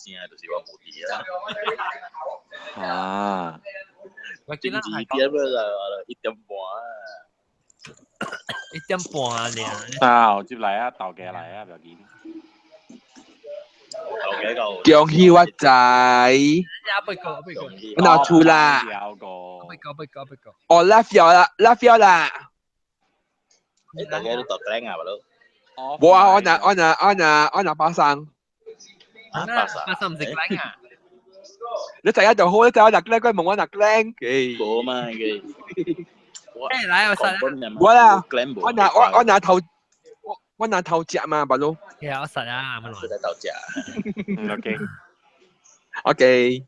正就是我無佇啊。啊！我記得係點啦，1點半。 1點半啊！啊，接嚟啊，豆嘅嚟啊，唔要緊。恭喜發財！不過不過，我拿出啦。不過不過不過。哦，拉票啦，拉票啦。你大家都讀靚啊，大佬。冇啊，我拿巴生。巴生，巴生唔食靚啊！你第一就好，你第一拿靚，佢問我拿靚。冇嘛佢。誒，來我實。我啦，我拿頭隻嘛，大佬。其實我實啊，啱啱。頭隻。 OK。 OK。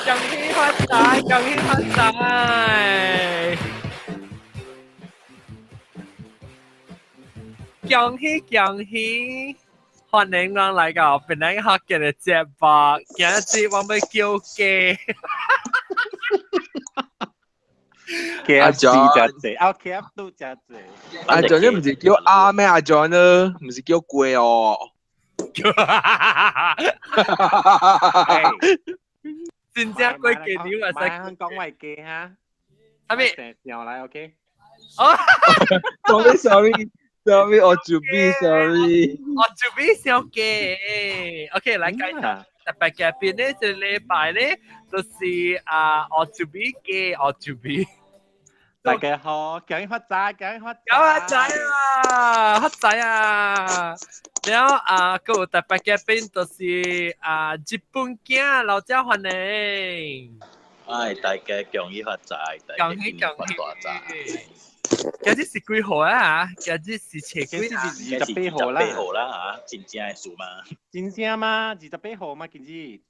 恭喜發財，恭喜發財！恭喜恭喜！歡迎咱來到檳城福建的節目，今日我欲叫雞。 K F C 食濟，啊 K F 都食濟。阿 John 你唔是叫阿咩？阿 John 呢？唔是叫龜哦。真正鬼雞你嘛使講話雞哈？啥物？上來 OK。哦，sorry sorry sorry，我準備 sorry。我準備小雞。OK，來介紹特別嘉賓呢，這禮拜呢，就是啊，我準備雞，我準備。大家好，恭喜發財，恭喜發財，發財啊，發財啊！然後啊，閣有特別嘉賓就是啊，日本囝老者歡迎。哎，大家恭喜發財，恭喜恭喜發大財。今日是幾號啊？今日是初幾啊？28號啦，28號啦嚇，真正的事嘛？真正嗎？28號嘛，今日。你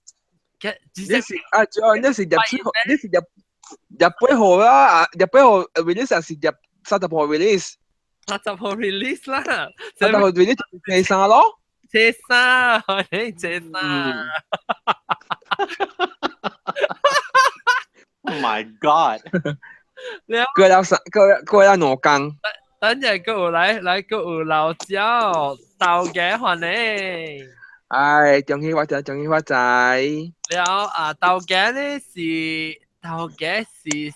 是啊，你是27號，你是28號啦，28號 release 是30號 release。30號 release 啦，30號 release 初三咯。初三，你初三。 Oh my god！過了三，過了2工。等陣閣有來來閣有老椒豆家歡迎。哎，恭喜發財，恭喜發財。了啊，豆家呢是豆家是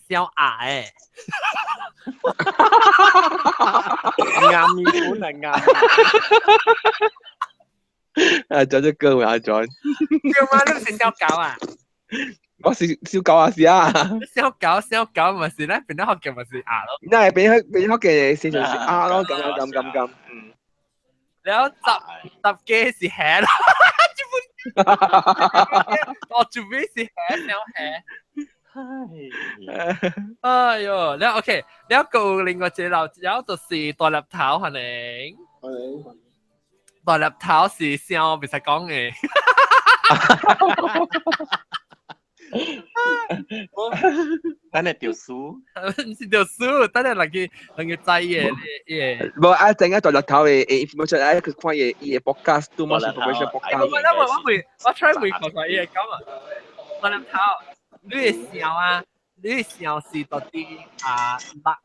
小鴨誒。啱面本嚟啱。阿 John 隻歌阿 John。叫嘛？你唔是小狗啊？我是小狗啊是啊。小狗小狗咪是咧，變得學嘅咪是鴨咯。那變學變學嘅是就是鴨咯，咁咁咁咁。嗯。然後十幾是蟹咯，我準備是蟹小蟹。哎喲，然後 OK，然後個另外一個老，然後就是大粒頭可能。大粒頭是啥？唔使講嘅。等下條數，唔是條數，等下人去人去知嘅嘅。無啊，陣間大粒頭嘅 information，啊，佢看伊伊嘅 podcast，都冇 information podcast。我我我會我 try 會看看伊會講啊。大粒頭，你會想啊？你會想是到底啊六？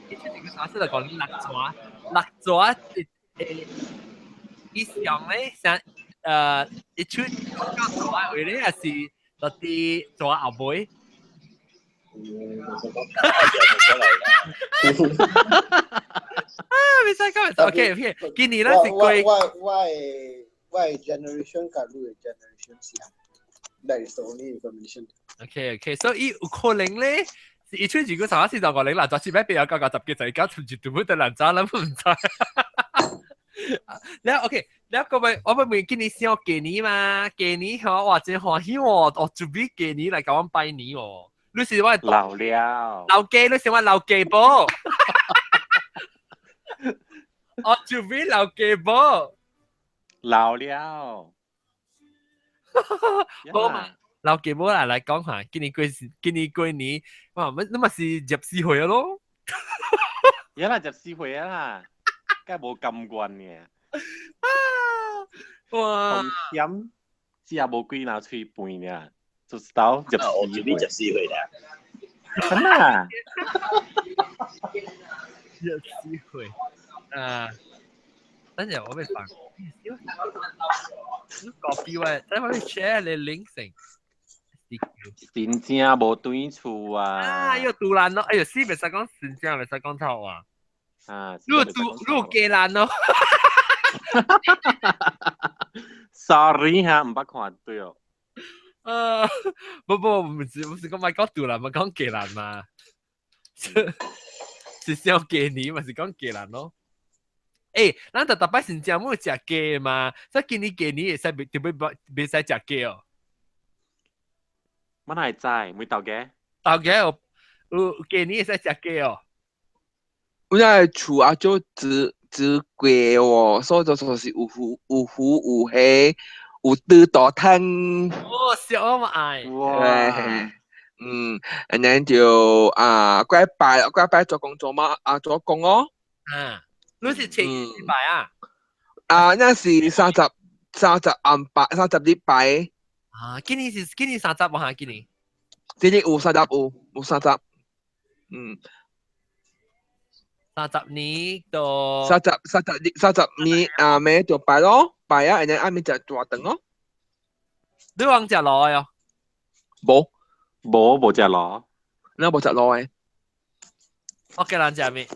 伊出一個啥事就講六蛇，六蛇誒，伊想咧想伊出到蛇位咧，還是到底蛇後尾？啊！未使講，OK OK，今年咧是幾？我 generation 佮你 generation 是啊，That is the only information. OK OK，所以有可能咧，伊出如果上一次就我你嗱，再次俾俾有九九十幾就而家全部都難走，諗唔知。然後 OK，然後各位，我咪今年先過年嘛，過年嗬，哇真歡喜喎，我準備過年來共阮拜年哦。你是我老了，老雞，你是我老雞寶。我準備老雞寶。老了。好嘛，老雞寶啦，來講下，今年過今年過年，哇，乜你咪是24歲咯？而家24歲啦，梗係冇咁慣嘅。哇！險，只係無幾若喙飯爾。就是到十我四歲這邊14歲啦。真啊！14歲。啊，等陣我俾放。你 copy 我，等我 share 你 link 先。真正無對厝啊！啊，又杜蘭咯！哎呦，死袂使講真正，袂使講臭話。啊，你有杜，你有雞蘭咯。 Sorry 哈，毋捌看對哦。不不，唔是講咪講杜蘭，咪講雞蘭嘛。是小雞年，咪是講雞蘭咯。欸，咱特特擺新加坡食雞嘛，所以今年雞年會使袂特別袂使食雞哦。我哪會知？每頭家？頭家有雞年會使食雞哦。我在厝啊，就煮煮雞哦，所以就說是有魚有魚有蝦有豬肚湯。哦，小我嘛愛。哇！嗯，然後就啊，過拜過拜做工作嘛，啊做工哦。啊，你是前幾拜啊？啊，那是30暗拜，30日拜。啊，今年是今年三十無哈？今年？今年有三十有三十，嗯。30年到。30日30年啊，暝就拜咯，拜啊，然後暗暝食大頓咯。你往食螺喲？無。無食螺。你無食螺的。我叫人食咩？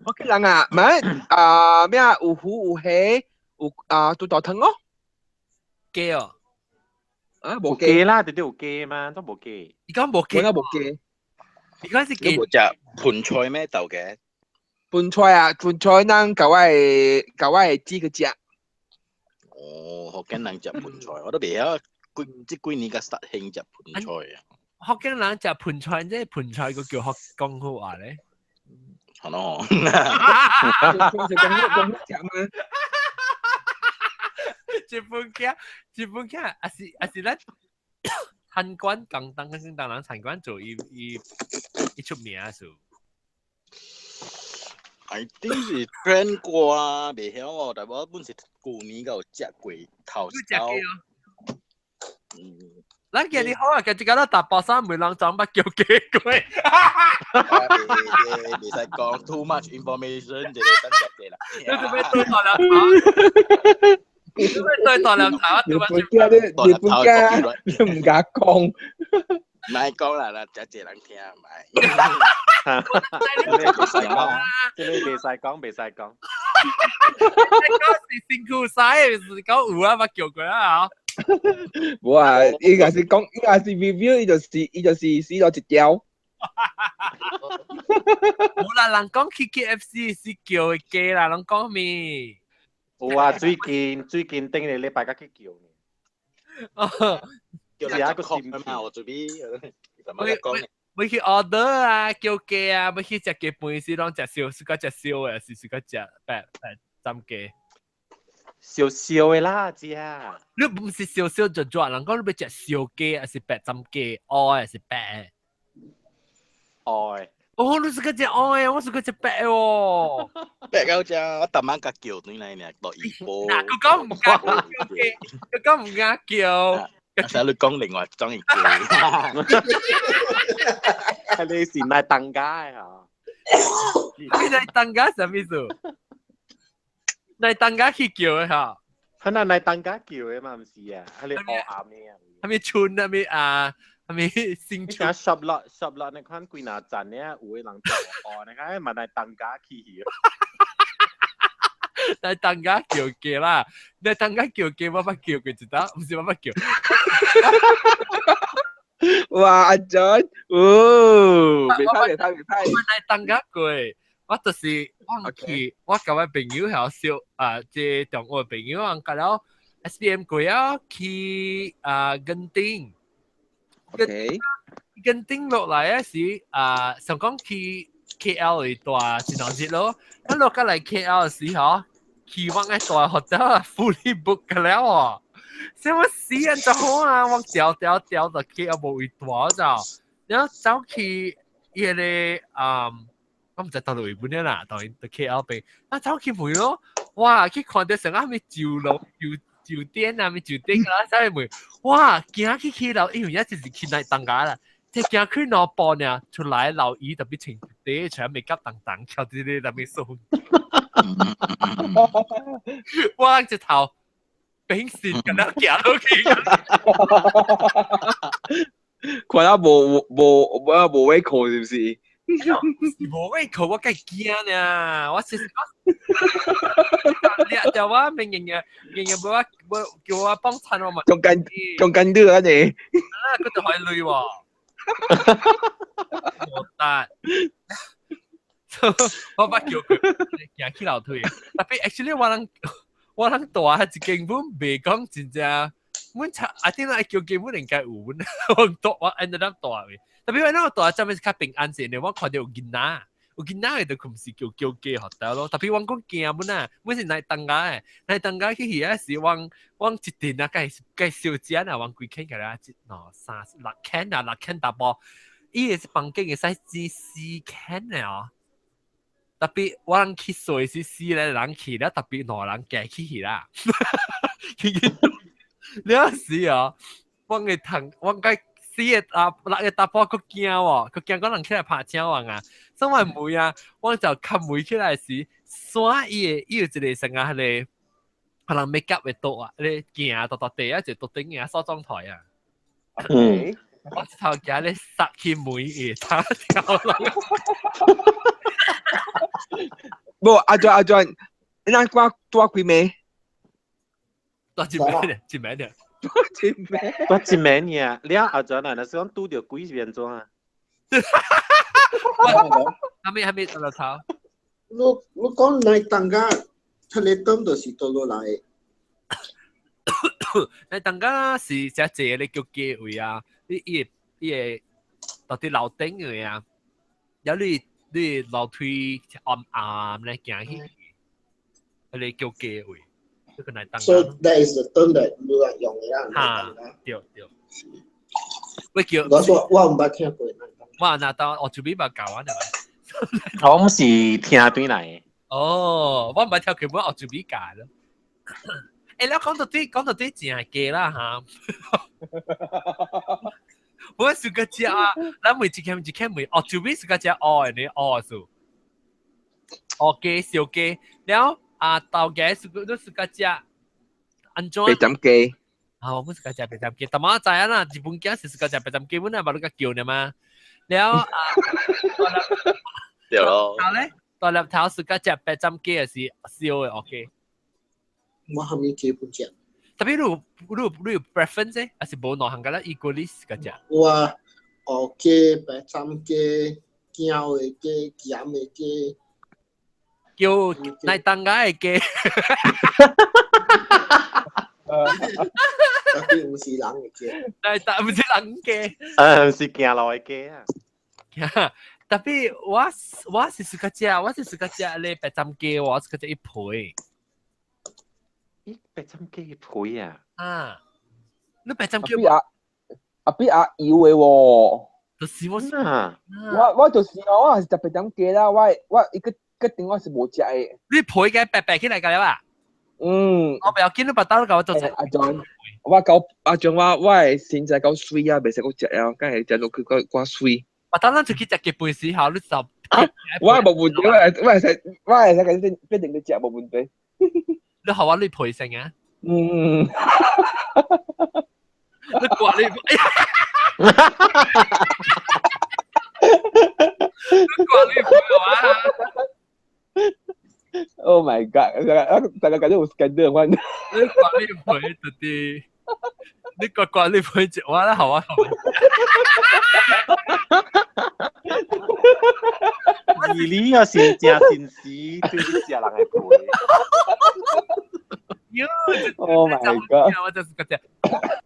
我叫人啊，唔係啊咩啊，有魚有蝦有啊豬肚湯咯。雞哦。啊，無雞啦，直接有雞嘛，都無雞。你講無雞？我無雞。你講是雞？你無食盆菜咩豆嘅？盆菜啊，盆菜咱舊位舊位煮個食。哦，福建人食盆菜，我都袂曉。這幾年較實興食盆菜啊。福建人食盆菜，這盆菜個叫福江好話咧。係咯。盆菜講講食嘛。一本鏡，一本鏡，還是咱餐館廣東跟廣東人餐館做伊伊伊出名數。 I think 是 trend 過啊，袂曉哦，但我本是舊年有食過頭你食過哦？嗯。咱今日好啊，今日咱大包衫每人裝捌叫雞過。袂使講 too much information，就係等食者啦。你做咩對大兩頭？你做咩對大兩頭啊？你本家你你本家你唔敢講。唔係講啦啦，食者人聽唔係。這個袂使講，這個袂使講，袂使講。講是辛苦晒，是講有啊，捌叫過啊。無啊，伊若是講，伊若是 review，伊就是死咗一條。無啦，人講去 KFC 是叫的雞啦，人講咩？有啊，最近頂個禮拜才去叫呢。叫人個心嘛，我這邊。要去 order 啊，叫雞啊，要去食雞飯時，攏食燒，是個食燒的，是是個食白白浸雞。燒燒的啦，食。你唔是燒燒就做，人講你要食燒雞，還是白浸雞？愛還是白？愛。哦，你是個食愛，我是個食白哦。白到食，我逐晚甲叫轉來呢，落一波。嗱，佢講唔敢叫雞，佢講唔敢叫。啊，使你講另外一種的雞。係你是賣當家的嚇？你來當家啥意思？來當家去叫的嚇？係那來當家叫的嘛，毋是啊？係你學暗的啊？係咪村？係咪啊？係咪新村？shop lot shop lot 那款幾若站呢？有的人做哦，你看嘛來當家去。來當家叫雞啦，來當家叫雞，我捌叫過一道，毋是我捌叫。哇，阿 John，哦，袂歹袂歹袂歹。我來當家過，我就是我去，我佮我朋友曉小啊，這中學朋友，人甲了 SPM 過啊，去啊墾丁。 OK。墾丁落來啊時啊，想講去 KL 嚟住一兩日咯，一落過來 KL 時候，去我個大 hotel fully book 個了哦。什麼死人就好啊！我調調調就 KL 無位住就，然後走去伊個我毋知佗位本啦，當然到 KL 邊，啊走去問咯，哇！去看到成個咩酒樓酒酒店啊，咪酒店啦，啥物問？哇，行去去樓，因為一直是去內當家啦，即行去兩步呢，出來樓椅特別穿底出來未夾當當，翹佇咧那邊送。我一頭平時咁樣行落去。看到無無無無胃口是不是？無胃口，我梗驚呢。我是我，你就我明日日日日無我無叫我幫襯我嘛。中間中間對啊你。啊，佢就可以累喎。冇得。我捌叫佢行起樓梯。特別 actually 我人我人大一間本袂講真正。阮查阿啲人叫基本應該有，我大我 end up 大嘅。特別我那個大陣是較平安些，我看到有囡仔，有囡仔嘅就唔是叫叫雞學得咯。特別我講驚本啊，阮是來東家嘅，來東家去遐時，我我一陣啊，計計小姐啊，我幾間個啦，一兩三六間啊，六間淡薄，伊個是房間會使只四間嘅哦。特別我人去睡是四個人去啦，特別兩人加起去啦。你有時哦，我嘅同我該四個啊六個查埔閣驚喎，閣驚講人起來拍車我啊，所以我門啊，我就冚門起來時，閂伊個伊有一個成啊，迄個可能 make up 的桌啊，咧鏡大大地啊，一個桌頂啊，梳妝台啊。嗯。我一頭行咧塞去門會打掉落。無阿俊阿俊，你那掛多幾暝？多一暝咧，一暝咧，多一暝，多一暝爾。你阿俊啊，若是講拄著鬼是變怎啊？還沒還沒到頭。你你講來當家，出嚟當就是倒落來。來當家是只濟咧叫雞位啊，你伊個伊個到佇樓頂個啊，然後你你樓梯暗暗咧行去，彼個叫雞位。這個來當家。 So that is the term that 你來用的啦。哈，對對。我叫我說我毋捌聽過。我若當我就比捌教我係我毋是聽對來的。哦，我毋捌聽過，我就比教咯。欸，你講到底講到底真係假啦嚇。我是個食啊，咱每一間一間每，哦，就比是個食哦的，哦數。哦雞燒雞，了啊豆家是個都是個食，按怎？白斬雞。啊，我們是個食白斬雞，但我知影啦，日本囝是個食白斬雞，阮啊，捌你個叫呢嘛。了啊，對咯。頭咧，大粒頭是個食白斬雞，還是燒的 OK？我還沒基本食。特別你有你有你有 preference 還是無兩項個啦？equally 是個食。我烏雞、白斬雞、膠的雞、鹹的雞。叫來當家的雞。特別毋是人的雞。來當毋是人雞。毋是行路的雞啊。特別我我是自家食，我是自家食咧白斬雞，我是自家食一皮。咦，白斬雞皮啊？啊，你白斬雞阿阿比阿油的喎。就是我啊，我我就是我是食白斬雞啦，我我一個決定我是無食的。你皮嘅白白起來個了吧？嗯。我不要緊，你把刀搞我做。阿俊，我夠阿俊，我我的身材夠水啊，袂使閣食啊，梗係食落去夠夠水。我當咱出去食雞飯時候，你就我無問題，我係我係使我係使緊變變定去食無問題。你學我你陪成啊？嗯。你掛你，哎呀！你掛你陪我啊！Oh my god！大家感覺有 scandal 我。你掛你陪到底？你掛掛你陪一我啦，好啊。而你又是正真實對你食人的陪。 Oh my god！我就是覺得，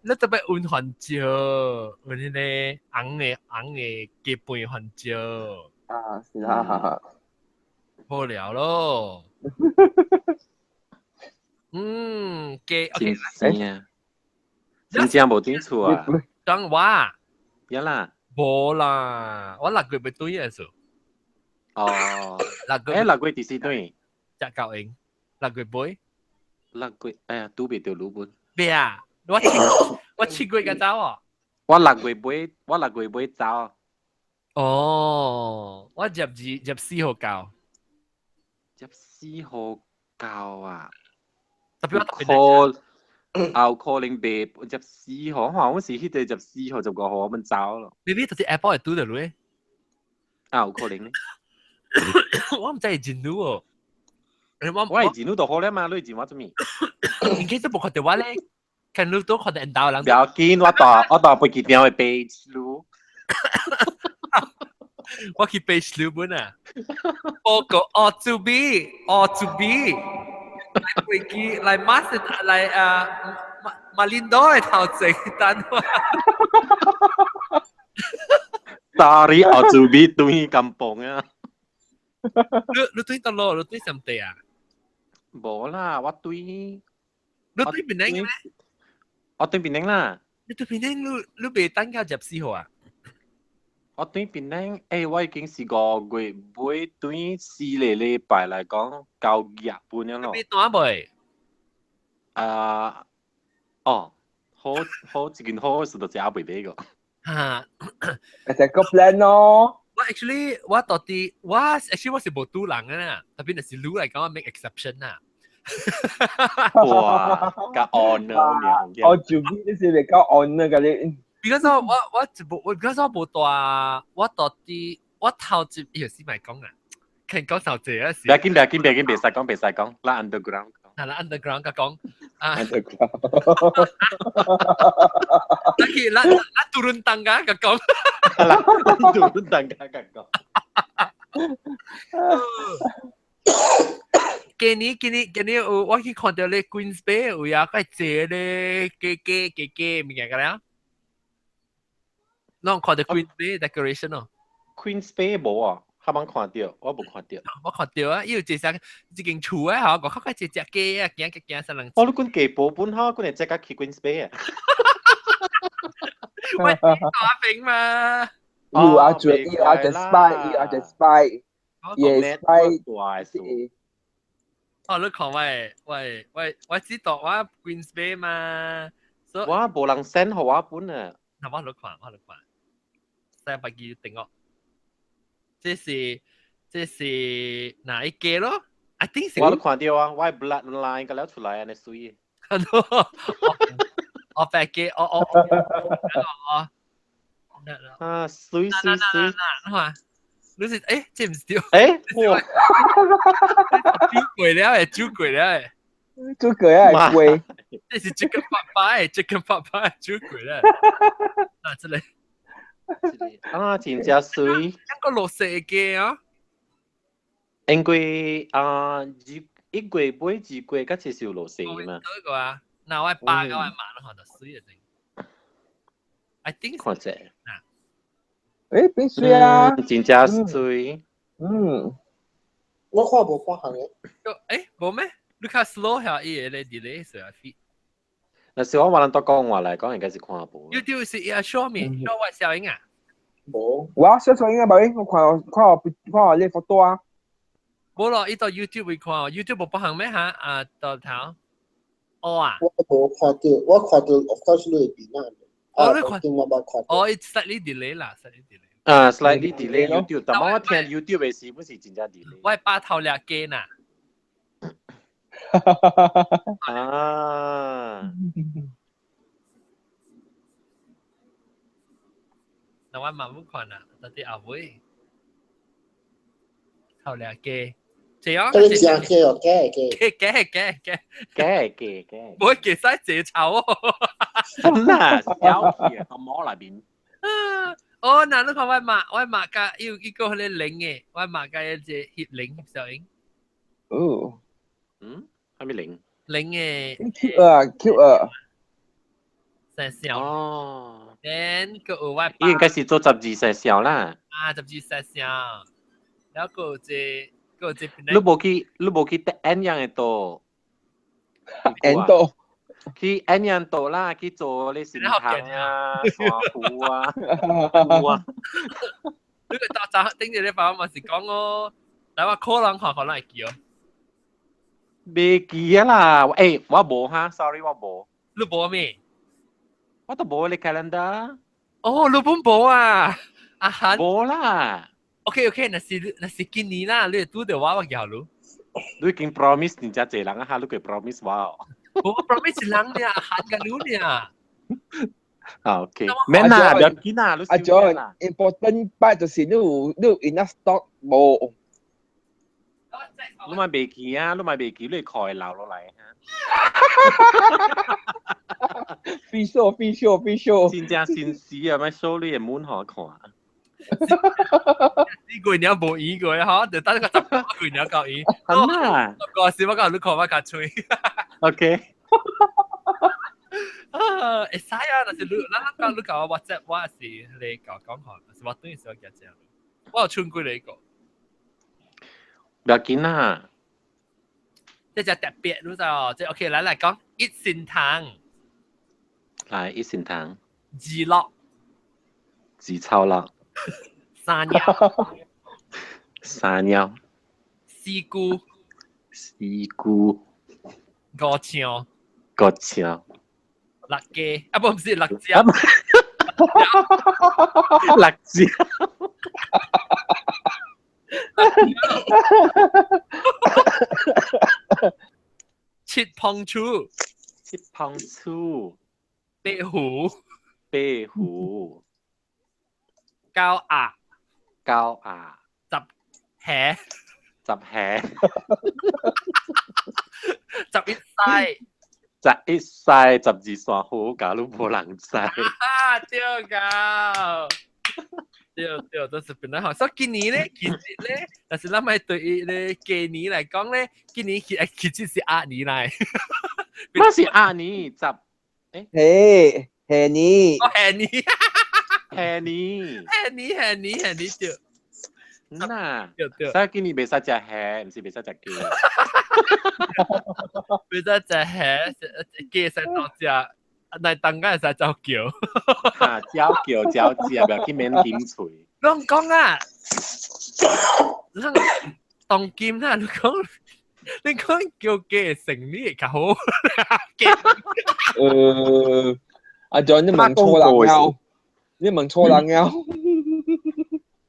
你特別溫番椒，溫迄個紅的紅的雞飯番椒。啊，是啊。無聊咯。嗯，雞 OK。真啊，真正無轉厝啊。當我。有啦。無啦，我六月欲轉的時。哦。六月。欸，六月幾時轉？食夠閒，六月尾。六月，哎呀，拄袂著魯本。咩啊？我7月個走哦。我六月尾，我六月尾走。哦，我12、14號到。 14號到啊！特別我可有可能袂十四號，可我是彼個十四號、15號我們走咯。你你就是 airport 會拄著你？啊，有可能咧。我毋知會真女哦。我係真女就好咧嘛，你真我做咩？你其實無看著我咧，看你都看著𪜶兜人。不要緊，我搭飛機場會飛路。我去飛路本啊！報告 all to be all to be 來飛機來馬斯來啊馬馬林多的頭前等我。 Sorry，我做 B 對金榜啊！你對倒落？你對什麼地啊？無啦，我對。你對檳城咩？我對檳城啦。你對檳城，你袂等到14號啊？我對檳城，我已經是5月尾對4個禮拜來講，到日本了咯。你單未？啊，哦，好好一件好事，就是還未買過。哈，係個 plan 咯。我 actually 我到底我 actually 我是無賭人的啦，特別若是女來講，我 make exception 啦。哇，較 honor 我做邊啲事嚟較 honor 㗎你。 Because 我就無，我 because 我無帶，我到底我頭一伊是咪講啊？肯講頭一個是。別緊別緊別緊，袂使講袂使講，咱 underground。啊，咱 underground 甲講啊。 Underground。咱去咱咱 turun tangga 甲講。咱 turun tangga 甲講。今年有我去看著咧 Queens Bay 有啊，個坐咧雞雞雞雞物件個了。攏看著 Queens Bay decoration 哦。 Queens Bay 無啊，哈捌看著，我無看著。我看著啊，伊有一隻一間厝啊，吼，外口個一隻雞啊，行行行三兩。哦，你講雞婆本吼，講會這個去 Queens Bay 啊？我大兵嘛。有啊，做伊啊，就 spy，伊啊就 spy，伊 spy 大數。哦，你看我知道我 Queens Bay 嘛，我無人 send 予我本啊。那我來看，我來看，三百幾定哦。這是哪一個咯？I think 我都看到啊，我 bloodline 個了出來按呢媠。我白嘅，我我我啊，媠媠媠！你看，你是這毋是對？哇！煮過了誒，煮過了誒，煮過啊，貴。這是 chicken pot pie，chicken pot pie 煮過了。啊，這個。啊，真正媠。一個綠色嘅啊。因為啊，1月尾2月，較是有落雪嘛。這個啊，那我爸甲我媽攏看著媠的。I think。看者。變媠啊！真正媠。嗯。我看無半項嘅。無咩？你較 slow 下伊個咧 delay 是啊 feed。若是我話人多講話來講，應該是看無。 YouTube 是伊 show me show 我小英啊。無。我小小英啊，寶我看看我看我你 photo 啊。無咯，伊到 YouTube 會看，YouTube 無包含咩嚇？啊，到頭。哦啊。我無看著，我看著 of course 你會變啊。哦，你看。我無看。哦，it's slightly delay 啦，slightly delay。啊，slightly delay YouTube，但我聽 YouTube 的時，本是真正 delay。我把頭掠雞呐。啊！那我嘛冇看啦，到底後尾頭掠雞，這樣。這個真雞哦，假雞。假假假假假假。唔會雞使這臭哦。真啊，小氣啊，個毛內面。哦，嗱，你看我媽，我媽甲有一個迄個零的，我媽甲一個翕零翕小影。哦。嗯？啥物零？零的。 Cute 啊，cute 啊。生肖。哦。 Then 閣有我。伊應該是做12生肖啦。啊，12生肖。然後閣有一個，閣有一個。你無去安陽的島？安島。去安陽島啦，去做咧神堂啊、山湖啊、湖啊。你個早早頂一禮拜我嘛是講哦，但我可能看可能會記哦。袂記啊啦，欸，我無哈，sorry 我無。你無咩？我都無你 calendar。哦，你本無啊？阿韓。無啦。 OK OK，若是今年啦，你拄著我，我叫你。你已經 promise 真正濟人啊，哈，你過 promise 我哦。我 promise 人呢，阿韓甲你呢。啊 OK，免啦，不要緊啦，你阿 John important part 就是你有 enough stock 無？你嘛袂記啊，你嘛袂記，你會留落來哈。 Free show, free show, free show。真正新鮮啊，咪 show 你的滿好看。呢個年無演過嗬，就等個10個月年夠演。好啦，10個是我講你看我較吹。 OK。啊，會使啊，但是你，咱咱講你教我 WhatsApp，我是你教講看，是我等於是我夾正。我有唱過你個。不要緊啦。這隻特別，你知哦？這 OK，來來講一心糖。來一心糖。二樂。二臭樂。三鳥。三鳥。四姑。四姑。五槍。五槍。六雞啊，不，唔是六隻。六隻。七碰柱。七碰柱。八虎。八虎。九鴨。九鴨。十蟹。十蟹。11西。11西，12山好，假如無人知。啊，對噶。對對，都是本來好。所以今年咧，其實咧，但是咱咪對於咧今年來講咧，今年其實是鴨年來。乜是鴨年？十，欸？嘿，蟹年。哦，蟹年。蟹年。蟹年，蟹年，蟹年對。嗱，對對。所以今年袂使食蟹，毋是袂使食雞。袂使食蟹，雞使當食，來當間會使走橋。哈，走橋走食，不要緊免金喙。攏講啊，咱當今啊，你講叫雞生理會較好。阿 John 你問錯人了，你問錯人了。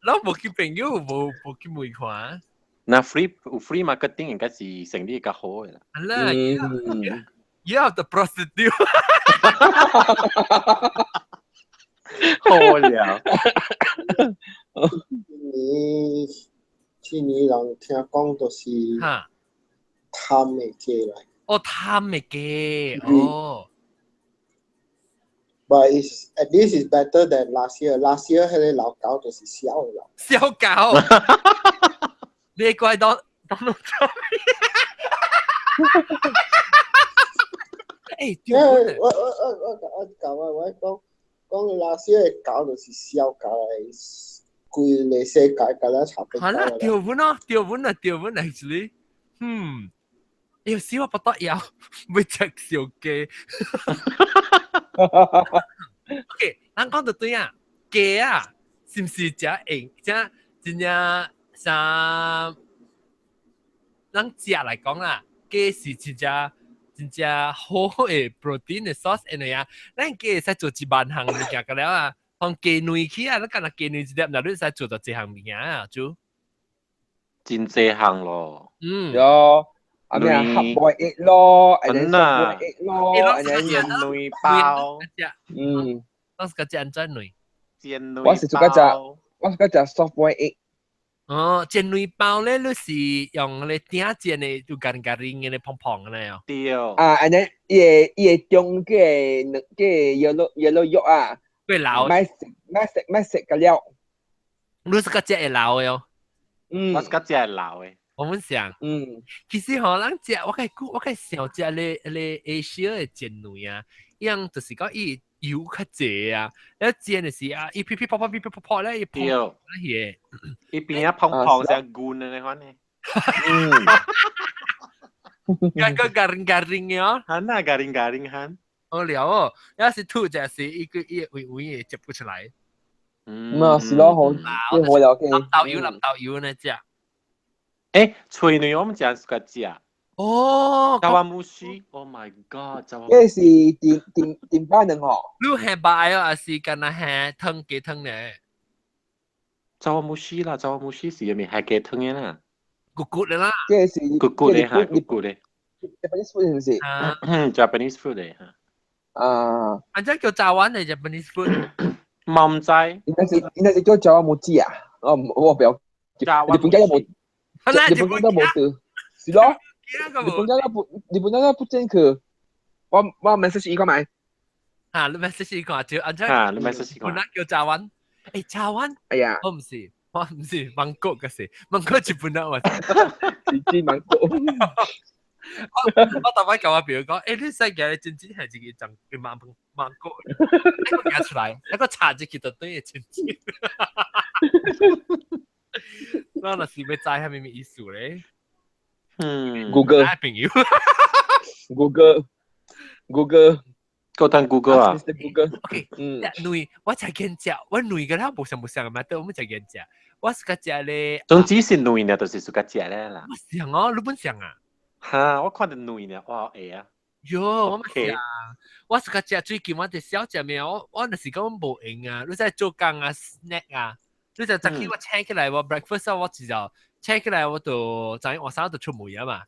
咱無去朋友，無去問看。那 free 有 free marketing 應該是生理較好的啦。係啦，you have the prostitute。好了。今年人聽講都是貪的雞來。哦，貪的雞，哦。 But it's at least it's better than last year. Last year 彼個老狗就是痟的啦。痟狗。你怪當當攏做。欸，我講 last year 的狗就是痟狗來，規個世界甲咱差不多。係啦，掉本咯，掉本啊，掉本 actually。嗯，有時我不得了，會食小雞。OK，咱講到對啊，雞啊，是毋是食用，食真正啥？咱食來講啦，雞是真正真正好的 protein 的 source，因為啊，咱雞會使做1萬項物件個了啊，放雞卵去啊，咱干焦雞卵一粒，若你會使做到這項物件啊，就真濟項咯。嗯，有。啊咩啊，hard boiled egg 咯，and then 真啊 soft boiled egg 咯，and then 煎卵包，嗯，我是個煎卵，煎卵我是做個隻，我是個隻 soft boiled egg。哦，煎卵包咧，你是用咧鼎煎的，就乾乾嘅咧，胖胖嘅咧哦。對。啊，and then 伊個中個兩個 yellow 肉啊，會老。買食買食買食個了。你是個隻會老的哦。嗯。我是個隻會老的。我們想，嗯，其實吼，咱食我計我計想食咧咧 Asia 的煎卵啊，伊樣就是講伊油較濟啊，一煎的時啊，伊噼噼啪啪噼噼啪啪咧，伊碰對，伊邊啊碰碰像滾的那款呢。嗯，個garing garing 的哦。哈那garing garing 哈。好了哦，要是吐就是一個一位位接不出來。嗯，啊是咯，好，好了嘅。淋豆油淋豆油呢只。欸，炊卵我們食是個食。哦，茶碗蒸，Oh my God！茶碗這是電電電板兩吼。你係白啊，還是干那係湯雞湯咧？茶碗蒸啦，茶碗蒸是入面係雞湯嘅啦。骨骨的啦。這是骨骨的嚇，骨骨的。 Japanese food 是唔是？啊，Japanese food 嚟嚇。啊，反正叫茶碗的 Japanese food。嘛毋知。應該是叫茶碗蒸啊！我我不要。日本家都冇，日本家都冇得，是咯。日本家都不，日本家都不正確。我 message 伊看覓。嚇，你 message 伊看就按怎？嚇，你 message 伊看。本來叫茶碗，欸，茶碗。哎呀，我毋是芒果嘅事，芒果日本人話。是指芒果。我逐擺共我朋友講，欸，你世界真正係一個種芒芒果，一個夾出來，一個插入去就等於真正。我若是欲知啥物意思咧？嗯，Google 朋友，Google，Google，夠等 Google 啊，Google。 OK，嗯，卵我才見食，我卵個了無相無相嘛，對，我們才見食。我是個食咧，總之是卵呢，就是自家食咧啦。我想哦，你本想啊？哈，我看到卵呢，哇會啊！喲，我嘛是啊，我是個食最近我佇小食咩？我若是講無閒啊，你在做工啊，snack 啊，你就早起我請起來，我 breakfast 我一就請起來，我就昨我三就出門啊嘛，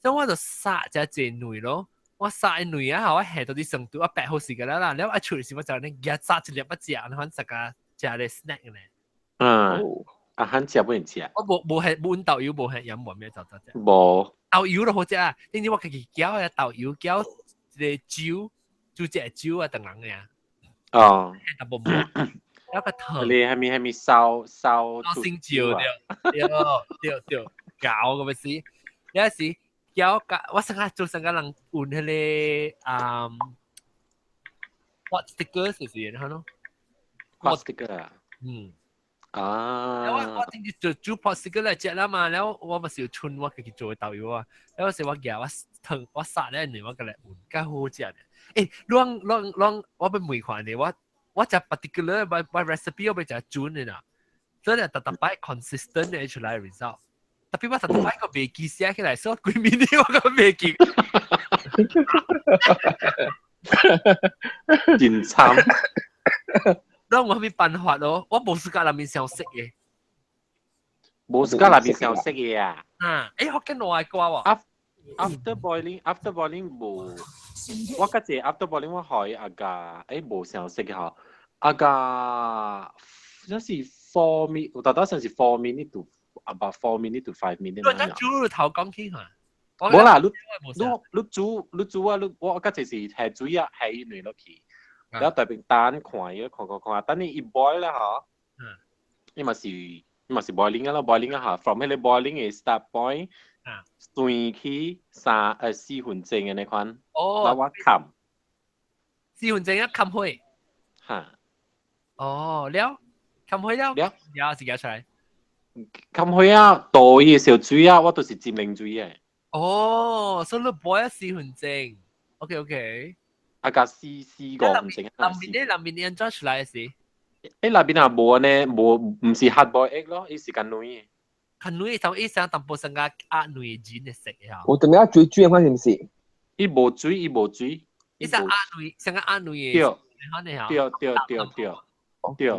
所以我就殺只隻卵咯。我殺卵啊，我下到啲程度，我白好時間啦啦，了一出嚟時我就呢日殺一粒一食，你看食個食咧 snack 咧。嗯，啊，肯食不能食。我無無係無豆油，無係飲無咩就得食。無豆油都好食啊！點知我家己攪啊豆油攪一個酒，煮一個酒啊，等人嘅啊。哦。淡薄無，一個糖。你係咪係咪燒燒？燒生酒對對對對，搞個咪是，有時。攪甲我上下做上個人換彼個啊，pot sticker 是是然後咯，pot sticker 啊，嗯，啊，我頂住做煮 pot sticker 來食啦嘛，然後我咪是有剩我家己做的豆油啊，然後是我夾我糖我殺咧，我過來換，較好食咧。欸，攏攏攏，我欲問看你，我食 particular 我 recipe 我欲食準的啦，所以逐逐擺 consistent 的出來 result。特別我特擺個袂記寫起來，所以規暝我個袂記。真慘。那我咩辦法咯？我無時間內面想食嘅。無時間內面想食嘅啊？啊，欸，福建話歌喎。 After boiling, after boiling 無，我嗰隻 after boiling 我可以阿個，欸無想食嘅嗬，阿個，那是 4 minute，我大多數是 4 minute to about 4 minute to 5 minute。你煮頭講起嚇？無啦，你你你煮你煮啊，你我嗰隻是下水啊，下伊落去，然後特別等看伊看看看，等你一 boil 啦嗬，伊嘛是伊嘛是 boiling 啊啦，boiling 啊嚇，from 彼個 boiling 的 start point，算起三4分鐘的那款，哦，我冚4分鐘一冚開，嚇，哦，了冚開了，了，了自己出來。冚開啊，倒伊小水啊，我都是浸冷水的。哦，所以你 boil 4分鐘，OK OK。啊，加四四五分鐘啊。內面咧，內面你按怎出來是？欸，內面啊無呢，無毋是 hard boil egg 咯，伊是較軟的。較軟，頭伊成淡薄成個壓軟筋的色啊。我等下水水的款是毋是？伊無水，伊無水。伊是壓軟，成個壓軟的。對對對對對。對啊，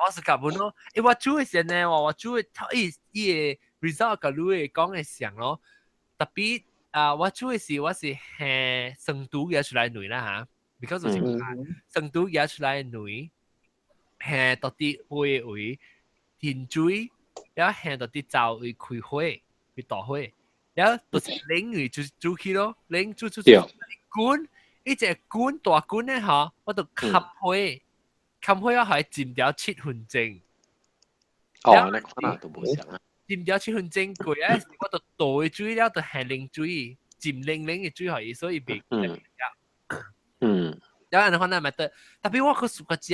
我是夾本咯，欸，我煮的時呢，我煮的伊伊個 result 佮你的講的像咯，特別啊，我煮的時我是下生肚夾出來軟啦嚇，because 就是生肚夾出來軟，下到底位位停水，然後下到底走位開火，去大火，然後就是冷位就煮起咯，冷煮煮煮，滾，一隻滾大滾的吼，我就吸火。冚火啊，係浸掉7分鐘。哦，那可能都無像啊。浸掉七分鐘過啊，我就倒水了，就下冷水，浸冷冷的水予伊，所以袂嗯。然後按呢咪得，特別我去試過食，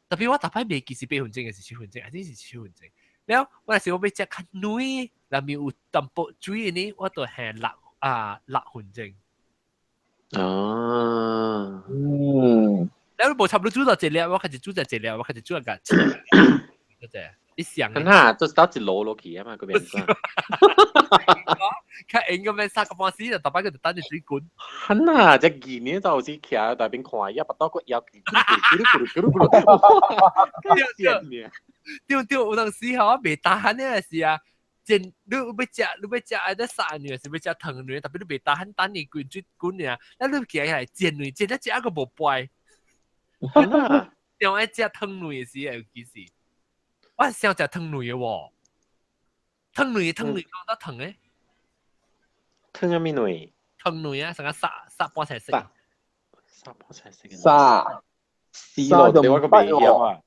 特別我逐擺袂記是8分鐘還是七分鐘，還是是七分鐘。了，我若是我欲食較軟，內面有淡薄水的呢，我就下6分鐘。哦。嗯。了你無差不多煮到一粒，我開始煮就一粒，我開始煮個，嗰隻你想？咁啊，就是倒一籮落去啊嘛，嗰邊。較應個咩三個半時就特擺佢就等住水滾。很啊，只見呢就是徛大邊看，一巴肚個腰，咕嚕咕嚕咕嚕咕嚕咕嚕，對對，有當時吼袂打鼾呢是啊。煎你要食，你要食愛得殺魚，是要食湯魚，特別你袂打鼾等你滾水滾爾，那你起來煎魚，煎得食個無掰。想愛食湯魚時，尤其是我想食湯魚的喎，湯魚湯魚講得湯的。湯啥物魚？湯魚啊，成個殺殺菠菜食。殺菠菜食。殺。死咯！你我個袂曉啊。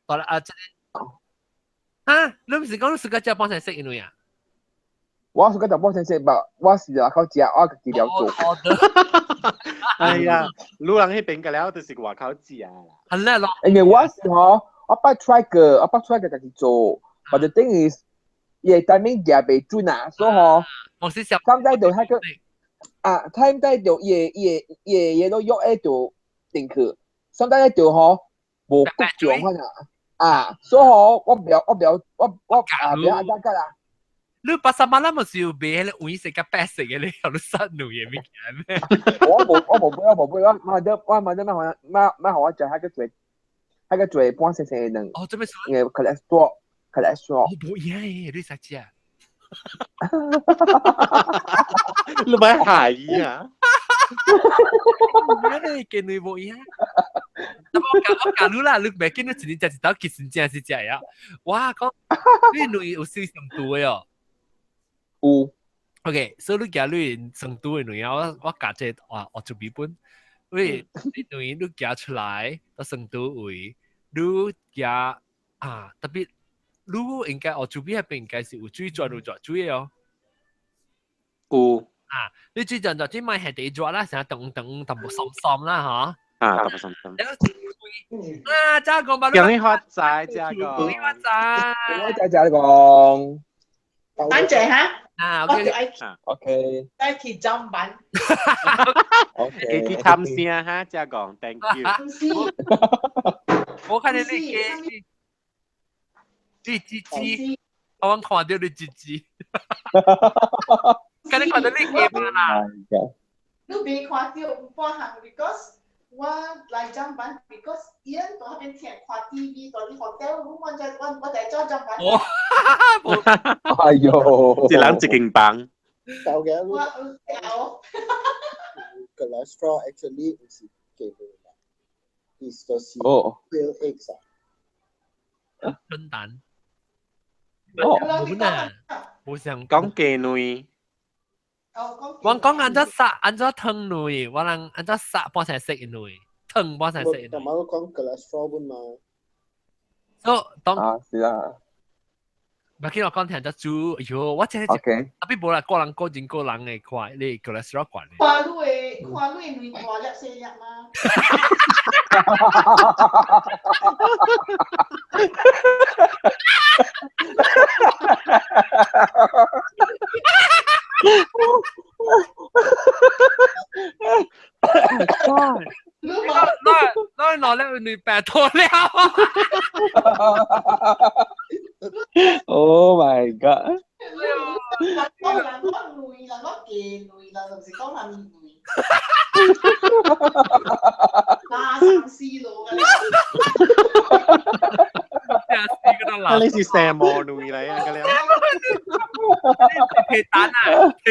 好啦啊，這個。啊！你唔是講你自家食菠菜食因為啊？我自家食菠菜食，我是外口食，我家己了做。哎呀，路人彼邊個了，就是外口食啦。很叻咯。因為我是吼，我捌 try 過，我捌 try 過家己做，but the thing is，伊個 timing 也袂準啊，所以吼，我是想， time 帶就彼個啊，time 帶就伊個伊個伊個嘢都約喺度定去，some 帶就吼無骨狀款啊。啊，所以吼，我不要，我不要，我我啊，不要按這個啦。你pasar malam 咪是要買迄個黃色佮白色嘅，你有你殺女嘅物件咩？我無，我無買，我無買，我買得，我買得咩好，咩咩好我食，彼個做，彼個做半細細的卵。哦，做咩？因為 cholesterol，cholesterol。我無影嘅，你使食？你咪下伊啊！你見你無影？我教你啦，你袂見你一日食一道，其實真是食呀。我講你卵有水上度的哦。有。 OK，所以你寄你成都的卵啊，我我教這哇，我做筆本。喂，你卵你寄出來到成都位，你寄啊，特別你應該哦，做邊那邊應該是有水轉有轉水的哦。有。啊，你水轉轉水咪係地轉啦，成日等等淡薄酸酸啦，嚇。啊，淡薄酸酸。啊，這個嘛，恭喜發財，這個。恭喜發財。恭喜發財，這個。等陣哈。啊，OK。 OK。愛去上班。 OK。去探聲哈，這個，Thank you。我看你你嘅，你雞雞，我看到你雞雞。看你看到你嘅嘛啦？你別看到半項，because 我來上班，because 伊人在彼邊聽看 TV，在啲 hotel，我在我我在做上班。哦，哎呦，一人一間房。有嘅，我有。 Cholesterol actually 唔是雞卵啦，is 就是 quail eggs 啊。春蛋。哦，冇啊，冇想講雞卵。我講按怎殺，按怎湯卵，我人按怎殺幫成食卵，湯幫成食卵。同埋我講 cholesterol 本嘛。所以當啊是啦。唔係我講聽得煮，哎喲，我真係特別無啦，個人個人個人嘅看，你 cholesterol 懸。看你的看你的卵大粒細粒嗎？那那拿了女白脱了。 Oh my god！講人講卵，人講雞卵，人就是講啥物卵。拉三四路嘅。啊，你是蛇魔卵嚟啊！個了。皮蛋啊！皮。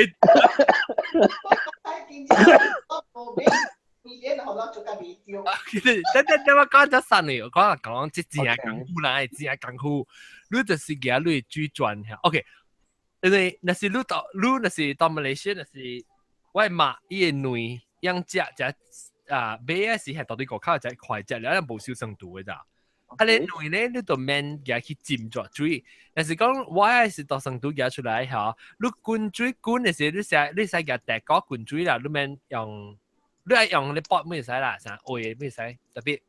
等等等，我講咗三年，我講講這真係功夫啦，真係功夫。你就是舉你水轉下，OK。因為若是你到你若是到馬來西亞，若是我媽伊個卵養食食啊買的是係到底外口食快食了，無收生度的咋。啊，你卵咧，你就免舉去浸咗水。若是講我的是到成都舉出來嚇，你滾水滾的時，你使你使舉大鍋滾水啦，你免用。你愛用你煲咩使啦，啥學的咩使，特別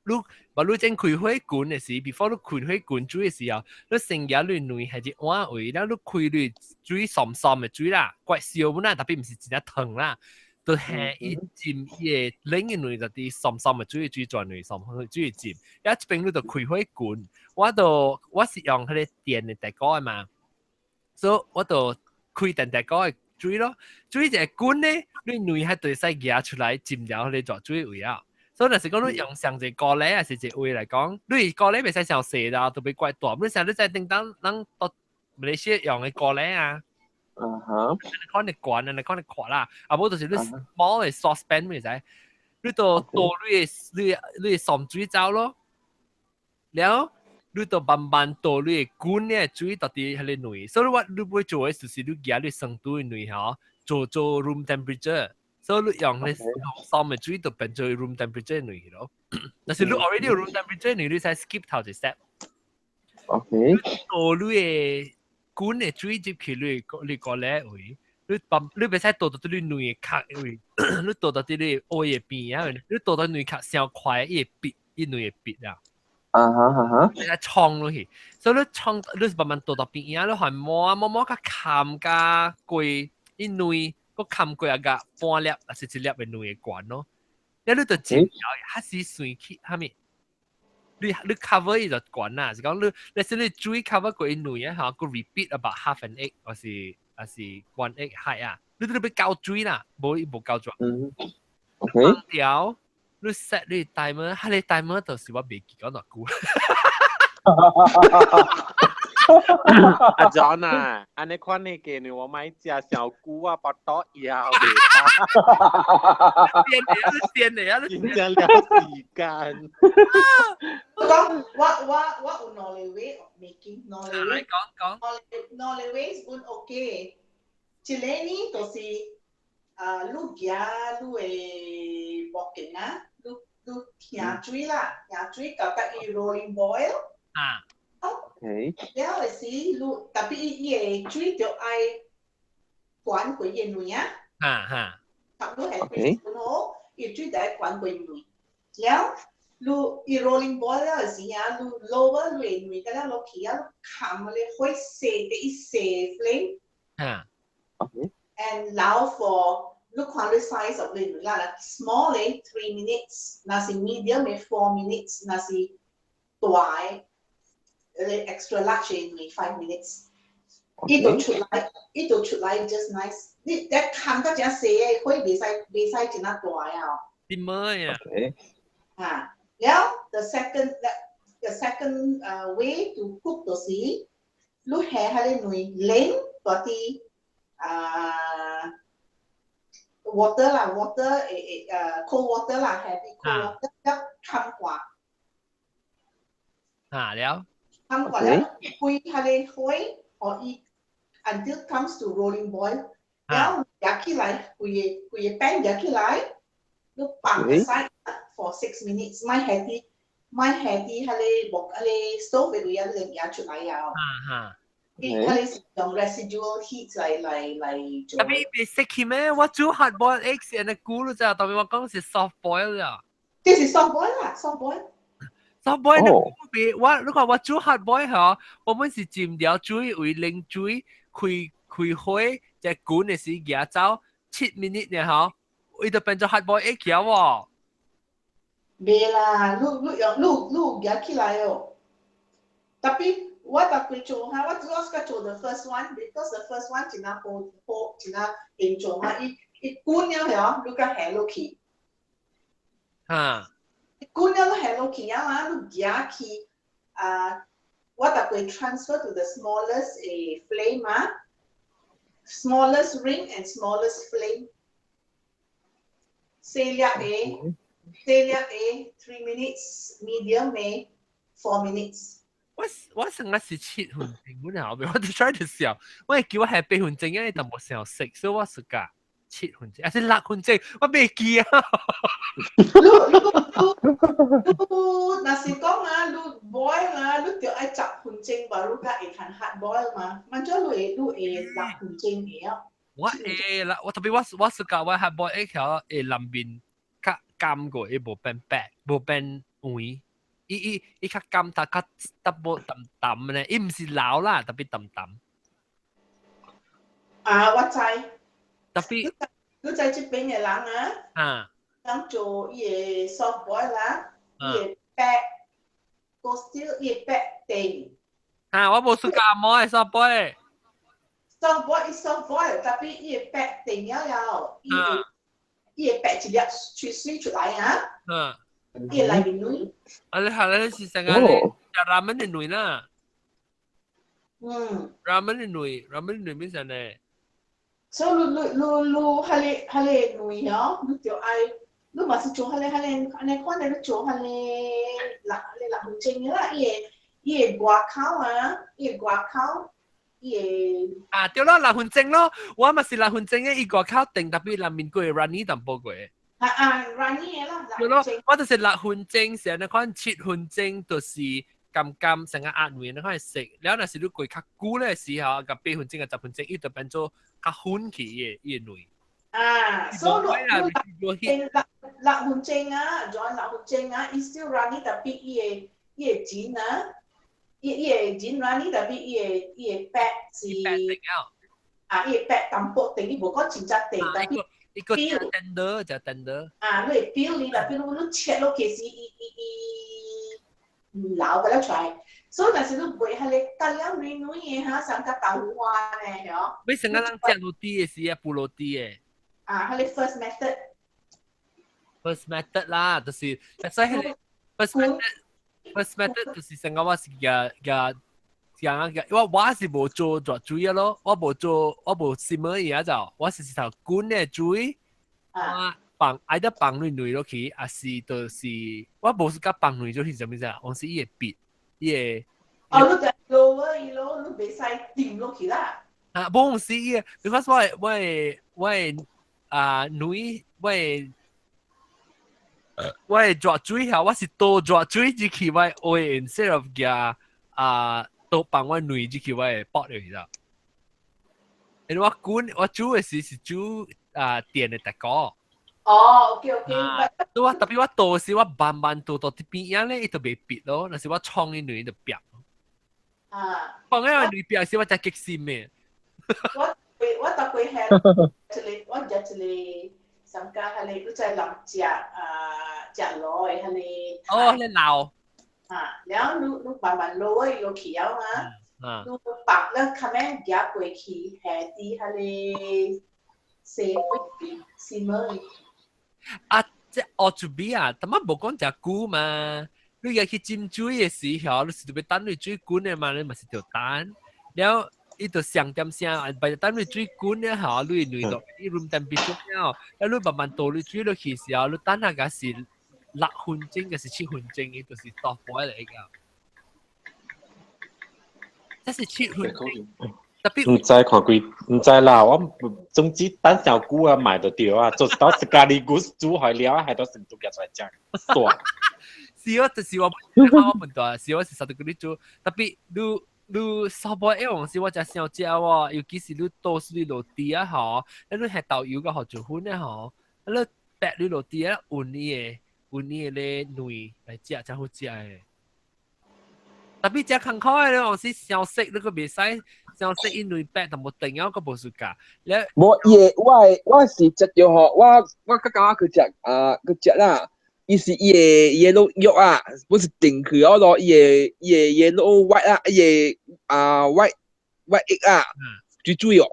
你無你正開火滾的時，before 你開火滾水的時候，你先舉你卵係一碗位，然後你開你水酸酸的水啦，怪燒本啦，特別毋是真正燙啦，就係伊浸伊個冷的卵就佇酸酸的水水轉卵酸水浸，一邊你就開火滾，我就我是用彼個電的大鍋的嘛，所以我就開定定個水咯，水一滾咧，你卵係對使夾出來浸了你做水位啊。所以若是講你用上一個鍋咧，還是一個位來講，你鍋咧袂使傷細啦，特別怪大。你想你在頂當咱到馬來西亞用的鍋咧啊，你看你懸啊，你看你闊啦，啊無就是你 small 的 saucepan 袂使，你就倒你的上水走咯，了你就慢慢倒你的滾的水到佇彼个卵，所以我你欲做的就是你夾你生煮的卵吼，做做 room temperature。所以你用你送的水就變做 room temperature 卵咯。但是你 already 有 room temperature 卵，你使 skip 頭一 step。 倒你的滾的水入去你鍋咧位，你放你袂使倒到你卵的殼位，你倒到佇你鍋的邊啊，你倒到卵殼傷快，伊會煏，伊卵會煏啊。你來沖落去，所以你沖，你是慢慢倒到邊啊，你還摸摸摸較冚加過伊卵，閣冚過啊個半粒，還是一粒的卵的懸咯。了你就煎了，還是隨去蝦米？你 cover 伊就懸啦，是講你，你是你水 cover 過伊卵啊，嚇，閣 repeat about half an egg，還是 one egg 係啊，你都欲夠水啦，無伊無夠水。放掉，你 set 你 timer，哈你 timer 就是我袂記講偌久。阿 John 啊，按呢款的雞卵我莫食傷久啊，腹肚枵袂煎的啊，你煎的啊，你真正了時間。講我有兩個 way of making，兩個 way。講講。兩個 way 本 OK，一個呢就是啊，你夾你的木鏡啊，你聽水啦，聽水到甲伊 rolling boil。了的時，你特別伊的水著愛懸過伊卵啊。差不多係水好，伊水著愛懸過卵。了，你伊 rolling boil 了的時啊，你 lower 你卵甲了落去啊，你冚咧火細第一細 flame。And allow for 你看你 size of 你卵啦，small 的 3 minutes，若是 medium 的 4 minutes，若是大的。extra large 的 5 minutes，伊就出來，伊就出來 just nice。你一冚到真細的火，袂使真啊大啊。點麼呀？啊，了 the second way to cook 就是你下彼个卵冷大啲啊 water 啦，water 會cold water 啦，下啲 cold water 了冚掛。啊了。冚掛了，開彼個火，予伊 until comes to rolling boil，然後夾起來，規個規個 pan 夾起來，你放 aside for 6 minutes，莫下佇莫下佇彼個木彼個 stove 的位啊，你夾出來啊。伊彼個是用 residual heat 來做。特別袂熟去咩？我煮 hard boil eggs 按呢久了咋，特別我講是 soft boil 啦。這是 soft boil 啦，soft boil。 soft boil 你別我，如果我煮 hard boil 嗬，我們是浸掉水為冷水開開火，再滾的時夾走7 minute 呢嗬，伊就變做 hard boil egg 了喎。袂啦，你用你夾起來哦。特別我逐過做哈，我主要是做 the first one，because the first one 真啊好好，真啊嚴重啊！伊伊滾了嗬，你閣下落去。滾了你下落去啊嘛，你夾去啊，我逐過 transfer to the smallest flame 啊，smallest ring and smallest flame。細粒的，細粒的 3 minutes，medium 的 4 minutes。我成日是7分鐘，本後面我就 try to 想，我係叫我係8分鐘，因為淡薄想食，所以我是講7分鐘，還是6分鐘，我袂記啊。你你你若是講啊，你 boil 啊，你著愛10分鐘吧，你才會通 hard boil 嘛。萬咗你會6分鐘會啊？我會啦，我特別我是講我 hard boil 一條會內面較乾過，伊無變白，無變黃。伊較乾，但較淡薄淡淡咧，伊毋是老啦，特別淡淡。啊，我知。特別。你知這邊的人啊？人做伊个 soft boil 啦，伊會白，個 still 伊會白定。啊，我無 suka 紅毛的 soft boil。Soft boil 伊 soft boil，特別伊會白定了了，伊會白一粒水水出來啊，伊會內面軟。啊，你係你是成個你食拉麵的軟啦。拉麵的軟，拉麵的軟變成呢？所以你你你你，彼個軟哦，你就愛，你嘛是做彼個按呢款的，你做彼個六分鐘啦，伊個外口啊，伊個外口，伊個啊，對咯，六分鐘咯，我嘛是六分鐘嘅，伊外口定特別內面過 runny 淡薄過。啊啊，runny 的啦。對咯，我就是六分鐘，成日款7分鐘就是甘甘成個壓軟你款食，了若是你過較久咧時候，甲8分鐘啊10分鐘，伊就變做較粉去伊個軟。啊，所以你六分鐘啊，join 六分鐘啊，伊 still runny 特別伊個筋啊，伊個筋 runny 特別伊個白是啊，伊個白淡薄定，伊無講真正定，特別一個 tender 就 tender。啊，你會 feel 你特別你切落去時，伊流個了出來，所以若是你賣彼個加了軟軟的哈，上加豆腐花呢，嗬。欲成個人食滷豬的時啊，菠蘿豬的。啊，彼個 first method。 First method 啦，就是，所以彼個 first method 就是成個我是個個講個，我是無做熱水啊咯，我無做，我無 simmer 伊啊就，我是頭滾的水，我放愛得放軟軟落去，還是就是我無是甲放軟落去啥物事啊？我是伊會變，伊會。哦，你就 lower 伊咯，你袂使定落去啦。啊，無是伊，because 我的啊女我的熱水嚇，我是倒熱水入去我的鍋 instead of 夾啊倒放我卵入去我的煲入去啦。因為我滾我煮的時是煮啊電的大鍋。哦，OK OK。我特別我倒時我慢慢倒到啲邊仔咧，伊就袂焕咯。若是我創伊卵就焕。放喺個卵焕時，我才激心的。我逐過係一個，我食一個參加彼個，你知人食啊食螺的彼個。哦，彼個老。啊，然後你慢慢撈落去了嘛，你放了較免夾過去，下佇彼個西北西門。啊，這學出味啊，但仔無講誠久嘛。你入去浸水的時候，你是著欲等你水滾的嘛，你嘛是著等。了，伊就上點聲，白等你水滾了後，你軟到伊 room temperature 了，了你慢慢倒你水落去時候，你等下個是6分鐘，還是7分鐘，伊就是大火來個。這是七分鐘。特別毋知看幾，毋知啦。我總之等上久啊，賣就對啊。做到是咖喱骨煮好了，還都成煮出來食，爽。是我就是我，我問到，是我是實在你煮，特別你稍微一往時我才想食喎，尤其是你倒水落地啊吼，你係豆油個學做粉啊吼，你白你落地啊，換你的咧卵來食，才好食的。特別食艱苦的，你往時傷色，你閣袂使傷色，因為白淡薄定了，閣無暑假。你無伊個，我是食著吼，我較感覺去食啊，去食啦。伊是伊個 yellow 肉啊，不是定去了咯，伊個 yellow white 啊，伊個啊 white egg 啊，水水哦。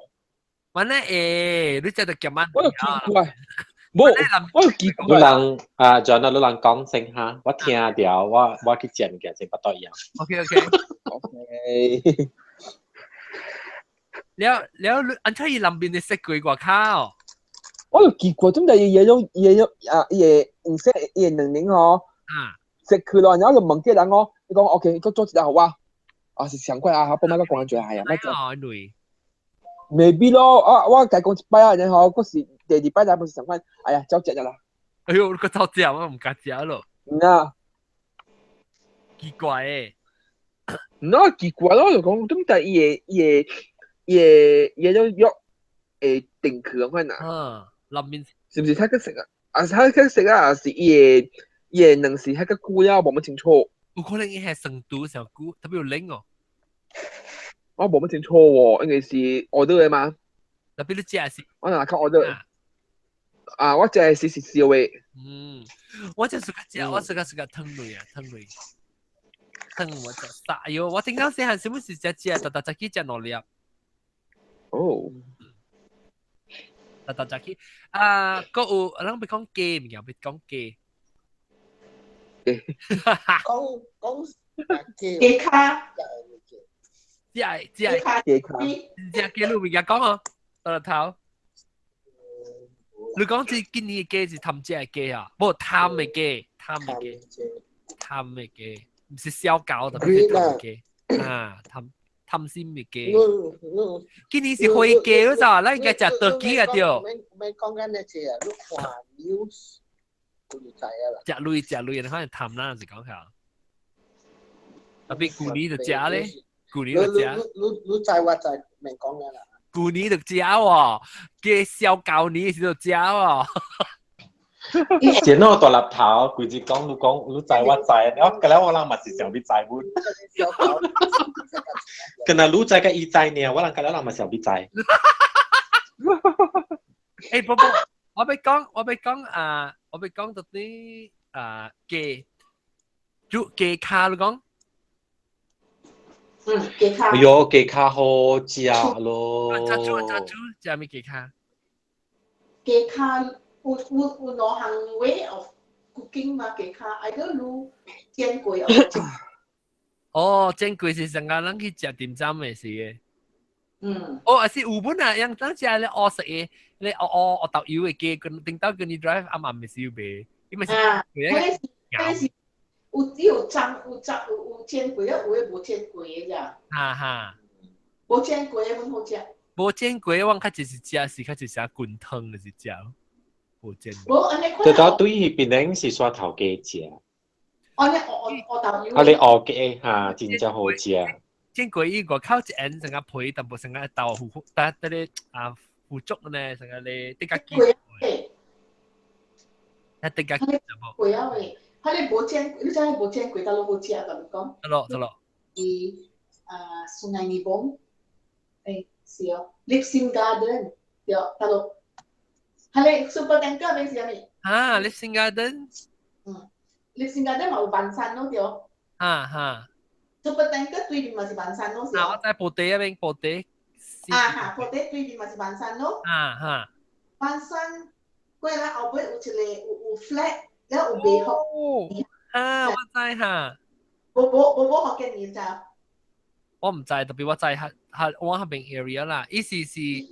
我呢會，你食得鹹我就奇怪，無，我就奇怪。你人啊，John 啊，你人講先哈，我聽著，我去食物件先，巴肚枵。 OK OK OK。了了，按怎伊南邊的雪櫃外口？我就奇怪，點解伊 yellow 啊？伊個黃色伊個兩兩吼，食去咯，然後就問這人哦，伊講 OK，閣做一個予我，啊是上塊啊，我莫閣講做係啊，莫做。 Maybe 咯，啊我共講一擺啊，然後閣是第二擺來不是上款，哎呀，走食咗啦。哎喲，你閣走食，我毋敢食咯。嗯啊。奇怪誒。那奇怪咯，就講點解伊個 yellow 肉會定去咁款啊？嗯，內面是毋是太個食啊？啊，是太個食啊，是伊個卵是太個久了，無麼清楚。有可能伊係生毒上久，特別有冷哦。我無麼清楚喎，因為是 order 的嘛。特別你食是？我若靠 order。啊，我食的是燒的。嗯，我就是較食，我是較是較湯類啊，湯類。湯我食啥喲？我頂到細漢是不是食食，逐逐早起食兩粒。哦。特特食去啊，閣有人欲講雞物件，欲講雞。講講雞雞跤，只係只係雞跤，只雞你物件講哦，大頭。你講這今年的雞是貪食的雞啊？無貪的雞，貪的雞，貪的雞，毋是小狗，特別是貪雞啊，貪貪心的雞。今年是灰雞嗰陣，咱應該食桌雞啊對。免講緊那隻啊，你看 news 就知啊啦。食類食類，你可能貪啦，是講下。特別舊年就食咧，舊年就食。你知我知，免講緊啦。舊年就食喎，雞小狗年時就食喎。見到大粒頭，規日講你講你知我知，我個了我人嘛是想欲知本。敢若你知佮伊知爾，我人個了人嘛想欲知。欸，不不，我欲講，我欲講啊，我欲講到底啊雞，煮雞跤你講。嗯，雞跤。哎喲，雞跤好食咯。怎煮怎煮，食咩雞跤？雞跤有兩項 way of cooking 嘛，雞跤，either 滷煎過。哦，煎過是上個咱去食點心的時的。嗯。哦，還是有本啊，樣咱食咧烏色的，咧烏烏烏豆油的雞，跟頂到跟你 drive 暗暗的時有賣，伊嘛是。啊，彼個是有有髒有髒有有煎過，有的無煎過的咋。哈哈。無煎過的阮好食。無煎過的，我較濟是食是較濟食滾湯就是食。無煎。無按呢款。對到對檳城是刷頭家食。按呢烏烏豆油。啊，你烏雞哈，真正好食。煎過伊外口一緣成個皮，淡薄成個豆腐，得得咧啊腐竹呢，成個咧得較緊。啊，得較緊。過啊喂！佢哋無煎，你知影無煎過，倒落好食，甲你講。得咯，得咯。伊啊，Sungai Nibong，欸，是哦，Lip Sing Garden，對，倒落。佢哋 Super Tanker 邊是啥物？啊，Lip Sing Garden。嗯，Lip Sing Garden 嘛有萬山咯，對。哈哈。 Super Tanker 對面嘛是萬山咯，是。啊，我在布袋嗰邊，布袋。啊哈，布袋對面嘛是萬山咯。啊哈。萬山過來後尾有一個有 flat。了有賣福啊，我知哈。無無無無福建麵知？我毋知，特別我知較較我彼邊 area 啦，意思是。伊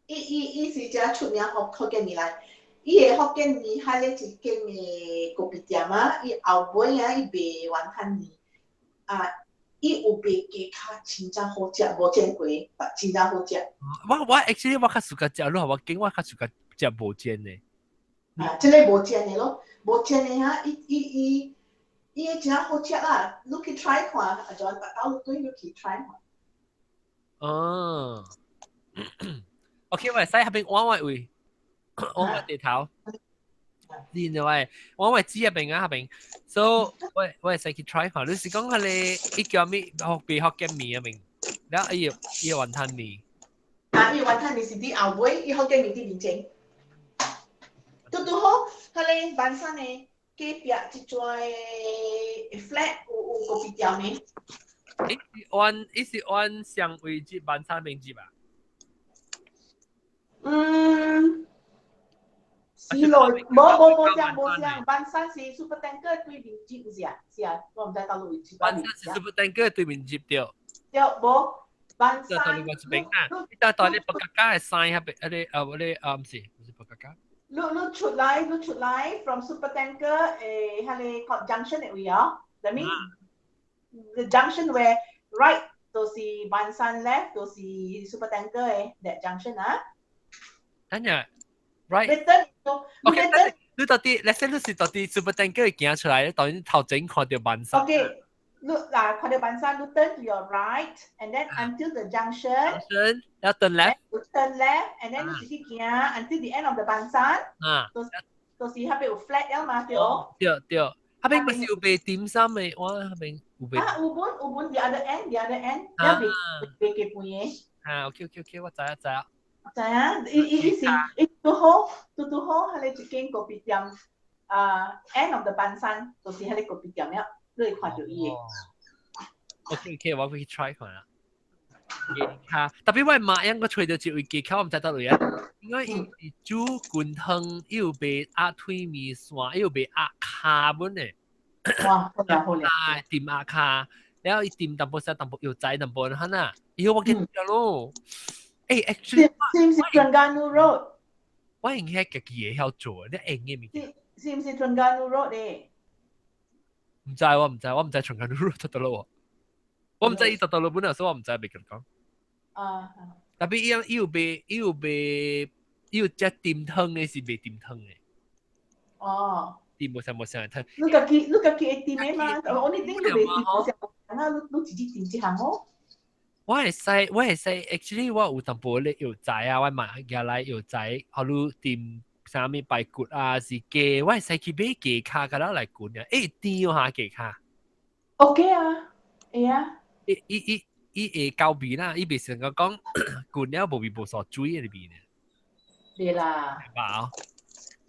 伊伊是遮出名福福建麵來，伊的福建麵，彼个一間的咖啡店啊，伊後尾啊，伊賣雲吞麵，啊，伊有賣雞跤，真正好食，無煎過，真正好食。我 actually 我較 suka 食，你我見我較 suka 食無煎的。啊，這個無煎的咯，無煎的哈，伊伊伊伊的真好食啦，你去 try 看，啊，就按到對你去 try 看。哦，OK，我會使彼邊往我位，往我地頭，你認為往我知彼邊啊彼邊，所以我我會使去 try 看。你是講彼个伊叫咩？學別福建麵彼邊，了伊伊雲吞麵。啊，伊雲吞麵是佇後尾，伊福建麵佇面前。拄拄好，彼个萬山的隔壁一座 flat 有有咖啡店的。伊是按伊是按上位置萬山面接啊？嗯，是咯，無無無相無相，萬山是 Super Tanker 對面接有是啊？是啊，我毋知佗落位置。萬山是 Super Tanker 對面接對。對，無萬山。就另外一邊啊，你到到你白家家的山彼邊，啊你啊我你啊毋是毋是白家家。你你出來，你出來 from Super Tanker 誒，彼個 junction 的位哦，that means the junction where right 就是萬山 left 就是 Super Tanker 的 that junction 啊。等陣，right。你等， OK，你到底，let's say 你是到底 Super Tanker 行出來，當然頭前看著萬山。 OK，你嗱看著萬山，你 turn to your right，and then until the junction。 junction，然後 turn left。 turn left，and then 你直直行 until the end of the 萬山。啊。就是彼邊有 flat 了嘛，對。對對，彼邊毋是有賣點心的，我彼邊有賣。啊，有本有本 the other end，the other end，了賣賣雞飯的。啊，OK OK OK，我知啊知啊。知影，伊伊伊是伊拄好拄拄好，彼個一間咖啡店，啊，end of the 萬山，就是彼個咖啡店了，你會看著伊的。 OK OK，我會去 try 看啦。雞跤，特別我媽應該揣到一位雞跤，我毋知佗位啊。應該伊是煮滾湯，伊有賣鴨腿麵線，伊有賣鴨跤本的。哇，好啦好啦。啊，掂鴨跤，然後伊掂淡薄細淡薄藥材淡薄，哈呐，以後我記得咯。欸，actually，是毋是 Terengganu Road？我應該家己會曉做，你用的物件。是毋是 Terengganu Road 咧？毋知我毋知，我毋知 Terengganu Road 佗落喎。我毋知伊佗佗落本來，所以我毋知袂共講。啊。特別伊有賣，伊有賣，伊有食甜湯的，是賣甜湯的。哦。甜無啥無啥湯。你家己會甜的嗎？我你頂你袂甜無啥啊？你自己甜一項哦。我會使，我會使，actually 我有淡薄咧藥材啊，我買寄來藥材，予你甜啥物排骨啊，是雞，我會使去買雞跤，佮咱來滾啊。欸，甜哦哈雞跤。 OK 啊，會啊。伊伊伊伊會夠味啦，伊袂成個講滾了無味無素水的味呢。對啦。飽。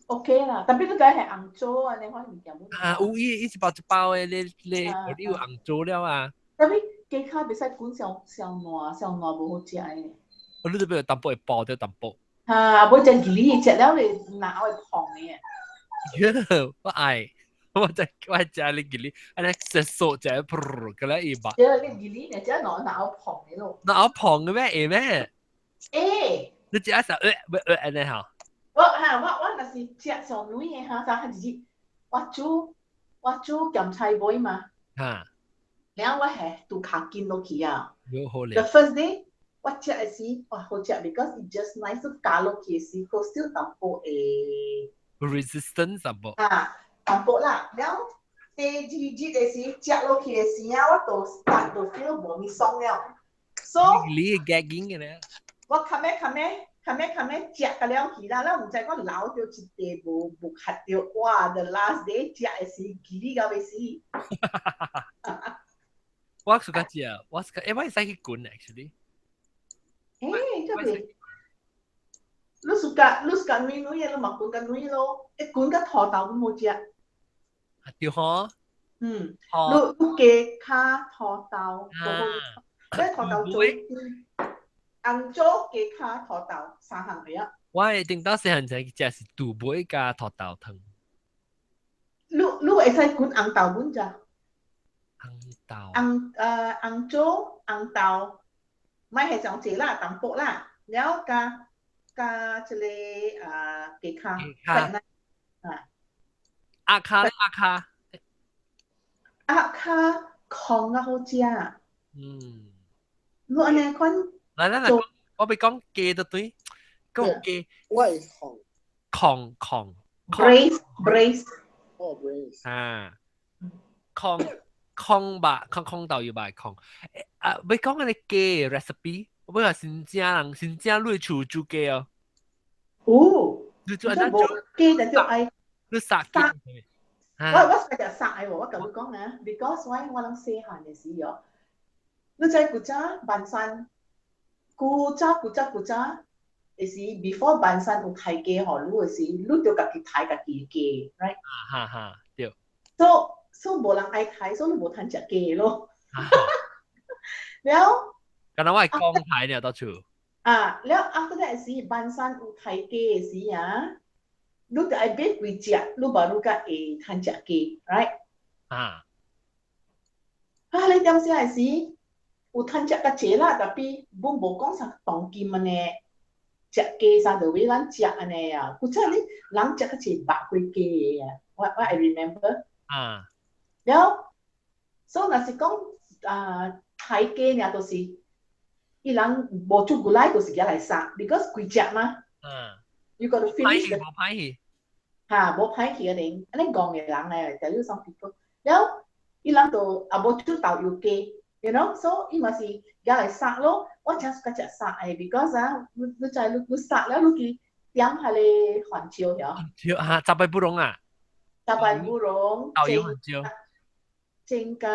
OK 啦，特別你講係紅棗啊，你看物件。啊，有伊一包一包的，你你你有紅棗了啊。特別雞跤袂使滾上上爛，上爛無好食的。我你都俾淡薄會爆掉淡薄。嚇，無食魚鯉，食了你腦會膨的。我愛，我在我食你魚鯉，按呢食素食噗，個咧伊吧。食你魚鯉，食腦腦膨的咯。腦膨的咩？會咩？會。你食時按呢吼？我嚇我我若是食上軟的哈，就係自我煮鹹菜粿嘛。嚇。然後我係拄較緊落去啊。有好咧。 The first day 我食的時，哇好食，because it just nice 加落去的時，佢少淡薄會。 resistance 淡薄。啊，淡薄啦。然後第二日的時，食落去的時啊，我就 start 就 feel 無咪爽了。So 你夾緊嘅咧。我較尾較尾較尾較尾食個了去啦，咱毋知我留著一塊無無卡著，哇！The last day 食的時，記到欲死。我暑假食，我是欸，我會使去滾 actually。欸，這邊，你暑假你暑假軟軟的，你嘛滾較軟咯，欸滾甲土豆都無食。啊對吼。嗯，你你雞跤土豆，你土豆做紅棗雞跤土豆三項個啊。我會頂到細漢時食是肚尾加土豆湯。你你會使滾紅豆粉咋？紅豆。紅棗紅豆，莫係上濟啦，淡薄啦，然後加加這個雞跤，雞跤。鴨跤鴨跤。鴨跤炕較好食。嗯。你按呢款？來來來，我欲講雞就對，講雞。我會炕。炕炕。 Braise braise。哦，braise。啊。炕炕吧，炕炕豆油吧炕。啊，欲講嗰個雞 recipe，我話新正人新正你厝煮雞哦。哦。你做按怎煮？雞就叫愛。你殺雞。我我成日殺的喎，我共你講啊，because 我攏細漢的時哦，你知古早萬山，古早古早古早，的時 before 萬山有刣雞予你的時，你著家己刣家己的雞，right？哈哈，對。 So so 無人愛刣，所以你無通食雞咯。了。敢若我會講刣呢，到厝。啊，了 after that 時，萬山有刣雞的時啊。你著愛買幾隻，你無你才會通食雞，right？啊！啊，你點時的時有通食較濟啦，特別阮無講啥當今按呢，食雞啥就為咱食按呢啊。古早你人食較濟肉過雞的啊，我會 remember。啊！了，所以若是講啊，刣雞爾，就是伊人無煮過來，就是舉來殺，because 規隻嘛。嗯。 You got to finish。無歹去。嚇，無歹去個人，按呢戇的人咧，tell you some people。了，伊人就也無煮豆油雞，you know，so 伊嘛是舉來殺咯。我真喜歡食殺的，because 啊，你你知你你殺了，你去點彼个番椒曉？椒啊，雜白不溶啊？雜白烏龍。豆油番椒。蒸加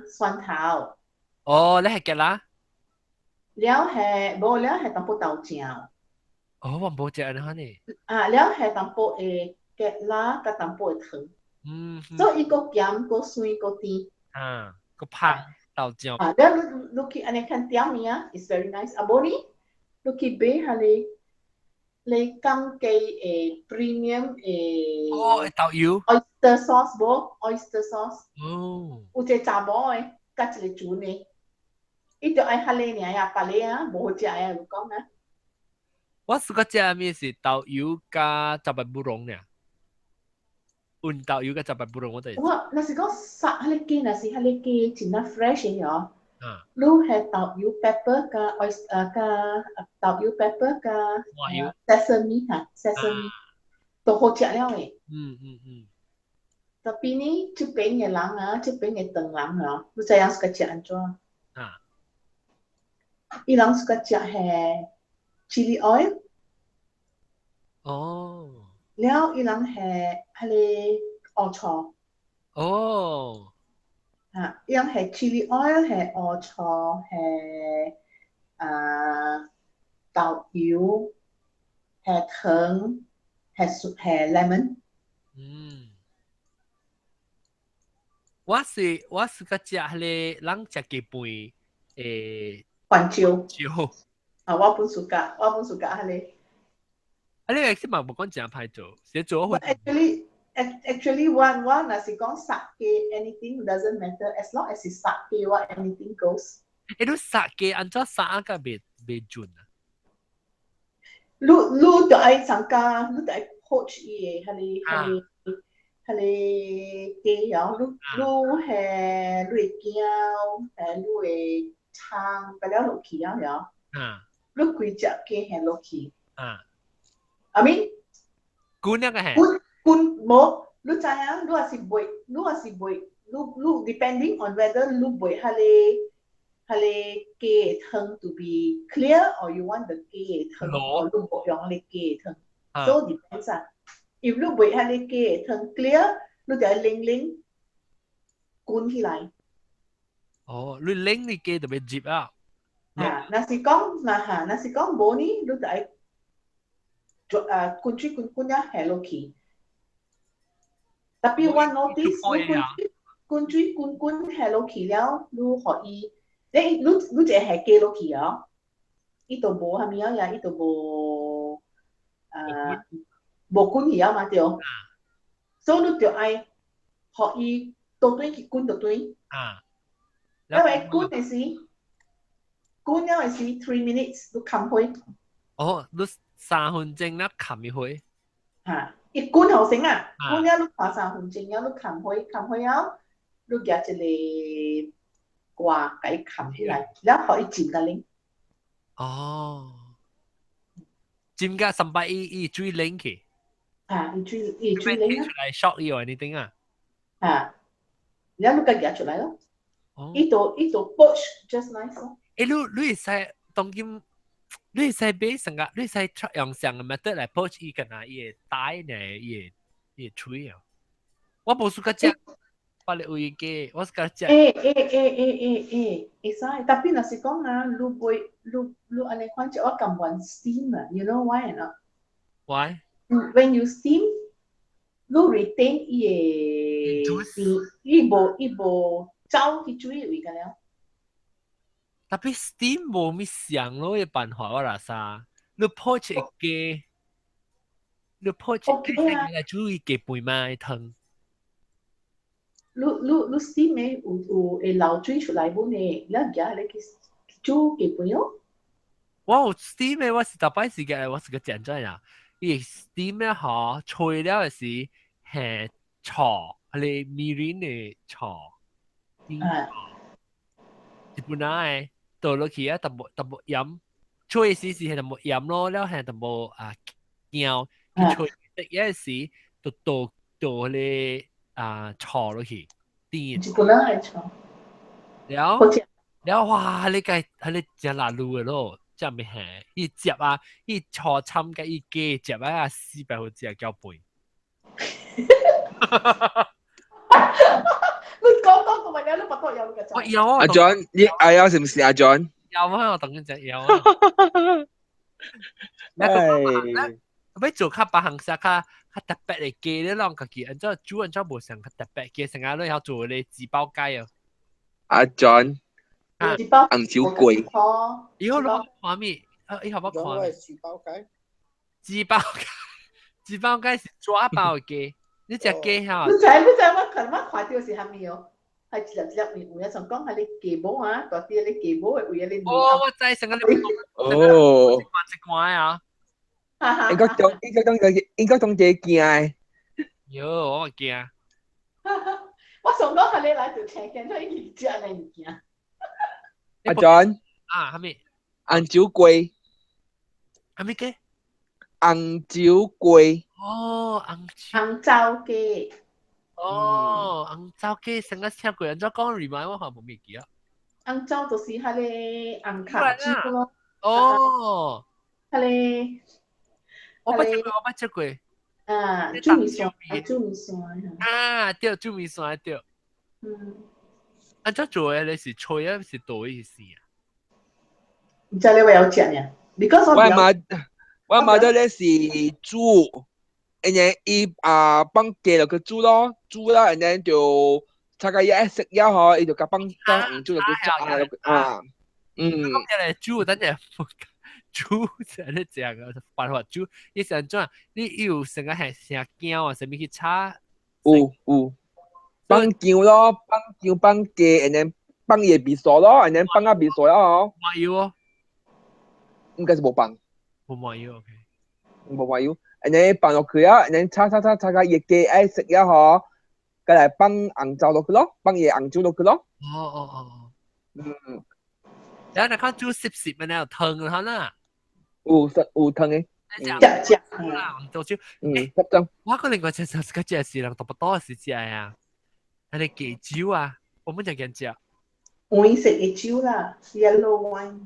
蒜頭。哦，你係芥辣？了係無了係淡薄豆醬。哦，我無食按呢款呢。啊，了係淡薄的芥辣佮淡薄的糖。嗯。所以伊閣鹹閣酸閣甜。啊，閣香。豆漿。啊，了你你去按呢看店物啊，is very nice。啊，無呢，你去買彼个你感覺的 premium 的。哦，豆油。 Oyster sauce 無？Oyster sauce。哦。有一個查某的，佮一個船的，伊就愛彼个爾啊，別个啊無好食的，有講啊。我試過食物是豆油加雜白布蓉爾。溫豆油加雜白布蓉，我就。我若是講殺彼个雞，若是彼个雞真正 fresh 的哦。你係豆油 pepper 加 oyster 加豆油 pepper 加 sesame 哈，sesame 都好食了的。Tapi 呢，這邊的人啊，這邊的唐人啊，你知影是個食按怎？啊。伊人是個食係 chili oil。哦。了，伊人係彼個烏醋。哦。啊，伊人係 chili oil，係烏醋，係啊豆油，係糖，係係 lemon。我是個食彼个人食雞飯誒。番椒。椒。啊，我本 suka，我本 suka 彼个。啊，你個是嘛無講誠歹做，是做好。 Actually，我我若是講殺雞，anything doesn't matter，as long as 是殺雞，我 anything goes。欸，你殺雞按怎殺個袂袂準啊？你你就愛參加，你就愛 poach 伊的，彼个彼个彼个雞哦，你你係你的薑，係你的葱，擺了落去啊，曉？你規隻雞下落去。I mean，滾那個係？滾滾無，你知影？你若是賣，你若是賣，你你 depending on whether 你賣彼个彼个雞的湯 to be clear or you want the 雞的湯，or 你無用彼個雞的湯，so depends 啊。If 你賣彼个雞的湯 clear，你就愛冷冷滾起來。哦，你冷你雞就欲入啊？啊，若是講若哈，若是講無呢，你就愛做啊滾水滾滾啊下落去。Tapi 我 notice 你滾水滾水滾滾下落去了，你予伊，你你你一個下雞落去哦，伊就無啥物啊呀，伊就無啊無滾去啊嘛對。所以你就愛予伊倒轉去滾倒轉。因為滾的時，滾了的時 3 minutes 你冚火。哦，你3分鐘了冚伊火。嚇，伊滾好先啊，滾了你看3分鐘了，你冚火，冚火了，你舉一個蓋共伊冚起來，了予伊浸甲冷。哦，浸甲三擺伊伊水冷去。啊，伊水伊水冷啊。出來 shock 伊哦，你頂啊。啊，了你家舉出來咯。伊就伊就 poach just nice 咯。欸，你你會使當今，你會使買成個，你會使用上個 method 來 poach 伊，敢若伊會帶呢，伊會伊會脆啊。我無 suka 食，別個位雞，我 suka 食。欸欸欸欸欸欸，會使，tapi 若是講啊，你袂你你按呢款食，我甘願 steam 啊，you know why or not？ Why？ When you steam，你 retain 伊個伊無伊無走去水位個了。 Tapi steam 無咪上咯，嘅辦法我啦啥？你 poach 一雞，你 poach 一雞來煮伊雞飯嘛湯。你你你 steam 的有有會流水出來無呢？你舉來去煮雞飯哦。我有 steam 的，我是逐擺時間，我是個講真啊。伊 steam 的吼，吹了的時係醋，彼个 mirin 的醋。啊。日本人的倒落去啊，淡薄淡薄鹽，吹時是係淡薄鹽咯，了係淡薄啊薑，去吹的時就倒倒彼个啊醋落去，甜。日本人愛醋。了了哇！你個彼個真辣滷的咯，真袂係，伊食啊，伊醋摻佮伊雞食啊，四百好食攪飯。你講講個物了，你巴肚枵你個我枵啊！阿 John，你阿枵是毋是阿 John？枵啊！我當然食枵啊！那個欲做較別項式較較特別的雞，你攏家己按怎煮按怎無像較特別雞，成日你曉做咧紙包雞啊！阿 John，紅酒雞。以後攞畫面，以後我看。紙包雞。紙包雞，紙包雞是抓包雞，你食雞嚇？你知你知我看我看到是蝦米哦？係一粒一粒面，有一種講係你雞毛啊，大啲你雞毛的位你。哦，我知成個你。哦。一罐啊！應該當應該當應該當這驚的。喲，我驚。我想講係你來就聽見，所以食呢物件。阿 John。啊，蝦米？紅酒雞。蝦米雞？紅酒雞。哦，紅紅酒雞。哦，紅酒雞成個聽過，按怎講 remind 我，好無記啊。紅酒就是彼個紅卡酒咯。哦。彼個。我捌食過，我捌食過。啊，煮麵線，煮麵線。啊，對，煮麵線對。嗯。按怎做的？你是吹啊，是倒是生啊？毋知你會有食呢？你講我媽，我媽的咧是煮，然後伊啊放雞落去煮咯，煮啦，然後就大概伊愛食了吼，伊就共放放紅酒落去煮啊，嗯。咁嚟煮，等陣煮就係你食個辦法煮，伊是按怎？你有成個係成薑啊，啥物去炒？有有，放薑咯，放薑放雞，然後放伊的味素咯，然後放啊味素了吼。麻油哦。應該是無放。無麻油，OK。無麻油，然後放落去啊，然後炒炒炒炒到伊的雞愛食了吼，再來放紅酒落去咯，放伊的紅酒落去咯。哦哦哦。嗯。然後你看煮濕濕的，有湯哈啦。有有湯的。食食啦，紅酒酒。嗯，濕湯。我個另外一隻個食是人特別多時食啊，係你雞酒啊，我們就見食。黃色的酒啦，yellow wine。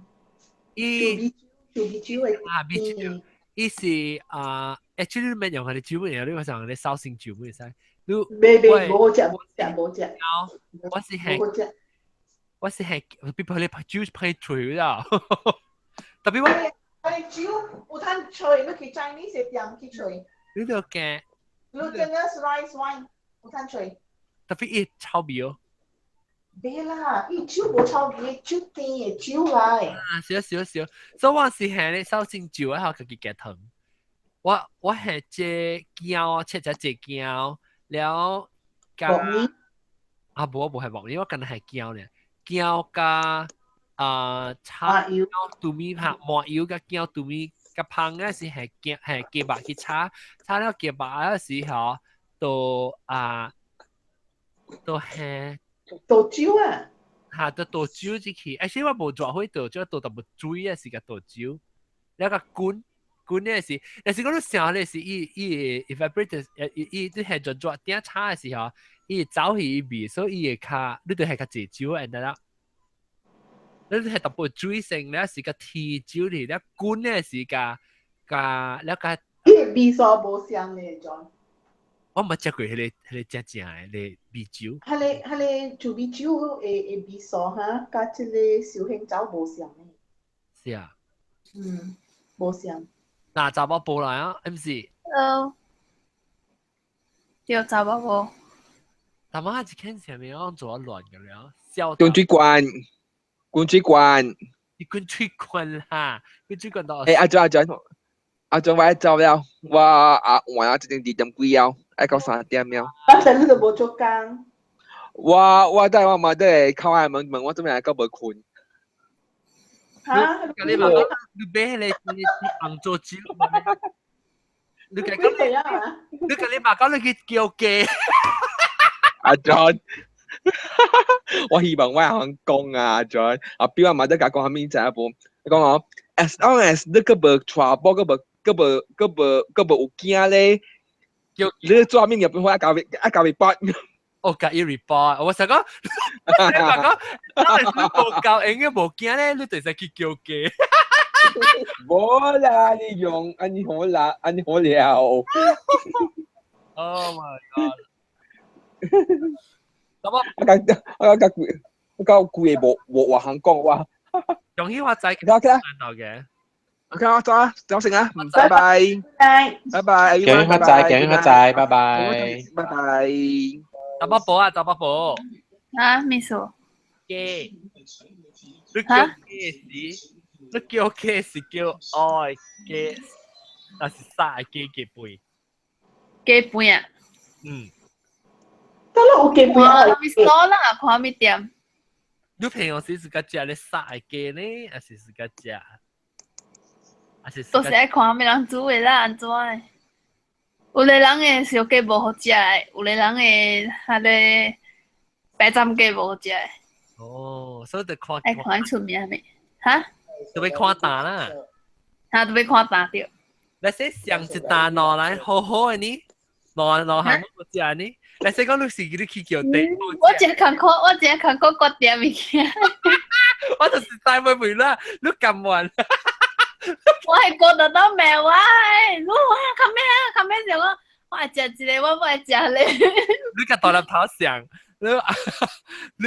伊。酒酒的。啊，米酒。伊是啊，actually 免用係你酒乜嘢，你話上你紹興酒乜嘢？你未未無食無食無食。我是係，我是係，比如你酒配吹啦，特別我。啊！你酒有通吹，你去 Chinese 的店去吹。你就驚。 Glutinous rice wine 有通吹。特別伊臭味哦。袂啦，伊酒無臭味，酒甜的酒來。啊，少少少，所以我是係咧紹興酒啊，家己加糖。我係這薑，切隻這薑，了加啊無無係木耳，我敢若係薑咧，薑加啊炒杜米拍麻油加薑杜米加芳嗰時係薑係雞肉去炒，炒了雞肉嗰時候，都啊都係倒酒啊！嚇，都倒酒入去，而且我無做會倒酒，倒淡薄水啊，是個倒酒，了個滾。滾咧是，但是我都想咧是伊伊 evaporate，伊伊你係做做點炒嘅時候，伊走去伊味，所以伊會較，你就係較濟酒，然後你係特別水性咧，是個甜酒嚟，咧滾咧是個加了個。伊味素無相咧，John。我毋捌食過彼個正正的彼個米酒。彼個煮米酒的味素哈，佮這個紹興酒無相的。是啊。嗯，無相。嗱，查某婆來啊，毋是？對，查某婆。查某一間啥物，我做啊亂個了。滾水罐，滾水罐。你滾水罐啦，滾水罐到。欸，阿俊阿俊，阿俊我走了，我啊換啊這陣2點幾了，愛到3點了。啊，但你都無做工。我等我媽佇敲我門問我做咩來到無睏。嚇！你話你買彼個紅酒酒，你講你，你講你媽講你去叫雞。阿 John，我希望我會曉講啊，阿 John，啊，比我媽在共講啥物知影無？伊講哦，as long as 你閣無娶某，閣無閣無閣無閣無有囝咧，你做啥物業本愛交愛交 report。哦，共伊 report，我想講，你話講，當你無夠應該無驚咧，你就使去叫雞。無啦，你用按呢好啦，按呢好了。 Oh my god！咁我講我講規我講規个無無話通講話。容許我仔得啦，嘅。 OK，我走啊，走先啊，拜拜，拜拜，恭喜發財，恭喜發財，拜拜，拜拜。查某婆啊，查某婆。啊，咩事？雞，你叫雞是，你叫雞是叫愛雞，還是殺雞雞背？雞背啊？嗯。得啦，有雞背啊！看咪多啦，看咪店。你平常時自家食咧殺雞呢，還是自家食？還是？都是愛看咩人煮的啦，按怎的？有个人的燒雞無好食的，有個人的彼个白斬雞無好食的。哦，所以就看。愛看出名未？哈？就欲看膽啦。哈，就欲看膽著。來說上一單攞來好好的呢，攞攞項目食呢。來說講你是你去叫地。我真艱苦，我真艱苦決定物件。我就是帶袂袂啦，你甘願。我係過得到命我，你我較咩啊？較咩想講，我愛食一個，我無愛食咧。你共大粒頭上，你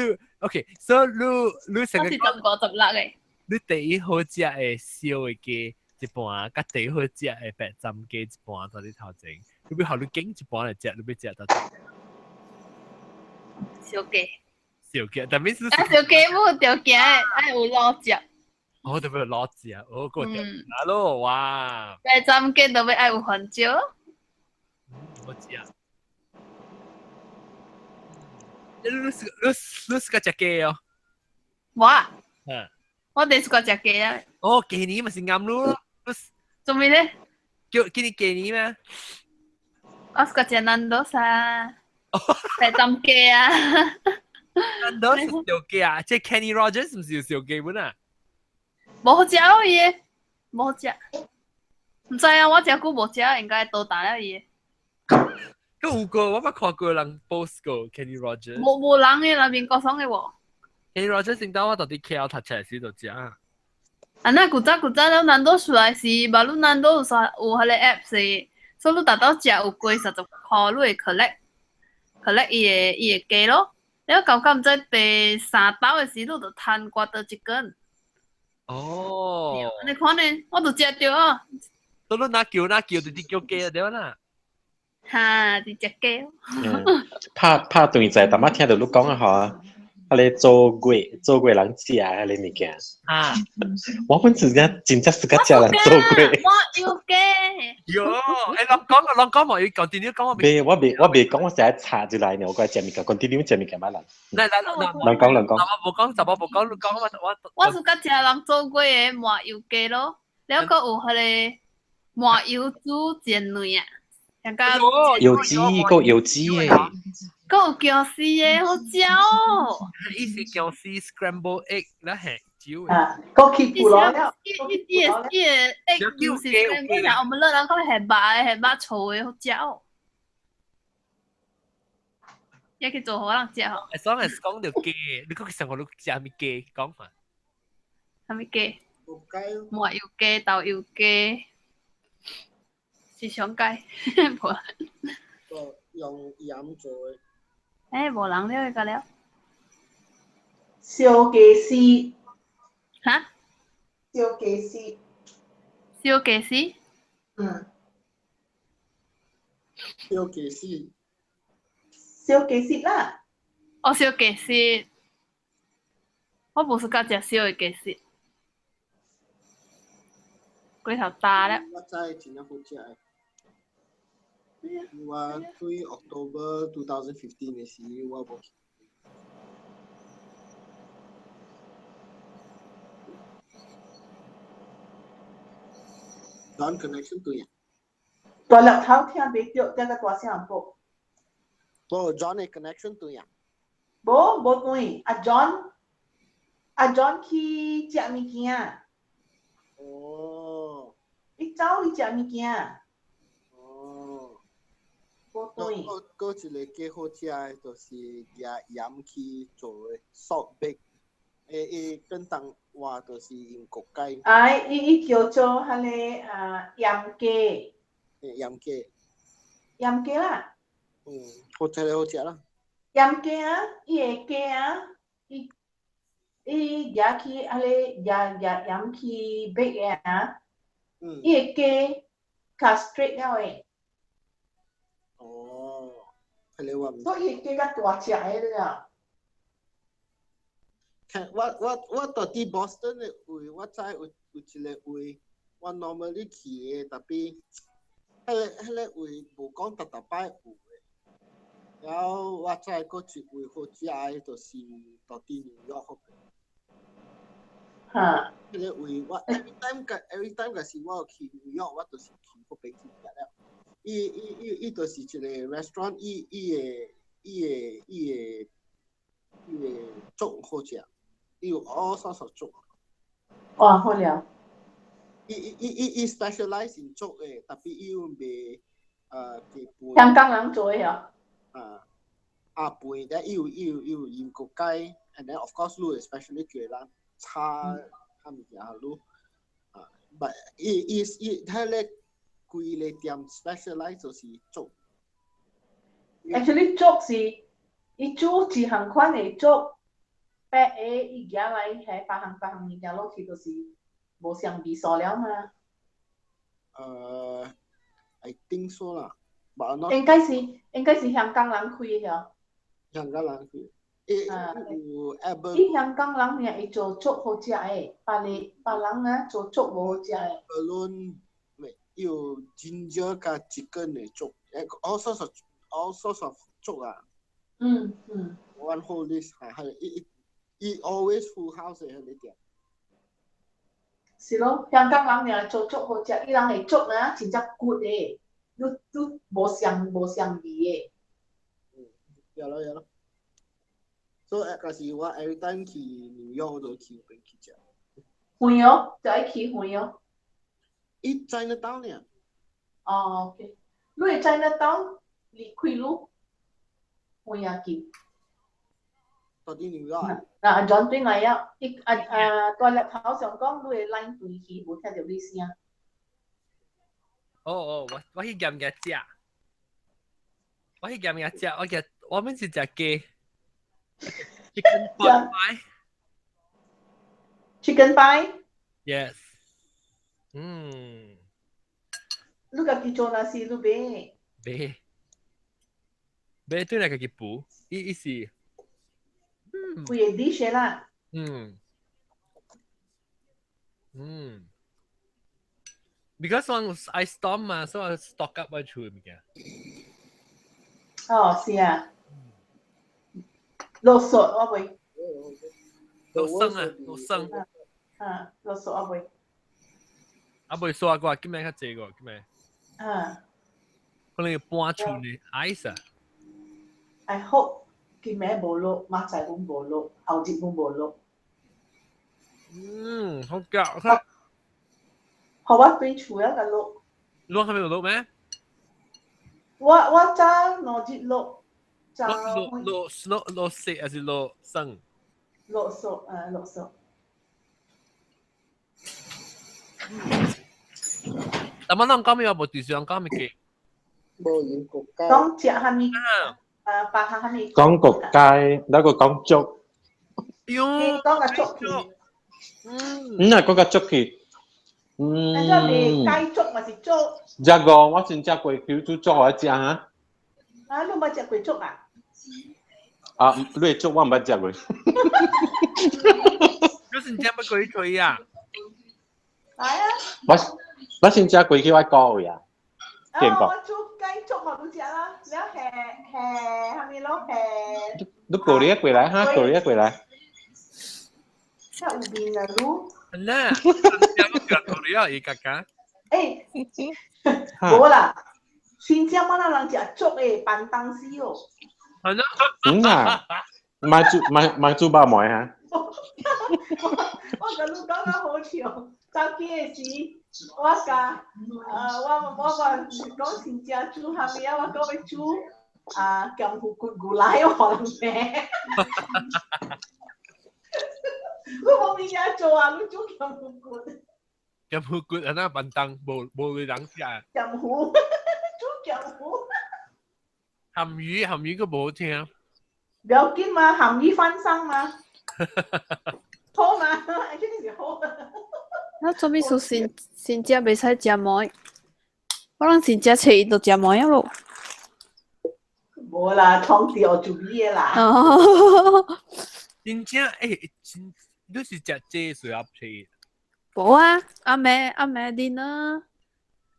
你 OK，所以你你成個。我是15、16個。你第一好食的燒的雞一盤，佮第一好食的白斬雞一盤，在你頭前，你欲予你揀一盤來食，你欲食佗一？燒雞。燒雞，但係是。啊，燒雞無條件，愛有滷汁。哦，特別滷汁啊！哦，個條啊咯，哇！白斬雞特別愛有番椒。好食啊！你是個食雞哦？我。嗯。我哋是個食雞啊。哦，雞年咪是啱咯。做咩咧？叫叫你雞年咩？我是個食南多沙，白斬雞啊。南多是燒雞啊？這 Kenny Rogers 唔是燒雞本啊？無好食咯伊個，無好食。毋知啊，我誠久無食，應該倒淡了伊個。閣有個我捌看過人 post 過 Kenny Rogers。無人的啦，民國爽的無。 Kenny Rogers 先到我到底 KL 讀冊時就食。啊那古早古早了，南都出來時，馬路南都有啥有彼個 app 是，所以你達到食有過60塊，你會 collect collect 伊個雞咯。了到到毋知第三兜的時，你就趁掛倒一根。哦，你看呢，我就食著啊。都你若叫若叫，就直叫雞啊對啦。哈，直食雞。拍拍斷在，淡仔聽著你講啊吼，啊你做粿做粿人食啊，彼個物件。啊！我本自己真正是較食人做粿。我有雞。喲，欸，人講啊，人講嘛，伊 continue 講我未，我未，我未講，我成日查出來呢，我過食物件，continue 食物件嘛人。來來來，人講人講。我無講，就我無講，你講我我。我是較食人做粿的麻油雞咯，了閣有彼個麻油煮煎卵啊，個油脂，閣油脂的。閣有薑絲的，好食哦。伊是薑絲 scramble egg 啦嘿。啊，閣起鼓了。伊伊伊個伊個 egg 毋是 scramble，我們樂人講係肉的，係肉炒的，好食哦。也去做予人食吼。 As long as 講著雞，你講上個你食啥物雞講嘛？啥物雞？麻油雞、豆油雞，是上雞，無。用鹽做的。欸，無人了，個了。燒雞絲。哈？燒雞絲。燒雞絲？嗯。燒雞絲。燒雞絲啦。哦，燒雞絲。我無是較食燒的雞絲。過頭焦了。我知真正好食的。我對 October 2015的時，我無去。John connection 對啊。大粒頭聽袂著，聽較大聲無？無 John 的 connection 對啊。無無對，阿 John 阿 John 去食物件。哦。伊走去食物件。哦。無對。閣一個幾好食的，就是舉鹽去做的 salt bake。伊跟當話就是用國雞。哎，伊叫做彼個啊鹽雞。鹽雞。鹽雞啦。嗯，好食好食啦。鹽雞啊，伊個雞啊，伊伊舉去彼個舉舉鹽去 bake 的啊，伊個雞較 straight 了的。哦，彼個我毋。所以雞較大隻的了。我到佇 Boston 的位，我知有一個位，我 normally 去的，特別彼個位無講逐逐擺有的。然後我知閣一位好食的，就是到佇紐約彼邊。彼個位我 every time 若是我有去紐約，我就是去彼邊去食了。伊就是一個 restaurant，伊的粥好食，伊有 all sorts of 粥。哇，好了。伊 specialize in 粥的，特別伊有賣雞飯。香港人做的哦。啊飯，咧伊有鹽焗雞，and then of course 你 especially 叫人炒炒物件你啊，but 伊彼个規个店 specialize 就是粥。 Actually 粥是伊煮一項款的粥，白的伊夾來係別項別項物件落去，就是無相味素了嘛。I think so 啦，but not 應該是香港人開的嗬。香港人開。有 Ever。伊香港人爾會做粥好食的，別个別人啊做粥無好食的。 Alone，有 ginger 加 chicken 的粥，all sorts of 粥啊。One whole list 係伊 always full house 的彼個店。是咯，香港人爾做粥好食，伊人的粥啊真正骨的，你無相味的。有咯有咯。所以若是我 every time 去紐約，我就去彼邊去食。遠哦，就愛去遠哦。伊 Chinatown 呢？哦，OK。你的 Chinatown 離開你遠啊近？到底紐約啊？嗱，轉轉來啊！伊啊啊，大粒頭上講，你的 line 斷去，無聽著你聲。哦哦，我去鹹嘅食，我去鹹嘅食，我食我們是食雞，chicken pot pie。 Chicken pie。 Yes。嗯。你家己做那是你買？買。買對來家己補，伊是。幾個 dish 啦。嗯。嗯。Because 我 ice storm 嘛，所以我 stock up 我厝物件。哦，是啊。落雪我袂。落霜啊，落霜。啊，落雪我袂。啊，袂刷過，今日較濟過，今日。可能搬厝呢，ice 啊。 I hope 今暝無落，明仔阮無落，後日阮無落。嗯，好夾。好，我對厝一個落。落係咪落咩？我早2日落。落落落落雪還是落霜？落雪啊，落雪。但係咱講咩話無地上講咩嘅？無用國家。講食蝦米？啊，白蝦米。講國雞，那個講粥。喲，講個粥去。嗯，啊，講個粥去。嗯。那個雞粥還是粥？食過，我先食過，叫煮粥我食哈。啊，你捌食過粥啊？啊，你的粥我毋捌食過。你先食捌過去吹啊？來啊！我先食過去我個位啊。啊，我煮雞粥我都食啦，了係蝦米咯係。你過嚟啊，過來哈，過嚟啊，過來。有面啊，你。嗱，食乜腳過嚟啊？伊家家。欸，無啦，新疆乜那人食粥的板東西哦。係咯。嗯啊，買煮肉糜哈。我共你講較好笑，早起的時，我共我講新疆煮蝦米啊，我講欲煮啊鹹腐骨牛奶，我予人罵。你無物件做啊？你煮鹹腐骨。鹹腐骨啊，那便當無人食。鹹腐，煮鹹腐。鹹魚閣無好聽。不要緊嘛，鹹魚翻身嘛。好嘛，肯定是好。那做咩事先食袂使食糜？我人先食切伊就食糜啊咯。無啦，創掉就味的啦。哦。真正欸，真你是食這需要皮？無啊，暗暝暗暝 dinner，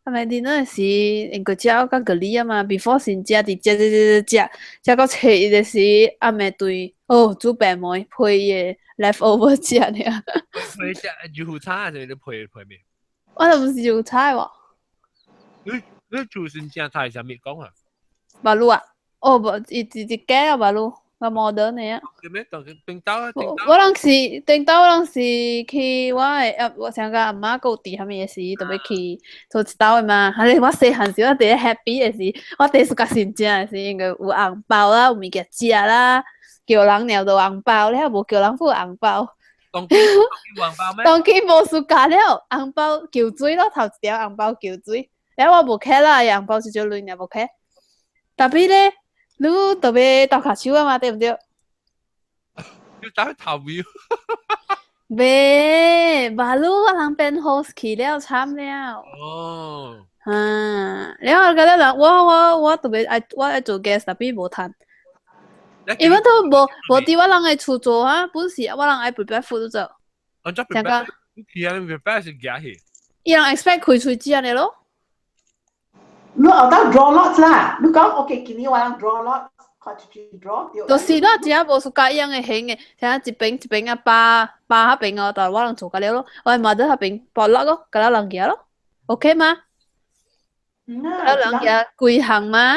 暗暝 dinner 是應該食較個哩啊嘛，before 先食佇食食食食食到初一的時，暗暝對哦煮白糜配伊的 leftover 食爾。配食油炒還是你配配麵？我都毋是油炒喎。你煮先正菜啥物講啊？巴魯啊？哦無，伊一一間啊巴魯。我無得呢。叫咩？當頂刀我我當時頂刀，我當時去我的啊，我想講阿媽閣有佇啥物的時，特別去做一道的嘛。還是我細漢時，我第一 happy 的時，我第一次較新正的時，應該有紅包啦，有物件食啦，叫人尿到紅包了，無叫人付紅包。當今紅包咩？當今無暑假了，紅包救水咯，頭一條紅包救水。了我無開啦，紅包少少錢也無開。特別咧。你特別鬥跤手啊嘛，對毋對？你打去頭尾。袂，馬路我人變 host 去了，慘了。哦。啊，了後個人，我特別愛我愛做 guest，特別無趁。因為都無無佇我人的厝做啊，本是我人愛 prepare food 做。按怎 prepare？你去啊？你 prepare 是夾去？伊人 expect 開喙食呢咯。你後當 draw lots 啦，你講 OK，今年我人 draw lot，看出去 draw 就是咯，只無暑假一樣的型的，像一邊一邊啊，包包彼邊哦，但我人做甲了咯，我媽在彼邊包落咯，甲了人行咯，OK 嗎？了人行幾項嗎？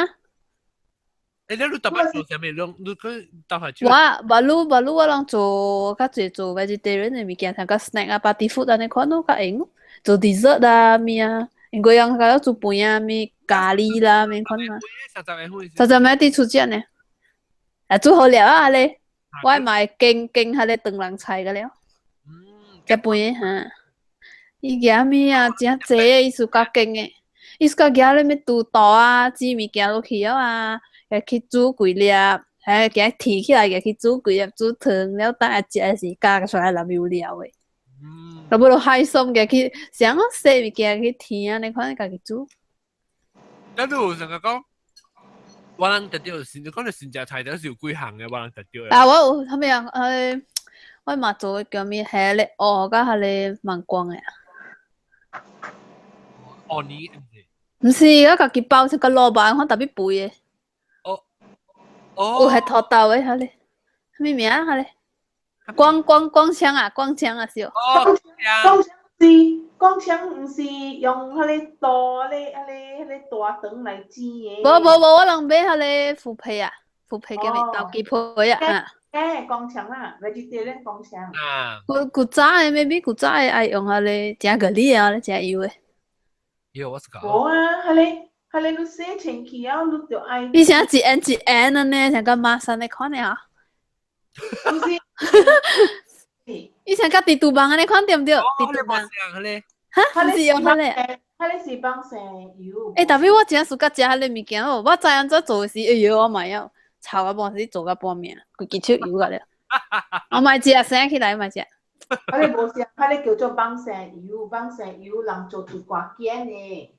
欸，你特別做啥物？你你去搭下手？我巴魯巴魯，我人做較濟做 vegetarian 的物件，像個 snack 啊、party food 按呢款咯，較閒做 dessert 啊，物啊。因為人較煮飯啊，物咖喱啦，物款嘛。十十暝佇厝食呢，啊煮好了啊咧，我嘛會煎煎彼個唐人菜個了。食飯哈，伊夾物啊，誠濟的，伊是較煎的，伊是較夾咧物豬肚啊，煮物件落去了啊，去煮幾粒，還夾提起來，夾去煮幾粒煮湯了，等下食的時加出來淋油料的。啊，無就海參夾去，啥個洗物件去甜啊？你看家己煮。咱你有成日講，我人特著是，你講你新食菜頭是有幾項的，我人特著。啊，我有啥物啊？我嘛做叫物蝦咧，蚵佮彼個網光的。蚵泥毋是？毋是，我家己包出個蘿蔔，看特別肥的。哦。哦。有係土豆的，彼個，啥物名啊？彼個？光光光槍啊，光槍啊，是哦。光槍是光槍，毋是用彼個刀、彼個、彼個、彼個大腸來煎的。無無無，我人買彼個腐皮啊，腐皮叫咩？豆雞皮啊。欸，光槍啦，vegetarian 光槍。啊。古古早的，maybe 古早的愛用彼個誠個力啊，誠油的。有我是講。無啊，彼個彼個你洗清氣了，你就愛。你像一按一按的呢，像個馬上的款的啊。不是，以前甲蜘蛛網按呢款對毋對？蜘蛛網。哈，毋是用彼個。彼個是放生油。欸，特別我真喜歡食彼個物件哦，我知按怎做時，哎喲，我嘛曉炒到半時，做到半暝，規支手油甲了。我嘛食，生起來嘛食。彼個無啥，彼個叫做放生油，放生油人做地瓜羹的。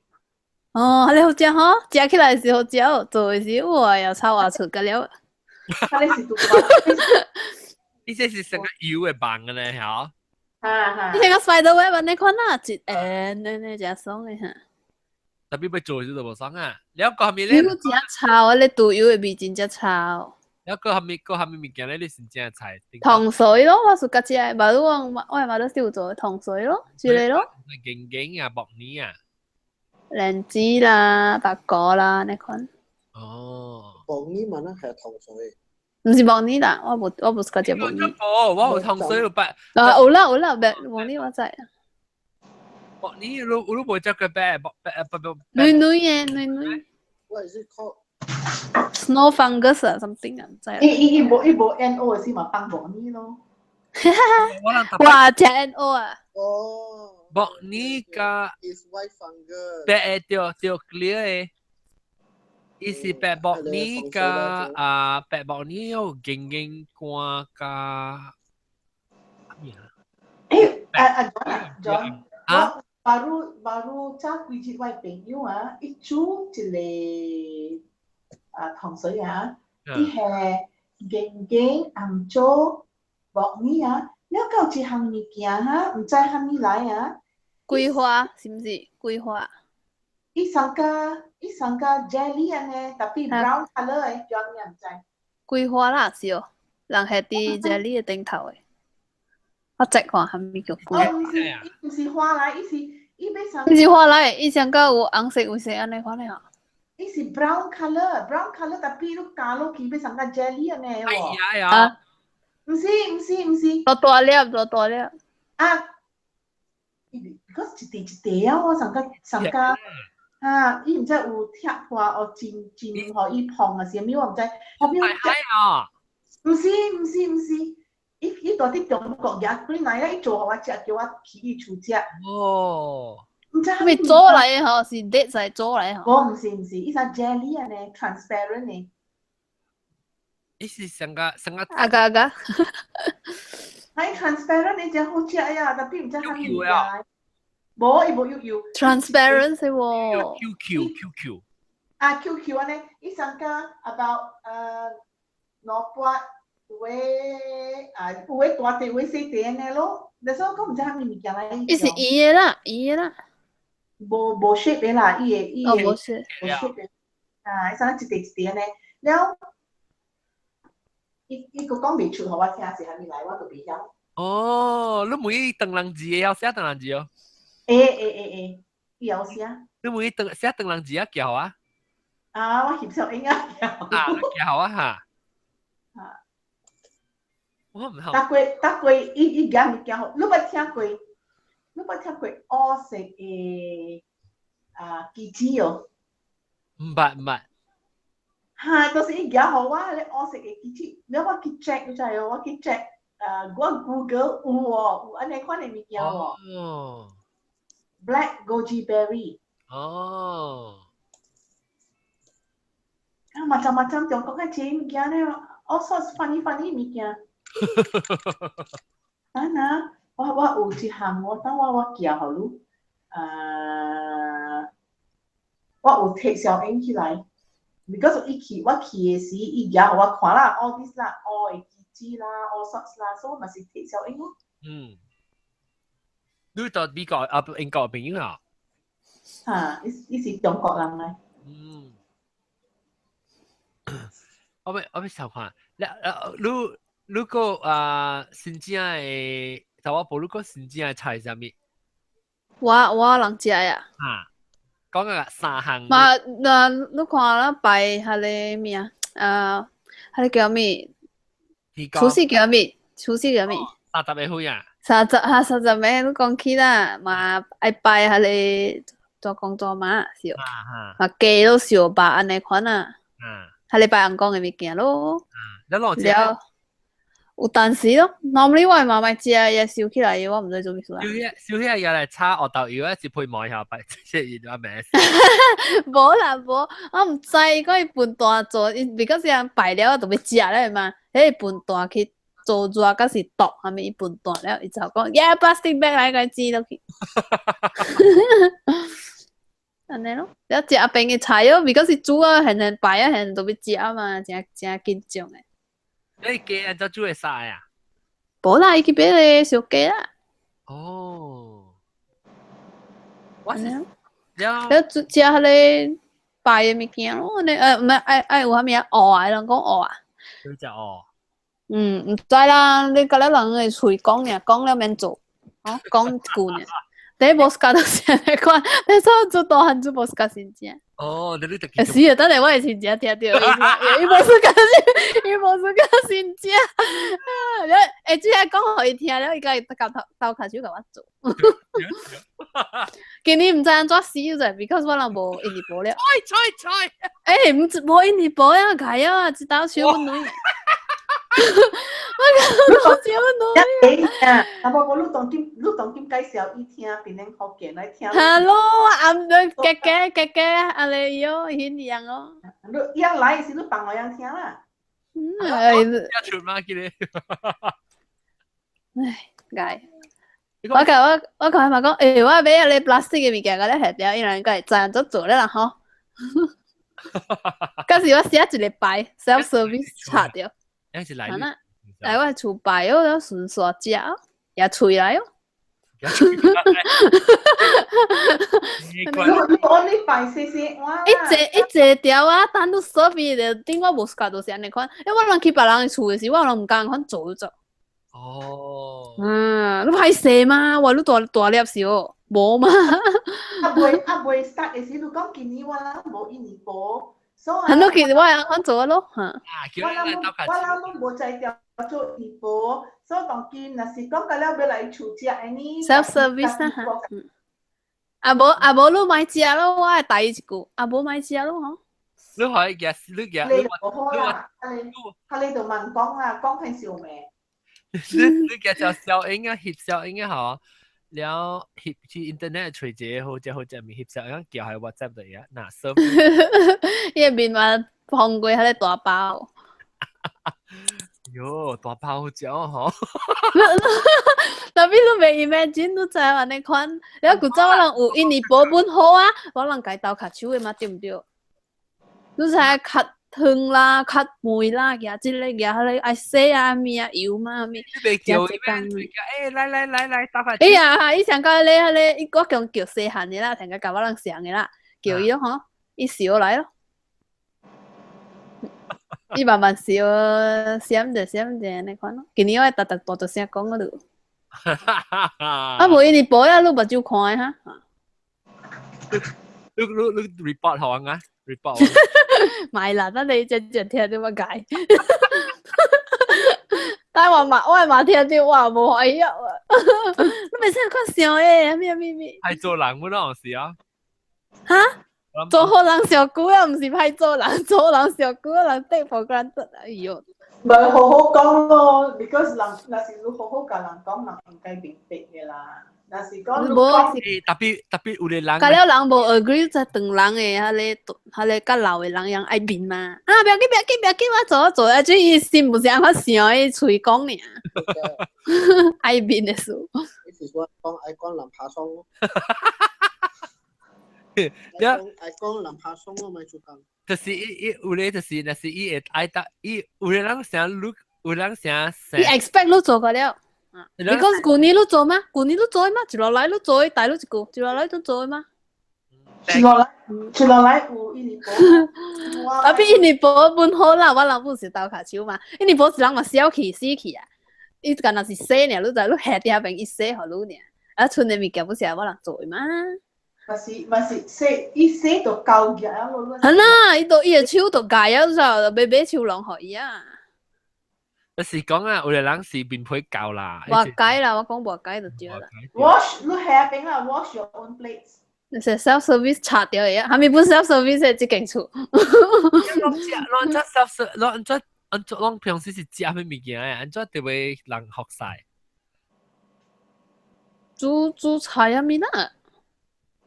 哦，彼個好食吼，食起來是好食哦，做的時哇又臭啊出甲了。彼個是地瓜。伊這是成個油的網的呢，嚇。哈哈。你像個 spider web 按呢款啊，一按呢呢誠爽的哈。特別欲做時就無爽啊！了個蝦米咧？油誠臭啊！咧豬油的味真正臭。了個蝦米個蝦米物件咧？你是正菜？糖水咯，我是較食的，馬路我我嘛都是有做糖水咯，之類咯。硬硬啊，薄泥啊。蓮子啦，白果啦，那款。哦。薄泥嘛，那係糖水。毋是薄泥啦，我無我無喜歡食薄泥。哦，我有糖水有白。啊，有啦有啦，白薄泥我知。薄泥你你無食過白薄白白白。軟軟的，軟軟。我是靠 snow fungus 啊，something 啊，毋知。伊伊伊無伊無 N O 的時嘛放薄泥咯。哇，食 N O 啊！哦。薄泥加 is white fungus。白的對對 clear 的。伊是白薄泥加啊白薄泥有硬硬乾加咩啊？欸，啊啊 John 啊 John，啊我 baru baru 早幾日我朋友啊，伊煮一個啊糖水啊，伊係硬硬紅棗、糯米啊，了到一項物件哈，毋知啥物來啊？桂花是毋是？桂花。伊送個 jelly 按呢，tapi brown colour 的，叫咩毋知？桂花啦，是哦，人係佇 jelly 的頂頭的。我再看啥物叫桂。哦，毋是，伊毋是花來，伊是伊欲送。毋是花來，伊上個有紅色有色按呢款的吼。伊是 brown colour，brown colour，tapi 你咬落去欲送個 jelly 按呢喎。哎呀！毋是毋是毋是。大大粒，大大粒。啊，because 一塊一塊啊，我上個上個。啊！伊毋知有拆破哦，真真予伊碰啊，啥物我毋知。係啊！毋是毋是毋是，伊伊蹛佇中國額幾來啊，伊做予我食，叫我去伊厝食。哦。毋知啥物做來的吼，是熱在做來吼。無，毋是毋是，伊啥 jelly 按呢，transparent 的。伊是上個上個。阿個阿個。係 transparent 的真好食呀，tapi 毋知啥物物件。無，伊無幼幼。 Transparent 是喎。 Q Q Q Q。啊 Q Q 按呢，伊上加 about 兩百有的啊，有的大塊，有的細塊按呢咯。那時候我毋知啥物物件來。伊是圓的啦，圓的啦。無無 shape 的啦，伊的伊的。哦，無 shape。無 shape 的。啊，伊啥一塊一塊按呢，了，伊伊閣講袂出，予我聽是啥物來，我都袂曉。哦，你問伊唐人字會曉寫唐人字哦？會會會會，伊曉寫。你問伊唐寫唐人字啊，叫啊？啊，我翕相影啊，叫。啊，叫啊哈。啊。我毋好。逐過逐過，伊伊夾物件，你捌聽過？你捌聽過烏色的啊雞子哦？毋捌毋捌。哈，就是伊夾予我彼個烏色的雞子，了我去 check 你知哦，我去 check，我 Google 有哦，有按呢款的物件哦。哦。 Black goji berry。哦。啊，macam-macam 中國嘅這物件咧，all sorts funny funny 物件。啊嗱，我有一項，我等我我寄予你，我有摕小影起來，because 伊去我去的時，伊寄予我看啦，all this 啦，all 的雞子啦，all sorts 啦，所以我嘛是摕小影咯。嗯。你到美國啊英國朋友啊？嚇，伊伊是中國人來。嗯。我欲想看，你你如果啊新正的，頭我無如果新正的菜是啥物？我我人食呀。啊，講個三項。嘛，那你看咱拜彼个咩啊？啊，彼个叫咩？除夕叫咩？除夕叫咩？ 30個歲啊！三十哈三十暝，你講起啦，嘛愛拜彼个祖公祖媽是哦，嘛雞都燒肉按呢款啊，彼个拜尪公的物件咯。你攞了，有當時咯，normally 我的媽媽食也燒起來，我毋知做咩事啊。燒起燒起來來炒芋頭油，一配毛下拜，這是阿咩？無啦無，我毋知講伊笨蛋做，伊because 人拜了就欲食咧嘛，彼個笨蛋去做熱抑是毒，啥物伊笨蛋了，伊就講，yeah plastic bag 來共伊擠落去。按呢咯，了食阿邊的菜哦，because 是煮啊，現現拜啊，現就欲食嘛，誠誠緊張的。你雞按怎煮會使啊？無啦，伊去買個燒雞啦。哦，我是了，了煮食彼个拜的物件咯，按呢毋係愛愛有啥物啊？芋啊，人講芋啊。佢食芋。嗯，毋知啦，你甲了人的喙講爾，講了免做，哦，講一句爾。第一無 suka 都是按呢款，但是我做大漢做無 suka 真正。哦，你你欸是啊，等下我會真正聽著，伊伊無 suka 是，伊無 suka 真正。了，欸，這下講予伊聽了，伊共伊夾頭鬥跤手共我做。今年毋知按怎死就，because 我人無印尼婆了。菜菜菜！欸，毋知無印尼婆啊，害啊，一刀手阮女。我講手阮女。啊，啊無無，你當今你當今介紹伊聽，變成福建來聽。 Hello，啊，哥哥哥哥，阿你喲，顯樣哦。你伊來時，你放予𪜶聽啦。嗯，哎，一出嗎？記得。唉，該。我甲我我甲伊嘛講，欸，我買彼个 plastic 的物件，共你下掉，伊人會知按怎做了啦吼。嗰時我寫一個牌，self service 拆掉。那是來。來我厝擺哦，了順紲食，也喙來哦。你 only 擺細細碗。一隻一隻條啊，等你手邊就頂我無 suka 就是按呢款，因為我人去別人厝的時，我攏毋敢款做做。哦。嗯，你歹勢嘛？哇，你大大粒是哦，無嘛？啊未啊未 start 的時，你講今年我人無一年無，所以。很多其實我會按做咯，嚇。我人我人攏無才調做義婆，所以當今若是講到了欲來厝食的呢 self service 啊嚇。啊無啊無，你莫食咯，我會提伊一句，啊無莫食咯吼。你可以夾，你夾，你無好啦，啊你，啊你就慢講啦，講很少咩？你夾就小英啊，翕小英啊，嗬，了翕去 internet 隨者好只好只面翕小英，叫喺 WhatsApp 度啊，嗱 serve。伊個面嘛放過彼个大包。喲，大包好食哦，嗬！特別你袂 imagine 你知按呢款，了古早我人有印尼保本好啊，我人家鬥跤手的嘛，對毋對？你知較湯啦，較糜啦，舉這个舉彼个愛洗啊，物啊油嘛物。你袂叫伊咩？欸，來來來來，鬥跤手。哎呀，伊上到咧彼个，伊我共叫細漢的啦，上個共我人上的啦，叫伊咯吼，伊笑來咯。伊慢慢笑，閃者閃者按呢款咯。今年我會逐逐大大聲講嗰度。啊無伊佇報啊，你目睭看的哈。你你你 report 予我啊？report。莫啦，等你真正聽著我解。但我嘛，我嘛聽著，我無歡喜啊！你袂使看想的，咩咩咩？歹做人，我攏是啊。哈？做好人上久啊，毋是歹做人，做人上久啊，人 take for granted。哎喲。無好好講咯，because 人若是你好好共人講，人應該明白的啦。若是講你講，特別特別有个人，甲了人無 agree 才唐人的，彼个彼个較老的人樣愛面嘛。啊，不要緊，不要緊，不要緊，我做我做，啊，這伊心毋是按怎想，伊喙講爾。愛面的事。你是說講愛講人拍爽咯？愛講人拍爽我咪做工。就是伊伊有咧，就是若是伊會愛搭伊有个人想你，有人想。伊 expect 你做過了。你講舊年你做嗎？舊年你做嗎？一落來你做，帶你一句，一落來都做嗎？一落來，一落來有印尼婆。啊，比印尼婆本好啦，我人不是鬥跤手嘛。印尼婆是人嘛小氣死氣啊！伊敢若是洗爾，你知你下佇遐邊伊洗予你爾，啊，賰的物件不是我人做的嗎？嘛是嘛是洗，伊洗就夠額啊！係啦，伊都伊的手就界啊，就買買手攏予伊啊。就是講啊，有个人是面皮厚啦。無解啦，我講無解就對啦。 Wash 你下邊啦，wash your own plates。那是 self service 拆掉的啊，還沒本 self service 的這間厝。攏食，攏怎 self service，攏怎按怎攏平時是食啥物件的？按怎特別人學曬？煮煮菜啊物啦。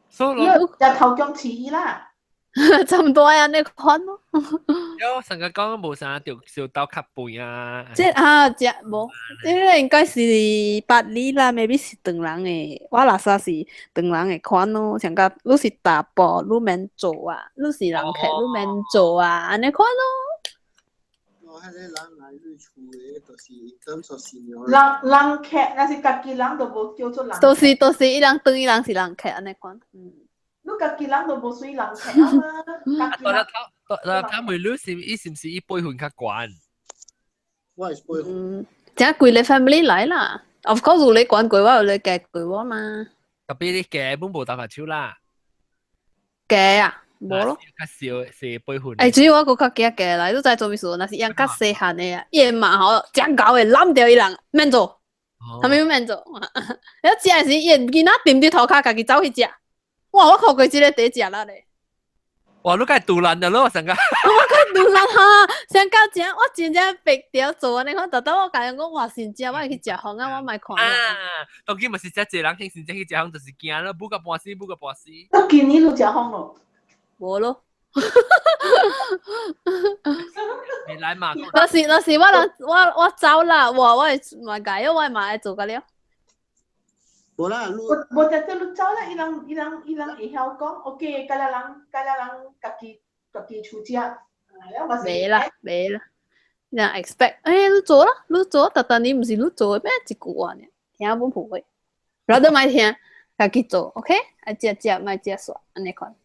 所以日頭姜翅啦。差唔多啊，那款咯。有成日講無啥就小刀較肥啊。這啊，這無，這個應該是巴厘啦，maybe 是唐人的。我垃圾是唐人的款咯，像講你是查埔，你免做啊；你是人客，你免做啊，按呢款咯。我彼個人來你厝的，就是當作是人人客，若是家己人就無叫做人。都是都是，伊人當伊人是人客按呢款，嗯。你家己人都無屬於人客啊嘛。啊，他他問你是伊是毋是伊輩分較懸？我是輩分。嗯，這規个 family 來啦。Of course 有你管過我，有你加過我嘛。特別你加本無鬥跤手啦。加啊，無咯。較少是輩分。欸，主要我閣較驚加來，你知做咩事？若是養較細漢的啊，伊會嘛吼，真𠢕的攬著伊人，免做，啥物免做。了食的時，伊會囡仔踮佇塗跤，家己走去食。哇！我看過這个第食力咧。哇！你該賭爛的咯，上個。我該賭爛哈，上到真我真正白條做按呢款，逐逐我共伊講，哇！真正我會去食風啊，我莫看。啊，當今嘛是遮濟人興真正去食風，就是驚咯，補個半死，補個半死。你今年有食風咯？無咯。你來嘛？若是若是我人我我走啦，我我會嘛解，我會嘛會做甲了。無啦，你無無只只你走啦，伊人伊人伊人會曉講，OK，甲咱人甲咱人家己家己厝食，袂啦袂啦，人 expect，欸，你做啦，你做，但但你毋是你做的咩？一句話呢，聽本不會，然後都莫聽，家己做，OK？愛食食，莫食煞，按呢款。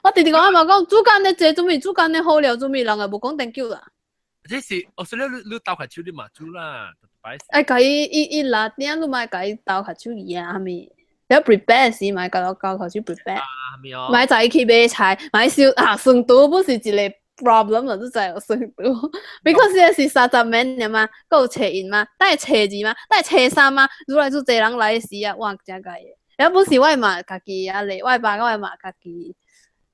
我直直講阿媽講，煮工咧濟，做咩煮工咧好料，做咩人也無講 thank you 啦。這是，我說你你鬥下手你嘛煮啦，愛共伊伊伊拿鼎，你莫共伊鬥下手伊啊，啥物？你 prepare 時莫共我鬥下手 prepare。莫早伊去買菜，莫燒啊，酸肚不是一個 problem 啦，你知無酸肚？because 這是30免爾嘛，閣有揣𪜶嘛，等下揣二嘛，等下揣三嘛，愈來愈濟人來時啊，哇，誠介意。了本是我嘛家己啊咧，我爸我嘛家己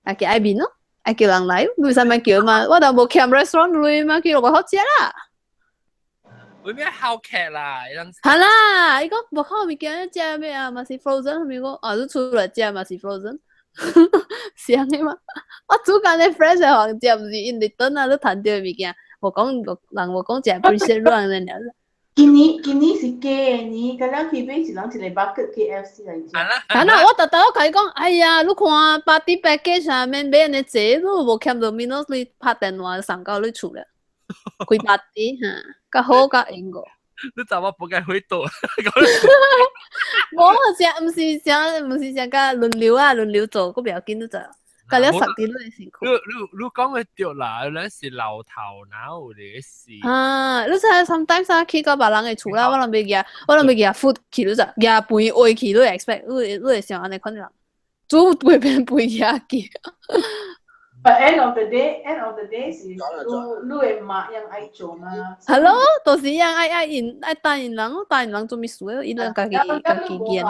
家己愛面咯，愛叫人來，你啥物叫嘛？我都無欠 restaurant 鐳嘛，去外口食啦。會咩好客啦？伊人係啦，伊講無靠物件食咩啊？嘛是 frozen，啥物講啊？你出來食嘛是 frozen，是按呢嘛？我煮工咧 fresh 的予人食，毋是因為轉啊，你趁著的物件，無講人無講食 appreciate 你按呢爾。今年是假年，敢若去買一人一個 bucket KFC 來食。啊啦，我逐逐我共伊講，哎呀，你看 party package 啊，免買按呢濟，你無欠 Domino's 你拍電話送到你厝了，開 party 哈，較好較閒個。你知我不該回答。無食，毋是啥，毋是啥甲輪流啊，輪流做，閣袂要緊，你知。甲了實佇你的身軀。你你你講的對啦，咱是老頭腦的是。啊，你知 sometimes 啊，去到別人的厝啦，我攏欲舉，我攏欲舉 food 去，你知，舉盤話去，你會 expect，你會你會想按呢款人，煮袂變盤舉去。 But end of the day, end of the day 是你你的媽樣愛做嘛。係咯，就是樣愛愛𪜶愛等𪜶人，等𪜶人做物事，伊人家己家己見。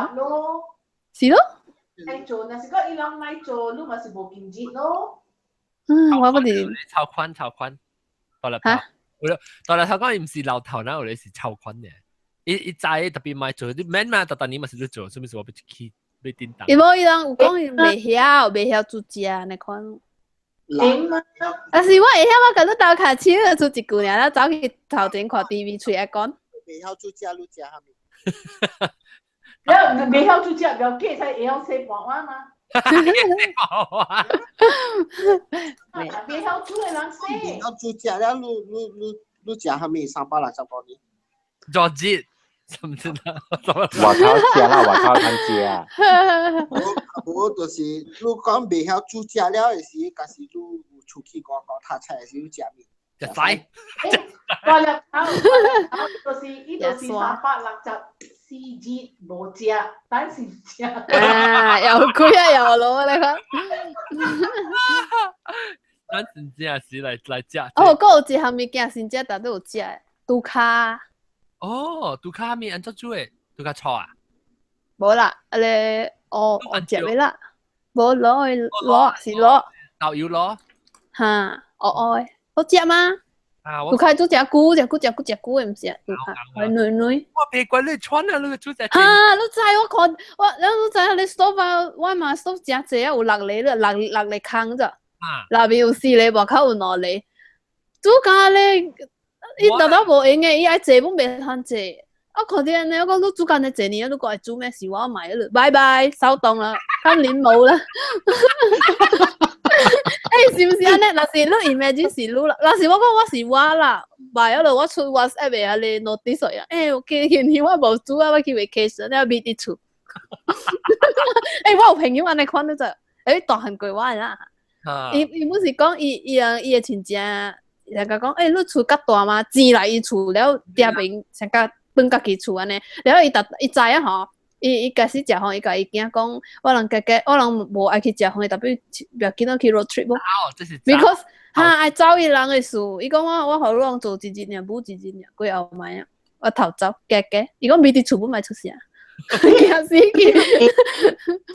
是咯。愛做，若是講伊人莫做，你嘛是無經濟咯。嗯，我不是。超寬超寬，大粒頭。我大粒頭講伊毋是老頭腦，有是超寬嘅。伊伊知特別莫做，你免嘛，逐逐年嘛是你做，啥物事我欲去欲叮當。伊無伊人有講伊袂曉，袂曉煮食按呢款。但是我會曉，我共你鬥跤手，出一句爾，了走去頭前看 TV，喙愛講。袂曉煮食，你食啥物？了袂曉煮食，不要緊，才會曉洗盤碗嘛。袂曉煮的人洗。袂曉煮食了，你你你你食啥物？360塊呢？佐治，甚至啊，外口食啦，外口通食。無就是你講袂曉煮食了的時，假使你有出去外國讀冊的時，你食物？食仔。大粒頭，就是伊就是364節無食，但是食。啊，又虧啊，又攞你看。咱真正是來來食。哦，閣有一項物件，真正逐都有食的，豬跤。哦，豬跤麵按怎煮的？豬跤醋啊？無啦，啊個哦，食的啦，無滷的滷是滷。豆油滷。哈，黑黑的，好食嗎？啊，豬跤煮誠久，誠久，誠久，誠久的，毋是啊，豬跤，會軟軟。我別管你穿啊，你煮隻。哈，你知我看我，你知你 stove 啊，我嘛 stove 誠濟啊，有六個了，六六個空者。啊。內面有四個，外口有兩個。煮跤咧，伊豆豆無閒的，伊愛坐本袂通坐。我看著按呢，我講你煮按呢濟年，你閣會煮咩？是我買了，拜拜，收檔啦，今年無啦。欸，是毋是按呢？若是你 imagine 是你啦，若是我講我是我啦，買了我出 WhatsApp 的遐個 notice 啊，欸，我今年我無煮啊，我去 vacation，了咪佇厝。欸，我有朋友按呢款，你知？欸，大漢過我的啦。伊伊本是講伊伊人伊的親戚，人家講，欸，你厝較大嗎？錢來伊厝了，埕邊上較轉家己厝按呢，了伊逐伊知影吼。伊伊開始食飯，伊共伊囝講，我人家家，我人無愛去食飯，特別袂要緊去 road trip 無。哦，這是。 Because 哈愛走伊人的事，伊講我我予你人做一日爾，舞一日爾，過後莫啊，我頭走，加加，伊講咪佇厝本莫出聲，驚死去。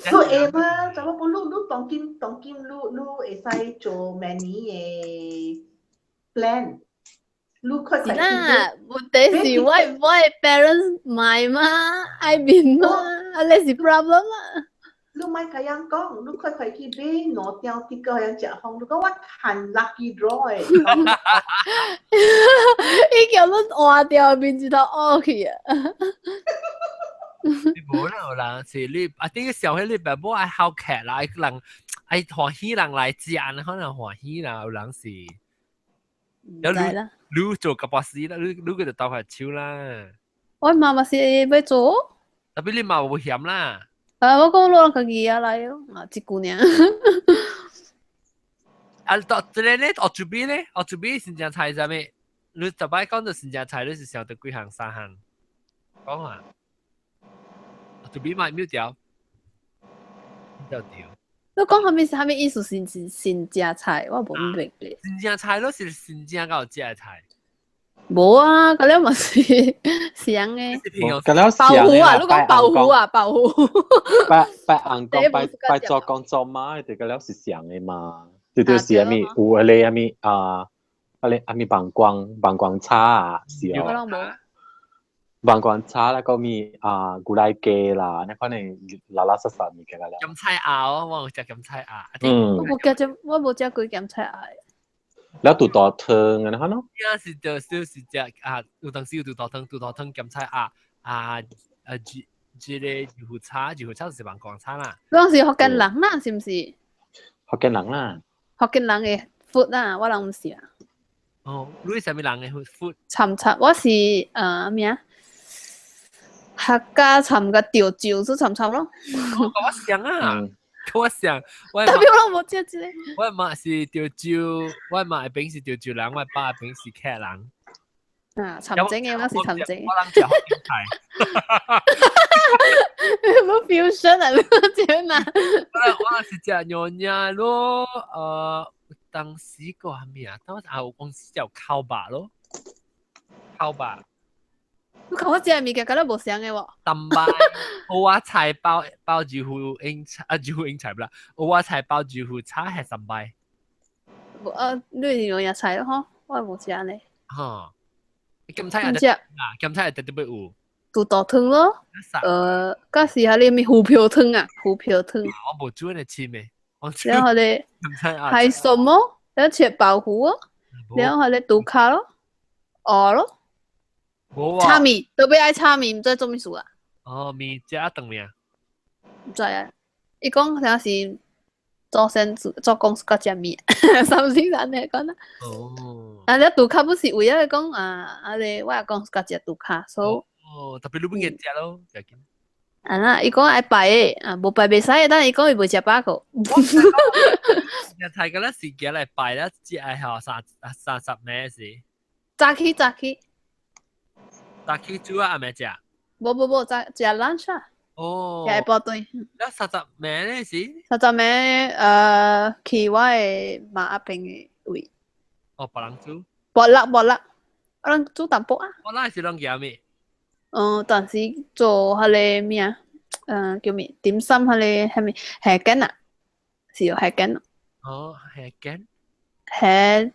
你會嗎？怎麼不你你當今當今你你會使做明年的 plan？你快是啦，問題是我我的 parents 買嘛，愛面嘛，啊，那是 problem 啊。你莫共人講，你快快去買兩張的個樣食飯。你講我趁 lucky draw 的。伊叫你換掉面一頭烏去啊！你無啦，有人是你啊，啲小孩你爸母愛好客啦，愛人愛歡喜人來食，可能歡喜啦，有人是。有你做個巴士啦，你佢就鬥下手啦。我媽媽是欲做。特別你媽會嫌啦。啊，我講攞家己啊來咯，啊，一句爾。啊，到這個咧，學煮邊咧，學煮邊新正菜啥物？你特擺講到新正菜，你是想到幾項三項？講啊，學煮邊買秒條，條條。你講啥物啥物意思？新新正菜，我無明白。新正菜咯，是新正有食的菜。無啊，嗰了嘛是上的。嗰了豆腐啊，你講豆腐啊，豆腐。拜拜紅公拜拜做工做媽的，嗰了是上的嘛。對對是啥物有迄個啥物啊？迄個啥物膀胱膀胱叉啊，是哦。膀胱叉啦，個物啊，牛奶雞啦，你可能拉拉雜雜物件啦。鹹菜鴨，我有食鹹菜鴨。嗯。我無食，我無食過鹹菜鴨。了肚肚湯安尼款咯。啊是就是食啊，有當時有肚肚湯，肚肚湯鹹菜鴨啊啊，這這個魚腐叉，魚腐叉就是膀胱叉啦。嗰陣時福建人啦，是毋是？福建人啦。福建人的 food 啊，我人毋是啊。哦，你是啥物人的 food？參參，我是咩啊？客家參個潮州是參參咯。我想啊，我想，我特別我無食這個。我媽是潮州，我媽的邊是潮州人，我爸的邊是客人。啊，參整的我是參整。我人食福建菜。冇 fusion 啊，你講啊？我是食娘惹咯，當時個係咩啊？當時啊有公司叫烤肉咯，烤肉。你看我食的物件，敢若無相的喎。淡白蚵仔菜包包豆腐英菜啊，豆腐英菜不啦，蚵仔菜包豆腐炒係三擺。無啊，你是娘惹菜咯吼，我無食呢。哈，鹹菜啊，鹹菜特別有。肚肚湯咯，嗰時係你咩虎皮湯啊，虎皮湯。我無煮呢切咩，然後咧海參咯，然後切鮑魚咯，然後咧肚卡咯，蚵咯。炒麵特別愛炒麵，毋知做咩事啊？哦，麵食啊頓麵。毋知啊，伊講啥是祖先做公司較食麵，三星安尼講啦。哦。啊，你肚卡不是為咗講啊，啊咧我也講較食肚卡，所以。哦，特別你本嘅食咯，就緊。啊啦，伊講愛拜的，啊無拜袂使，但伊講伊袂食飽個。日睇個咧時間來拜啦，只愛吼三十暝是。早起早起。早起煮啊，暗暝食？無無無，早食 lunch 啊。哦。食下晡頓。了三十暝咧是？三十暝，去我的媽阿邊的位。哦，別人煮。無力無力，我人煮淡薄啊。我那是攏夾咩？嗯，當時做彼个咩啊？叫咩？點心彼个蝦米蝦羹啊？是有蝦羹。哦，蝦羹。蝦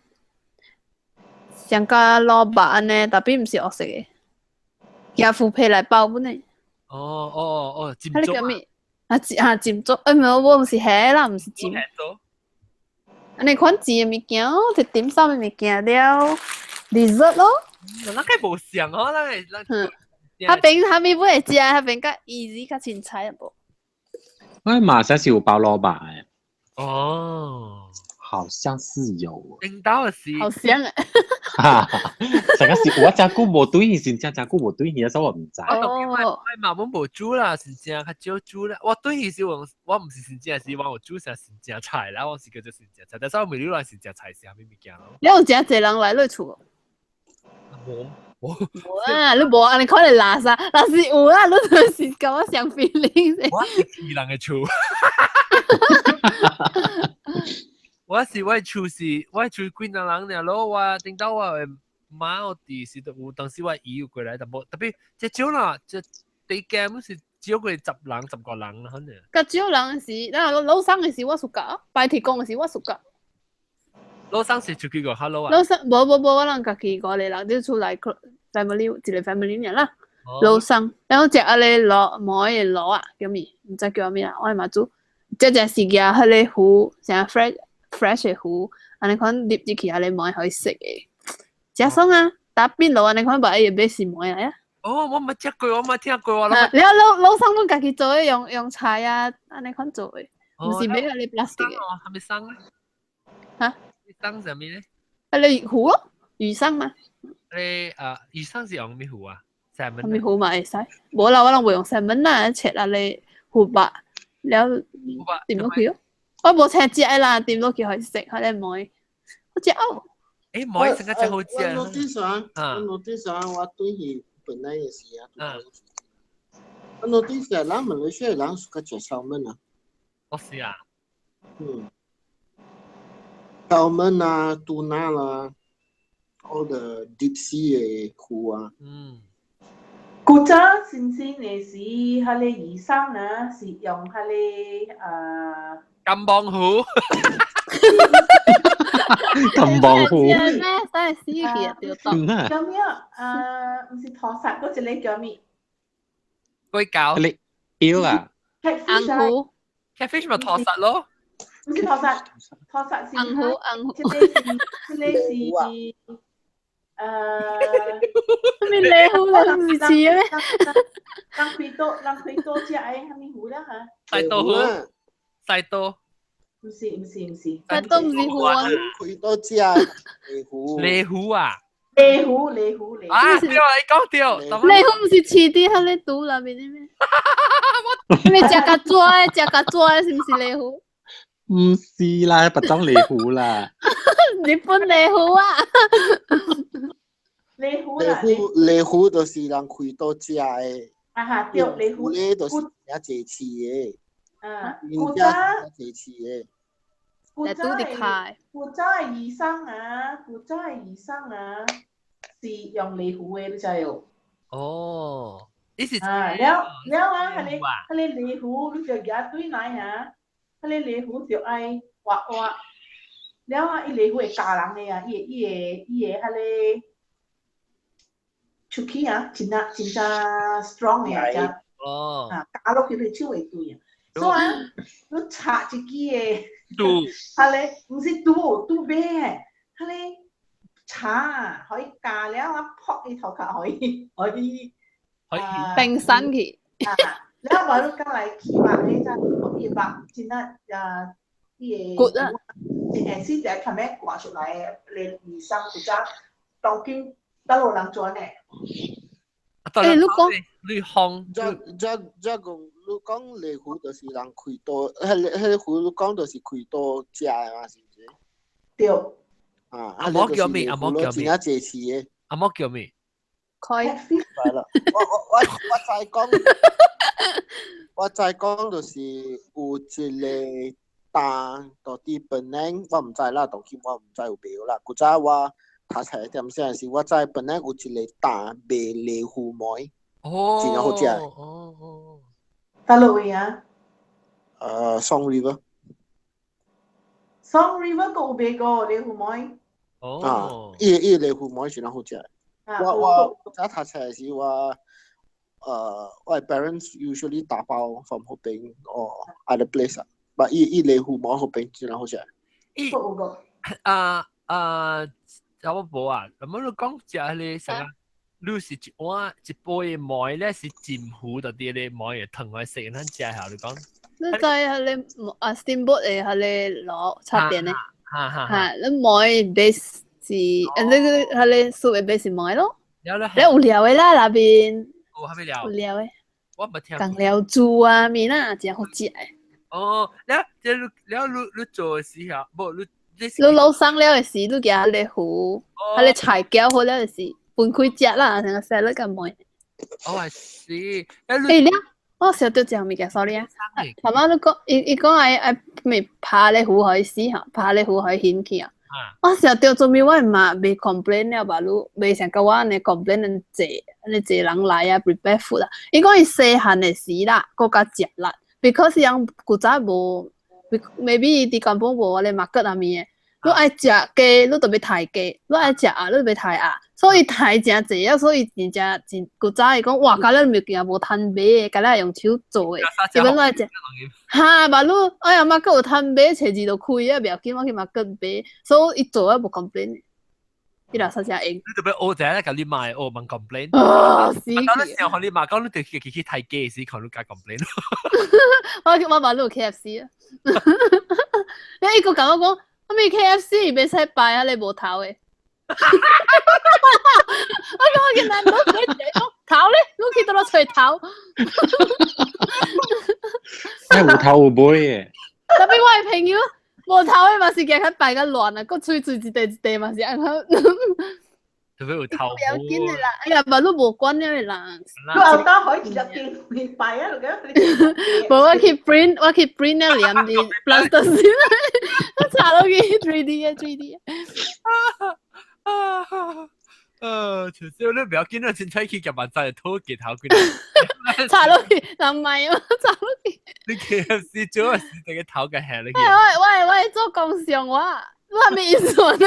像個蘿蔔按呢，特別毋是黑色的。夾腐皮來包本呢。哦哦哦，尖粥。啊啊啊尖粥，欸，毋我毋是蝦啦，毋是尖。按呢款煎的物件，是點心的物件了，dessert 咯。那個無像哦，那個那。嗯。彼邊啥物不會食，彼邊較 easy 較凊彩無。我馬上是有包蘿蔔的。哦。好像是有。頂到是。好像啊。哈哈，上個是我真久無對，是真真久無對，所以我毋知。哦。我嘛本無煮啦，是正較少煮啦。我對是我我毋是真正是我有煮啥新正菜啦，我是叫做新正菜，但是我問你來新正菜是啥物物件咯？你有誠濟人來你厝無？無啊！你無按呢看你垃圾，若是有啊，你就是共我相 feeling。我是去人的厝。我是我厝是，我厝幾若人爾咯，我頂到我的媽有佇時有當時我姨有過來，淡薄特別這少啦，這地間是少過10人10個人啦，可能。較少人時，那老生的時我暑假，拜天公的時我暑假。老生是出去過 hello 啊？老生無無無，我人家己五個人就厝內 family 一個 family 爾啦。老生，然後食彼個螺糜的螺啊，叫咩？毋知叫咩啊？我嘛煮，這只是夾彼個魚，成 fresh 的魚，按呢款入入去，按呢糜予伊食的，誠爽啊！打邊爐按呢款，把伊買是糜來啊。哦，我毋食過，我毋聽過。了老老生攏家己做的，用用菜啊，按呢款做的，毋是買彼個 plastic 的。哦，啥物生咧？哈？生啥物咧？彼個魚咯。魚生嘛。你啊，魚生是用咩魚啊？ salmon 咩魚嘛會使？無啦，我攏袂用 salmon 啦，切啊你魚肉了點落去咯。我無請食啦，點落去可以食，可能糜。我食哦。誒，糜成個真好食。我 notice 啊，我 notice 啊，我對佢本來也是啊。我 notice 啊，咱馬來西亞人較食 salmon 啊。哦，是啊。嗯。salmon 啊，tuna 啦，all the deep sea 的魚啊。嗯。古早新鮮的時，彼個魚生啊，是用彼個啊。金棒魚。金棒魚。咩？真係死去啊！掉檔。叫咩啊？毋是屠殺嗰一個叫咩？龜膠。你鰾啊？紅魚。 Catfish 咪屠殺咯。毋是屠殺，屠殺是。紅魚，紅魚。這個是，這個是。咩瀨魚啦？唔是似咩？人開刀，人開刀食的啥物魚啦嚇？細刀魚，細刀。毋是毋是毋是。細刀毋是魚啊！開刀食瀨魚。瀨魚啊！瀨魚瀨魚瀨。啊！對，你講對。瀨魚毋是飼佇彼个肚內面的咩？你食較紙的，食較紙的，是毋是瀨魚？毋是啦，別種瀨魚啦。日本瀨魚啊！瀨魚啦，瀨魚瀨魚就是人開刀食的。啊哈，對，瀨魚咧就是較濟飼的。啊，古早濟飼的。古早的古早的魚生啊，古早的魚生啊，是用瀨魚的，你知無？哦，你是啊，了了啊，彼个彼个瀨魚，你就舉對來啊，彼个瀨魚就愛挖挖，了啊，伊瀨魚會咬人的啊，伊會伊會伊會彼个出去啊，真啊真正 strong 的啊，只哦，啊，咬落去你手會斷啊。所以啊，你插一支的，拄，彼个毋是拄拄尾的，彼个叉可以咬了啊，撲伊頭殼可以可以可以冰山去。啊，了無你過來起肉迄只，伊肉真啊啊，伊骨啊，會死就較尾掛出來的，連魚生古早當今倒落人做呢？欸，你講你烘，這這這講，你講瀨魚就是人開刀，彼个彼个魚你講就是開刀食的嘛，是毋是？對。啊，阿嬤叫咩？阿嬤叫咩？真正濟飼的。阿嬤叫咩？開。係啦，我我我我知講，我知講就是有一個檔到佇檳城，我毋知啦，當今我毋知有沒有啦。古早我讀冊點啥時，我知檳城有一個檔賣瀨魚糜，哦，真好食。哦哦。佗落位啊？Song River。 Song River 閣有賣過瀨魚糜。哦。啊，伊伊瀨魚糜是真好食。我我早讀冊時，我我 parents usually 打包 from 嗰邊 or other place 啊，但伊伊瀨魚糜嗰邊真好食。伊啊啊，差不多啊。咁你講食彼個啥？你是一碗一杯的糜咧，是浸糊到啲咧糜會湯來食，咱食下你講。你知彼个啊 steamboat 的彼个爐插電的，哈哈哈，你糜 base 是，啊，你個彼个 soup 的 base 是糜咯。了你有料的啦，內面。有啥物料？有料的。我沒聽。共料煮啊，麵啊，真好食的。哦，了，這你了你你做的時候，無你你滷生了的時，你舉彼个魚，彼個菜攪好了的時，分開食啦，成個 salad 佮糜。哦，是。欸，了，我想著一項物件，sorry 啊。頭仔你講，伊伊講愛愛咩拍咧魚予伊死吼，拍咧魚予伊掀去啊。我想著做咩，我嘛袂 complain 了吧？你袂像佮我按呢 complain 恁濟，按呢濟人來啊，prepare food 啊。伊講伊細漢的時啦，閣較食力，because 人古早無，maybe 伊佇根本無咧 market 啊物的。你愛食雞，你就欲刣雞；你愛食鴨，你就欲刣鴨。所以刣誠濟啊，所以真正真古早伊講，哇，敢若物件無通買的，敢若用手做的。伊本來食，哈，嘛你哎呀，market 有通買，初二就開啊，袂要緊，我去 market 買，所以伊做啊無 complain。伊老實誠用。你特別學者咧，共你買學問 complain。啊，死！當你想予你媽講，你就去去刣雞時，看你加 complain。我我嘛你有 KFC 啊。你伊閣共我講，啥物 KFC 袂使擺啊，你無頭的。我講我見難到佢頭咧，你去到落揣頭。咩有頭有尾嘅？特別我的朋友無頭的嘛是驚較擺較亂啊，閣喙喙一塊一塊嘛是按怎。特別有頭。不要緊的啦，哎呀，嘛你無管了的啦。你後當可以直接見擺啊，無我去 print，我去 print 了黏佇 plastic，我查落去 3D 的 3D。就是你不要緊啦，凊彩去夾萬仔吐結頭佢。查落去，人賣啊，查落去。你 KFC 做是這個頭嘅下落去。我做工商我，我係咩意思呢？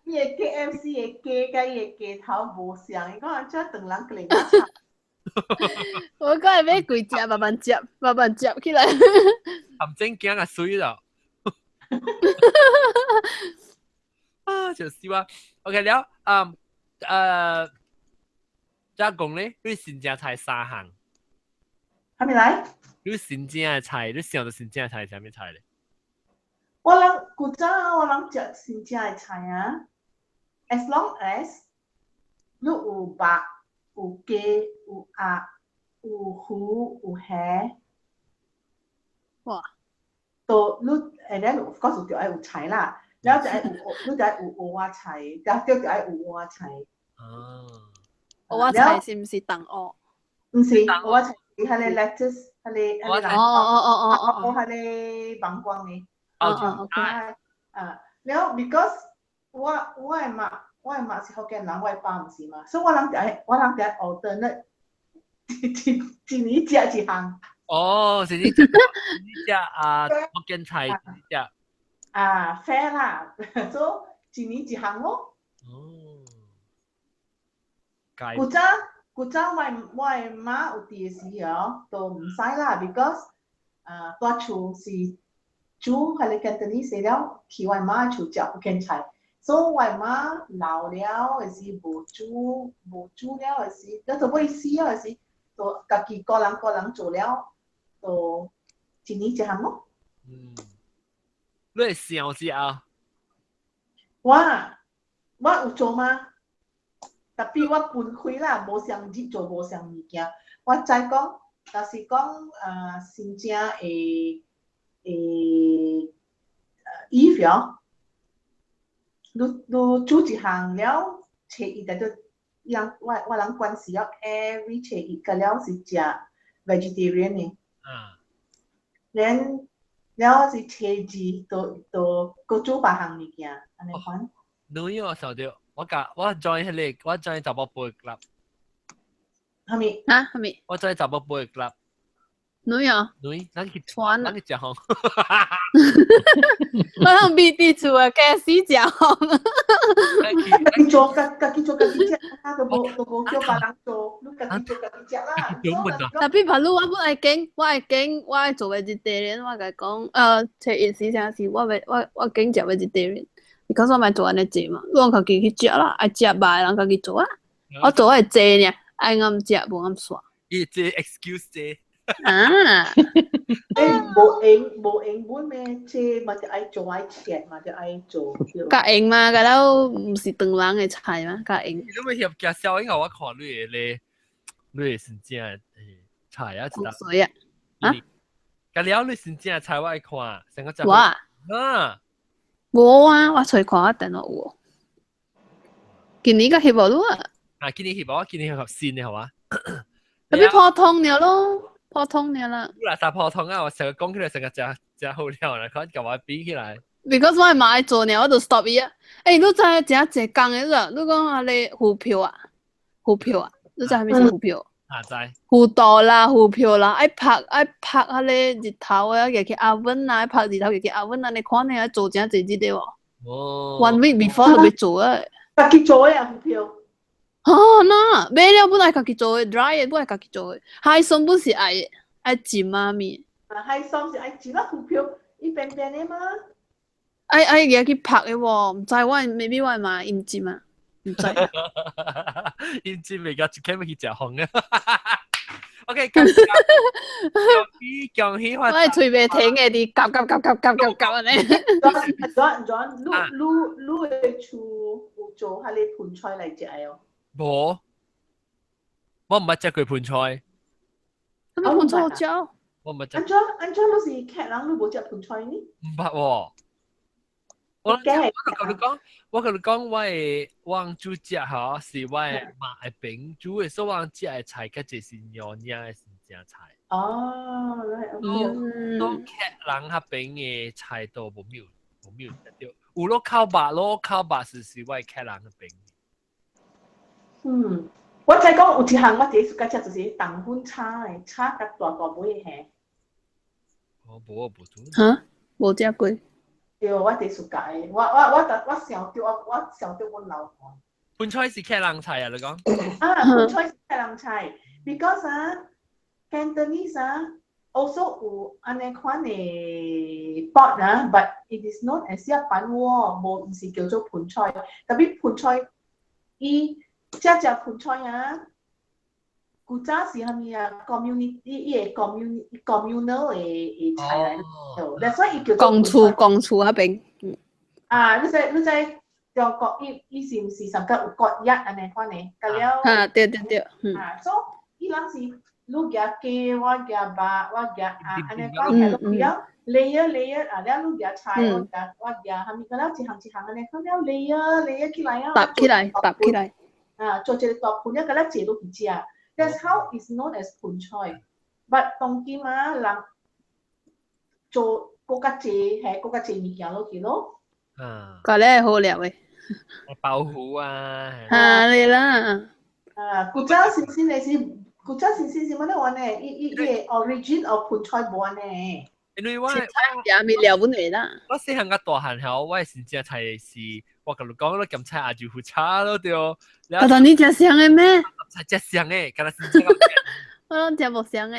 伊個 KFC 的雞佮伊個雞頭無像，伊講按怎長人過來我講係買幾隻，慢慢接，慢慢接起來。含正經啊水咯。啊，就是話，OK 了，再講咧，你新正菜三項。係咪來？你新正的菜，你想到新正的菜係啥物菜咧？我人古早我人食新正的菜啊，as long as 你有肉、有雞、有鴨、有魚、有蝦，哇！都你誒，咧 of course 就愛有菜啦，然後就愛有，你就愛有蚵仔菜，然後就愛有蚵仔菜。哦，蚵仔菜是毋是重蚵？毋是，蚵仔菜是彼个 lettuce，彼个彼個哦哦哦哦哦，彼个膀胱的。哦，啊，然後 because 我的媽，我的媽是福建人，我的爸毋是嘛，所以我人就愛，我人就愛 alternate 一年食一項。哦，是你食，你食啊福建菜食。啊，fair 啦，所以一年一項咯。哦。古早我的媽有佇的時候，都毋使啦，because 啊，蹛厝是煮彼個 Cantonese 了，去我媽厝食福建菜，所以我媽老了的時無煮無煮了的時，了就尾死了的時，就家己個人個人做了，就一年一項咯。嗯，你會想食啊？我有做嗎？特別我分開啦，無相日做無相物件。我知講，若是講新正會會衣服，你煮一項了，初一就人我人關係了，every 初一個了是食 vegetarian 的。嗯。然了是初二都閣煮別項物件，按呢款。女我想著。我甲我 join 彼個，我 join 查某輩 club。啥物？啊，啥物？我 join 查某輩 club。女啊？女，咱去穿咱去食飯。我通比佇厝的家私食飯。家己做，家己做家己食，啊都無叫別人做，你家己做家己食啦。特別朋友，我本愛揀，我愛揀，我愛做 vegetarian，我共講，初一時陣時，我袂，我揀食 vegetarian。because 我莫做按呢濟嘛，你講家己去食啦，愛食肉的人家己做啊。我做愛濟爾，愛暗食無暗煞。伊這 excuse 這。啊！無閒無閒本咩？這嘛就愛做愛切嘛就愛做。較閒嘛，甲了毋是唐人的菜嘛，較閒。你咪協介紹，因為我看你的咧，你的是正菜啊，一水啊，啊？甲了你是正菜，我愛看，成個我啊。無啊，我揣看我電腦有。今年個翕無你啊？啊，今年翕無，今年翕新的好啊。特別普通爾咯，普通爾啦。你若啥普通啊？我成個講起來成個誠誠好料啦，可共我比起來。 Because 我嘛愛做爾，我就 stop 伊啊。欸，你知誠濟工的你？你講啊咧浮票啊，浮票啊，你知啥物是浮票？啊知。糊塗啦，浮票啦，愛拍愛拍彼个日頭的，入去 oven 啊，愛拍日頭入去 oven 啊，你看你愛做誠濟日的哦。哦。 One week before 就欲做的。家己做的啊，浮票。啊那買了本愛家己做的，dry 的本愛家己做的，海參本是愛愛浸啊物。啊，海參是愛浸啊，浮票伊扁扁的嘛。愛愛入去拍的喎，毋知我 maybe 我嘛伊毋浸啊。毋知。伊浸未甲一間欲去食飯啊！ OK，恭喜恭喜發我係喙袂停嘅，啲夾夾夾夾夾夾夾按呢。 John John，你你你的厝有做彼个盆菜來食的哦？無，我毋捌食過盆菜。啥物盆菜好食？我毋捌食。按怎按怎你是客人，你無食盆菜呢？毋捌喎。我我共你講，我共你講，我的我煮食吼是我的媽的朋煮的，所以我食的菜較濟是娘惹的新正菜。哦，都客人彼邊的菜都無沒有食著，有咯烤肉咯，烤肉是我的客人彼邊。嗯，我知講有一項我第一次食就是腸粉炒的，炒甲大大尾的。我無我無煮。哈？無食過。對，我第一次食的，我想著我想著阮老婆。盆菜是客人菜啊？你講？啊，盆菜是客人菜，because 啊，Cantonese 啊，also 有按呢款的 pot 啊，but it is known as 石板鍋，無毋是叫做盆菜。Tapi 盆菜，伊這隻盆菜啊，古早是啥物啊？community 伊個 communal 的菜來的，所以伊叫做公厝公厝彼邊。啊，你知中國伊伊是毋是上個有國一按呢款的？甲了。啊，對對對，啊，所以伊人是你夾雞，我夾肉，我夾啊，按呢款係落去了，layer layer 啊，了你夾菜，我夾啥物，甲了一項一項按呢款了 layer layer 起來啊。搭起來，搭起來。啊，做一個大盤了，甲了坐落去食。That's how it's known as 盆菜。But 當今啊，人做閣較濟，係閣較濟物件落去咯。啊，閣咧好料的。包糊啊。啊，對啦。啊，古早先先的是，古早先先是乜呢話呢？伊伊伊個 origin of 盆菜無按呢。因為我也咪料本來啦。我細漢較大漢後，我是正菜是，我共你講，我鹹菜也就苦茶咯對。啊，但你食相的咩？菜食相的，敢若是這個。我攏食無相的。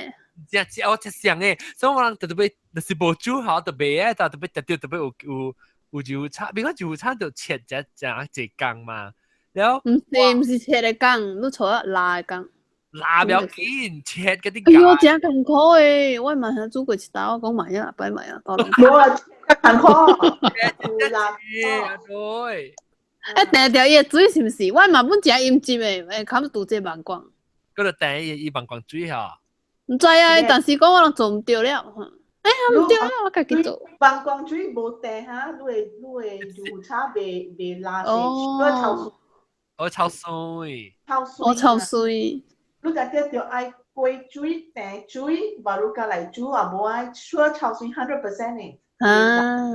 食食我食相的，所以我人特別就是無煮好特別啊，但特別食著特別有有就炒，比如講就炒就切只只一工嘛，然後毋是毋是切的工，你錯啊，辣的工。辣不要緊，切嗰啲。哎喲，真艱苦的，我嘛想煮過一道，我講莫啊，擺莫啊，無啊，艱苦。辣對。欸，定著伊的水是毋是？我嘛本誠陰質的，會堪拄這網光。嗰度定伊伊網光水吼。毋知啊，但是講我攏做毋著了。哎呀，毋對啊，我家己做。網光水無定哈，你會油炒袂袂辣濟，你炒水。我炒水。炒水。我炒水。你家己著愛過水、定水，無你家來煮啊，無愛說炒水 100% 的。啊。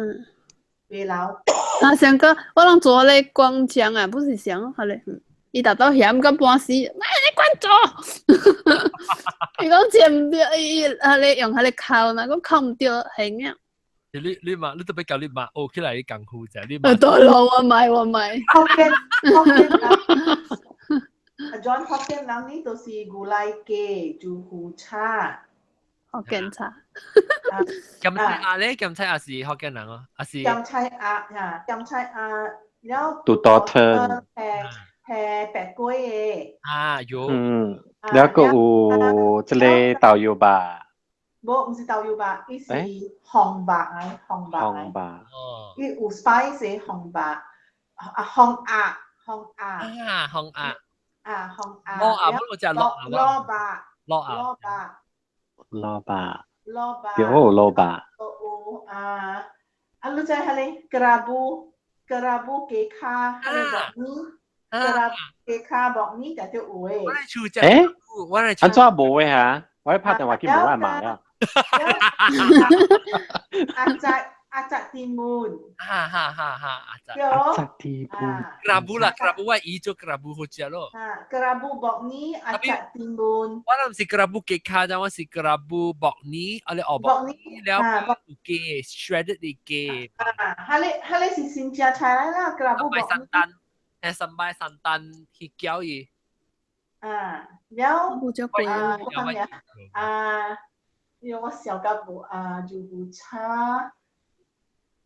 袂老。啊，上個我攏做咧光醬啊，不是上，好咧，伊達到鹹到半死，莫你管做。伊講食毋著，伊伊彼个用彼个烤，若講烤毋著，鹹啊。你你嘛，你特別教你媽學起來功夫者，你嘛。對咯，我買我買。福建福建人，阿 John 福建人呢，都是牛奶雞、豆腐炒。福建炒。鹹菜鴨咧，鹹菜鴨是福建人哦，還是？鹹菜鴨嚇，鹹菜鴨，然後。杜多吞。係係白粿的。啊有。嗯，了閣有這个豆油肉。無，毋是豆油肉，伊是紅肉啊，紅肉。紅肉。哦。伊有 spice 的紅肉，啊紅鴨，紅鴨。啊紅鴨。啊紅鴨。蘿鴨，不過食蘿鴨。蘿蔔。蘿鴨。蘿蔔。蘿蔔。蘿蔔。對，蘿蔔。有啊，啊你知彼个 kerabu kerabu 雞跤，彼个木耳。kerabu 雞跤木耳就著有的。欸？按怎無的哈？我拍電話去問我媽了。阿澤阿澤timun。哈哈哈哈！阿澤。阿澤timun。 Kerabu 啦，kerabu 我伊做 kerabu 好食咯。啊，kerabu 木耳阿澤timun。我毋是 kerabu 雞跤，啫，我是 kerabu 木耳，啊你哦木耳了有雞 shredded 的雞。啊，彼个彼个是新正菜來啦，kerabu 木耳。 Santan，誒 sambal santan 去攪伊。啊，了啊，我看下啊，因為我小甲無啊，就無炒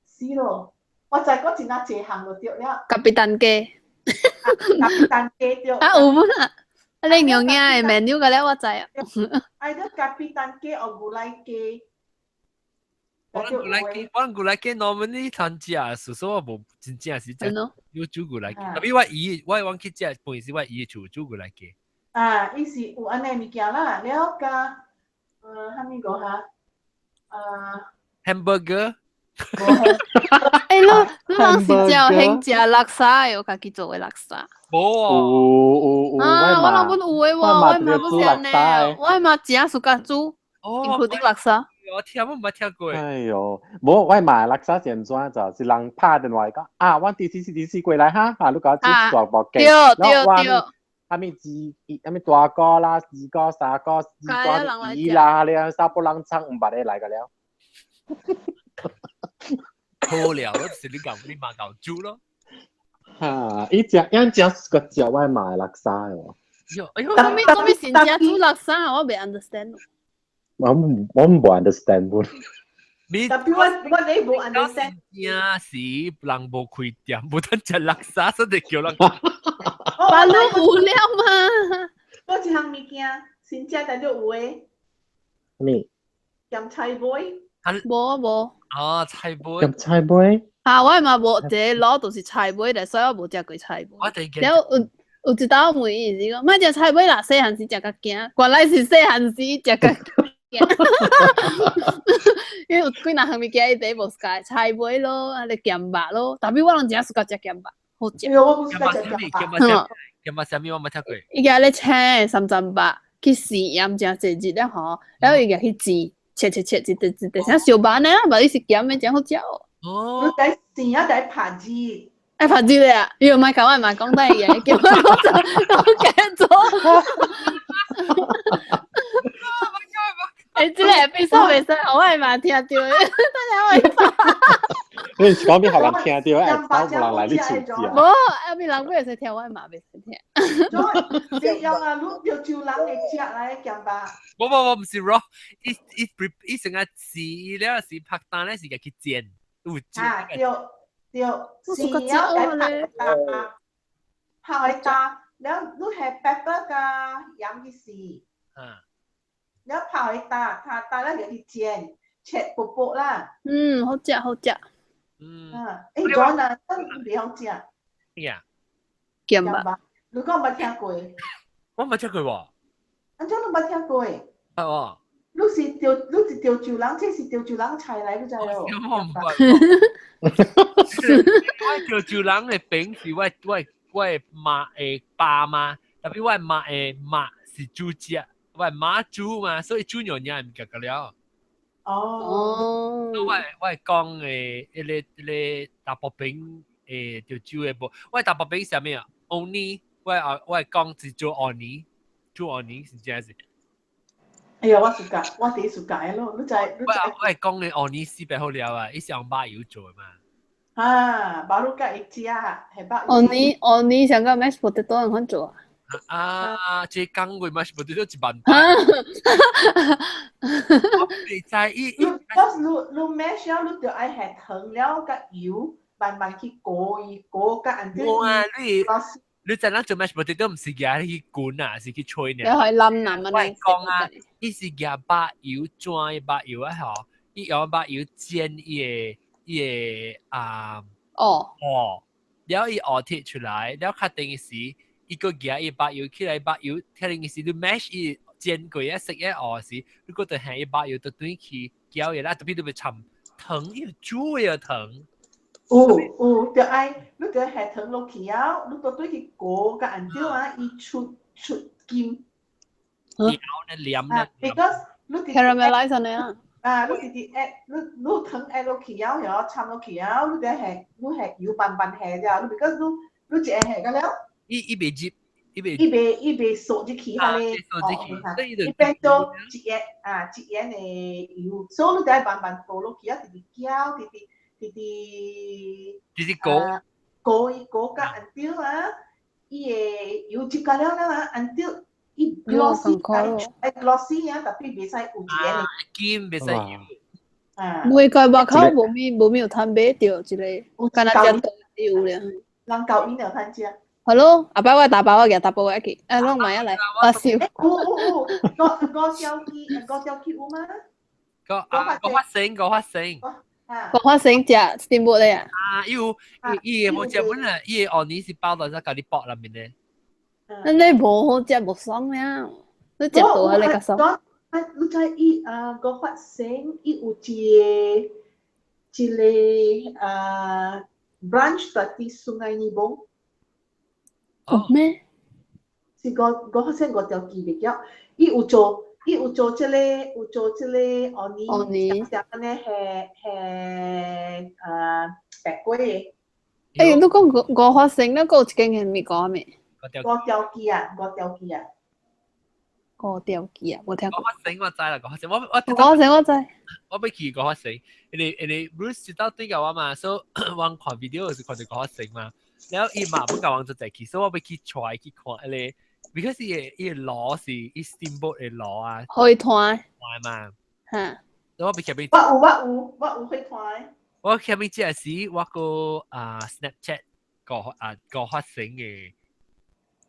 死咯。我知我真正濟項就對了。甲皮蛋雞。甲皮蛋雞對。啊有無啊？你娘嘅 menu 個咧，我知啊。 Either 咖啡蛋雞或牛奶雞。我牛奶雞，我牛奶雞 normally 通食，所以我無真正是食有煮牛奶雞。特別我姨，我往去食，本是我姨厝煮牛奶雞。啊，伊是有按呢物件啦，了加，啥物個哈？hamburger。欸，你人是食興食叻沙的，有家己做的叻沙。無有有有，啊，我人本有的喎，我嘛不是按呢，我嘛真 suka 煮，including 叻沙。我聽我毋捌聽過。哎喲，無我嘛叻沙是按怎就，是人拍電話講啊，我第四第四過來哈，啊，你共我煮大包雞，對對對。啥物雞，啥物大哥啦、二哥、三哥、二哥、二啦，你啊，三不人撐毋捌個來個了。好了，就是你講你嘛𠢕煮咯。哈，伊食，伊食個食我嘛叻沙哦。喲，哎喲，啥物啥物先食煮叻沙，我袂 understand。我無 understand 本。特別我你無 understand。真是人無開店，無得食叻沙，所以叫人。巴魯有了嘛？我一項物件，新食但就有的。咩？鹹菜粿。無無。哦，菜粿。鹹菜粿。啊，我嘛無一個滷就是菜粿咧，所以我無食過菜粿。了有一道問伊是講，莫食菜粿啦，細漢時食較驚，原來是細漢時食較驚。因為有幾若項物件伊第一無 suka 菜粿咯，啊，咧鹹肉咯，但係我攏真 suka 食鹹肉，好食。我不 suka 食鹹肉。鹹肉啥物我無聽過。伊共咧青的三層肉去豉鹽誠濟日了吼，然後伊共去煎，切切切一塊一塊，像燒肉按呢，無伊是鹹的，誠好食哦。哦。你在煎啊，在拍字。愛拍字咧啊！伊又莫共我嘛講代言，叫我講我改做。欸，這個 episode 袂使，予我嘛聽著，等下我會拍。你是講欲予人聽著，愛走無人來你厝食。無，後面人袂使聽，我嘛袂使聽。這樣啊，你潮州人會食來鹹肉。無無無，毋是 raw，伊伊伊成個試了是拍單咧，是共去煎，有煎。啊，對對，試了來拍打，拍來打，了你下 pepper 加鹽去試。啊。了拍來打，打打了就去煎，切薄薄啦。嗯，好食好食。嗯。啊，欸，John 啊，真袂曉食。咩啊？鹹肉。你講捌聽過？我捌聽過喎。按怎你捌聽過？係喎。你是潮，你是潮州人，這是潮州人菜來，你知無？我毋捌。我潮州人的餅是我媽的爸媽，特別我媽的媽是煮食，我媽煮嘛，所以煮娘娘毋夾個了。哦。我講的彼個大薄餅的潮州的無，我大薄餅是啥物啊？芋泥，我講是做芋泥，做芋泥是真是。哎呀，我 suka，我第一 suka 的咯，你知？我我講的芋泥四百好料啊，伊是用肉油做的嘛。啊，肉佮伊食，係肉。芋泥芋泥像個 mashed potato 按款做啊？啊，這講過 mashed potato 一萬擺。我袂知伊伊。你你 mash 了，你就愛下糖了，佮油慢慢去裹伊，裹佮按。無啊，你。你知影做 mashed potato 毋是舉去滾啊，是去吹呢？你可以冧冧我講啊，伊是舉肉油轉肉油啊吼，伊用肉油煎伊個啊哦哦，了伊芋鐵出來，了較定時，伊閣舉伊肉油起來，肉油較定時你 mash 伊煎過啊，食一芋時，你閣著下伊肉油就轉去攪伊啦，特別你欲摻糖，伊煮的糖。有有，著愛你著下糖落去了，你都對去裹佮按照啊，伊出出金。黏呢黏呢。 Because 你 caramelize 按呢啊。啊，你直直 add，你你糖 add 落去了，然後摻落去了，你著下你下油慢慢下啫，你 because 你你一下下個了。伊袂入，伊袂。伊袂縮入去哈咧，哦，伊變做一個啊一個的油，所以你著愛慢慢倒落去啊，直直攪，直直。直直直直裹裹伊裹甲按照啊，伊會油入甲了了啊，按照伊 glossy 愛 glossy 啊，特別袂使有一個金，袂使油。啊，每個外口無物無物有通買著一個，敢若食多有咧。人舊因有通食。好咯，阿爸我打包我嘅，打包我去，誒，攏買一嚟，我笑。有有有，五五條雞，五條雞有嗎？個啊個發生個發生。個發生食 steamboat 咧啊！啊，伊有伊伊無食本啊，伊個芋泥是包到只咖喱薄內面咧。那你無好食無爽了，你食到啊你較爽。啊，你知伊啊個發生伊有一個一個啊 branch 在佇 Sungai Nibong。哦咩？是個個發生五條記袂記，伊有做。伊有做這個，有做這個芋泥，啥啥呢？係係白粿的。欸，你講五五花生，你閣有一間係物講咩？五條雞啊，五條雞啊，五條雞啊，無聽過。五花生我知啦，五花生我我五花生我知。我欲去五花生，因為因為 Bruce 知道對個我嘛，所以我看 video 是看到五花生嘛，然後伊嘛不共我做在去，所以我欲去 try 去看彼個。because 伊個伊個爐是伊 steamboat 的爐啊，火炭嘛，嚇。我欲去邊？我有我有我有火炭。我去邊這時我個啊 Snapchat 個啊個發生嘅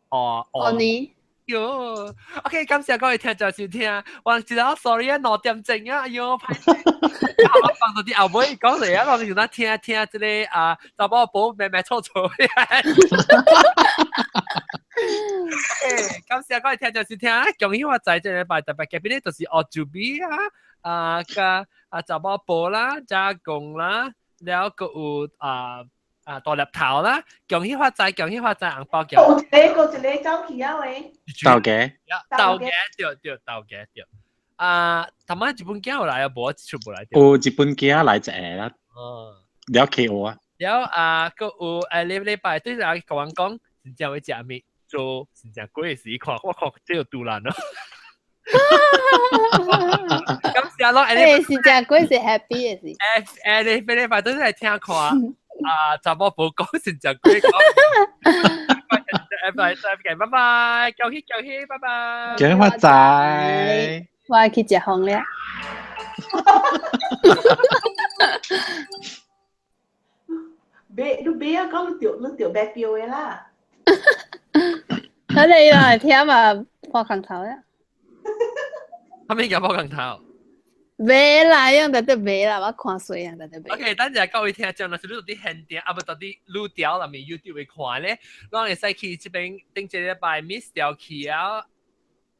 哦哦你。喲，OK，感謝各位聽眾收聽，我知道 sorry 啊，2點鐘啊，哎喲，歹勢，我放到啲後尾講嚟啊，我哋就聽聽這個啊，查某婆咩咩錯錯。OK，感謝各位聽眾收聽，恭喜發財！這禮拜特別嘉賓咧，就是奧祖比啊，啊加啊查某婆啦，加公啦，了閣有啊啊大粒頭啦，恭喜發財，恭喜發財，紅包有一個，一個走去啊喂，豆嘅，豆嘅對對，豆嘅對。啊，頭仔日本囝有來啊，無出無來。有日本囝來一個啦。哦，了企鵝啊。了啊，閣有誒，禮禮拜對人甲阮講，真正欲食物做真正過時看，我看這有拄爛咯。感謝咯，誒，是正過是 happy 的是。誒誒，你禮拜對來聽看啊，查某婆講真正過講。拜拜，拜拜，恭喜恭喜，拜拜。恭喜發財。我愛去食飯了。買你買啊，講你著你著買票的啦。睇你來聽嘛，破空頭啦。啥物叫破空頭？買啦，樣得得買啦，我看水樣得得買。 OK，等陣各位聽眾，若是你佇現場，啊無佇佇路條內面 YouTube 會看咧，攏會使去這邊頂一禮拜 miss 掉去啊，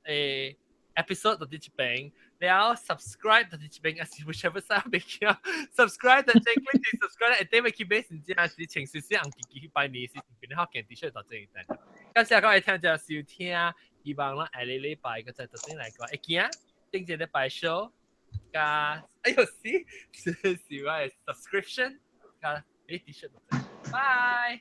誒 episode 就佇這邊，了 subscribe 就佇這邊，啊是 whichever side 袂記 subscribe 就這 click subscribe，會得欲去買，真正是穿隨時紅記記去拜年時，變好見 T 恤就這一單。感謝各位聽眾收聽，希望咱下個禮拜閣再做陣來講，會見頂一禮拜 show。加，哎呦，是是是我的 subscription 加，誒，T 恤，拜。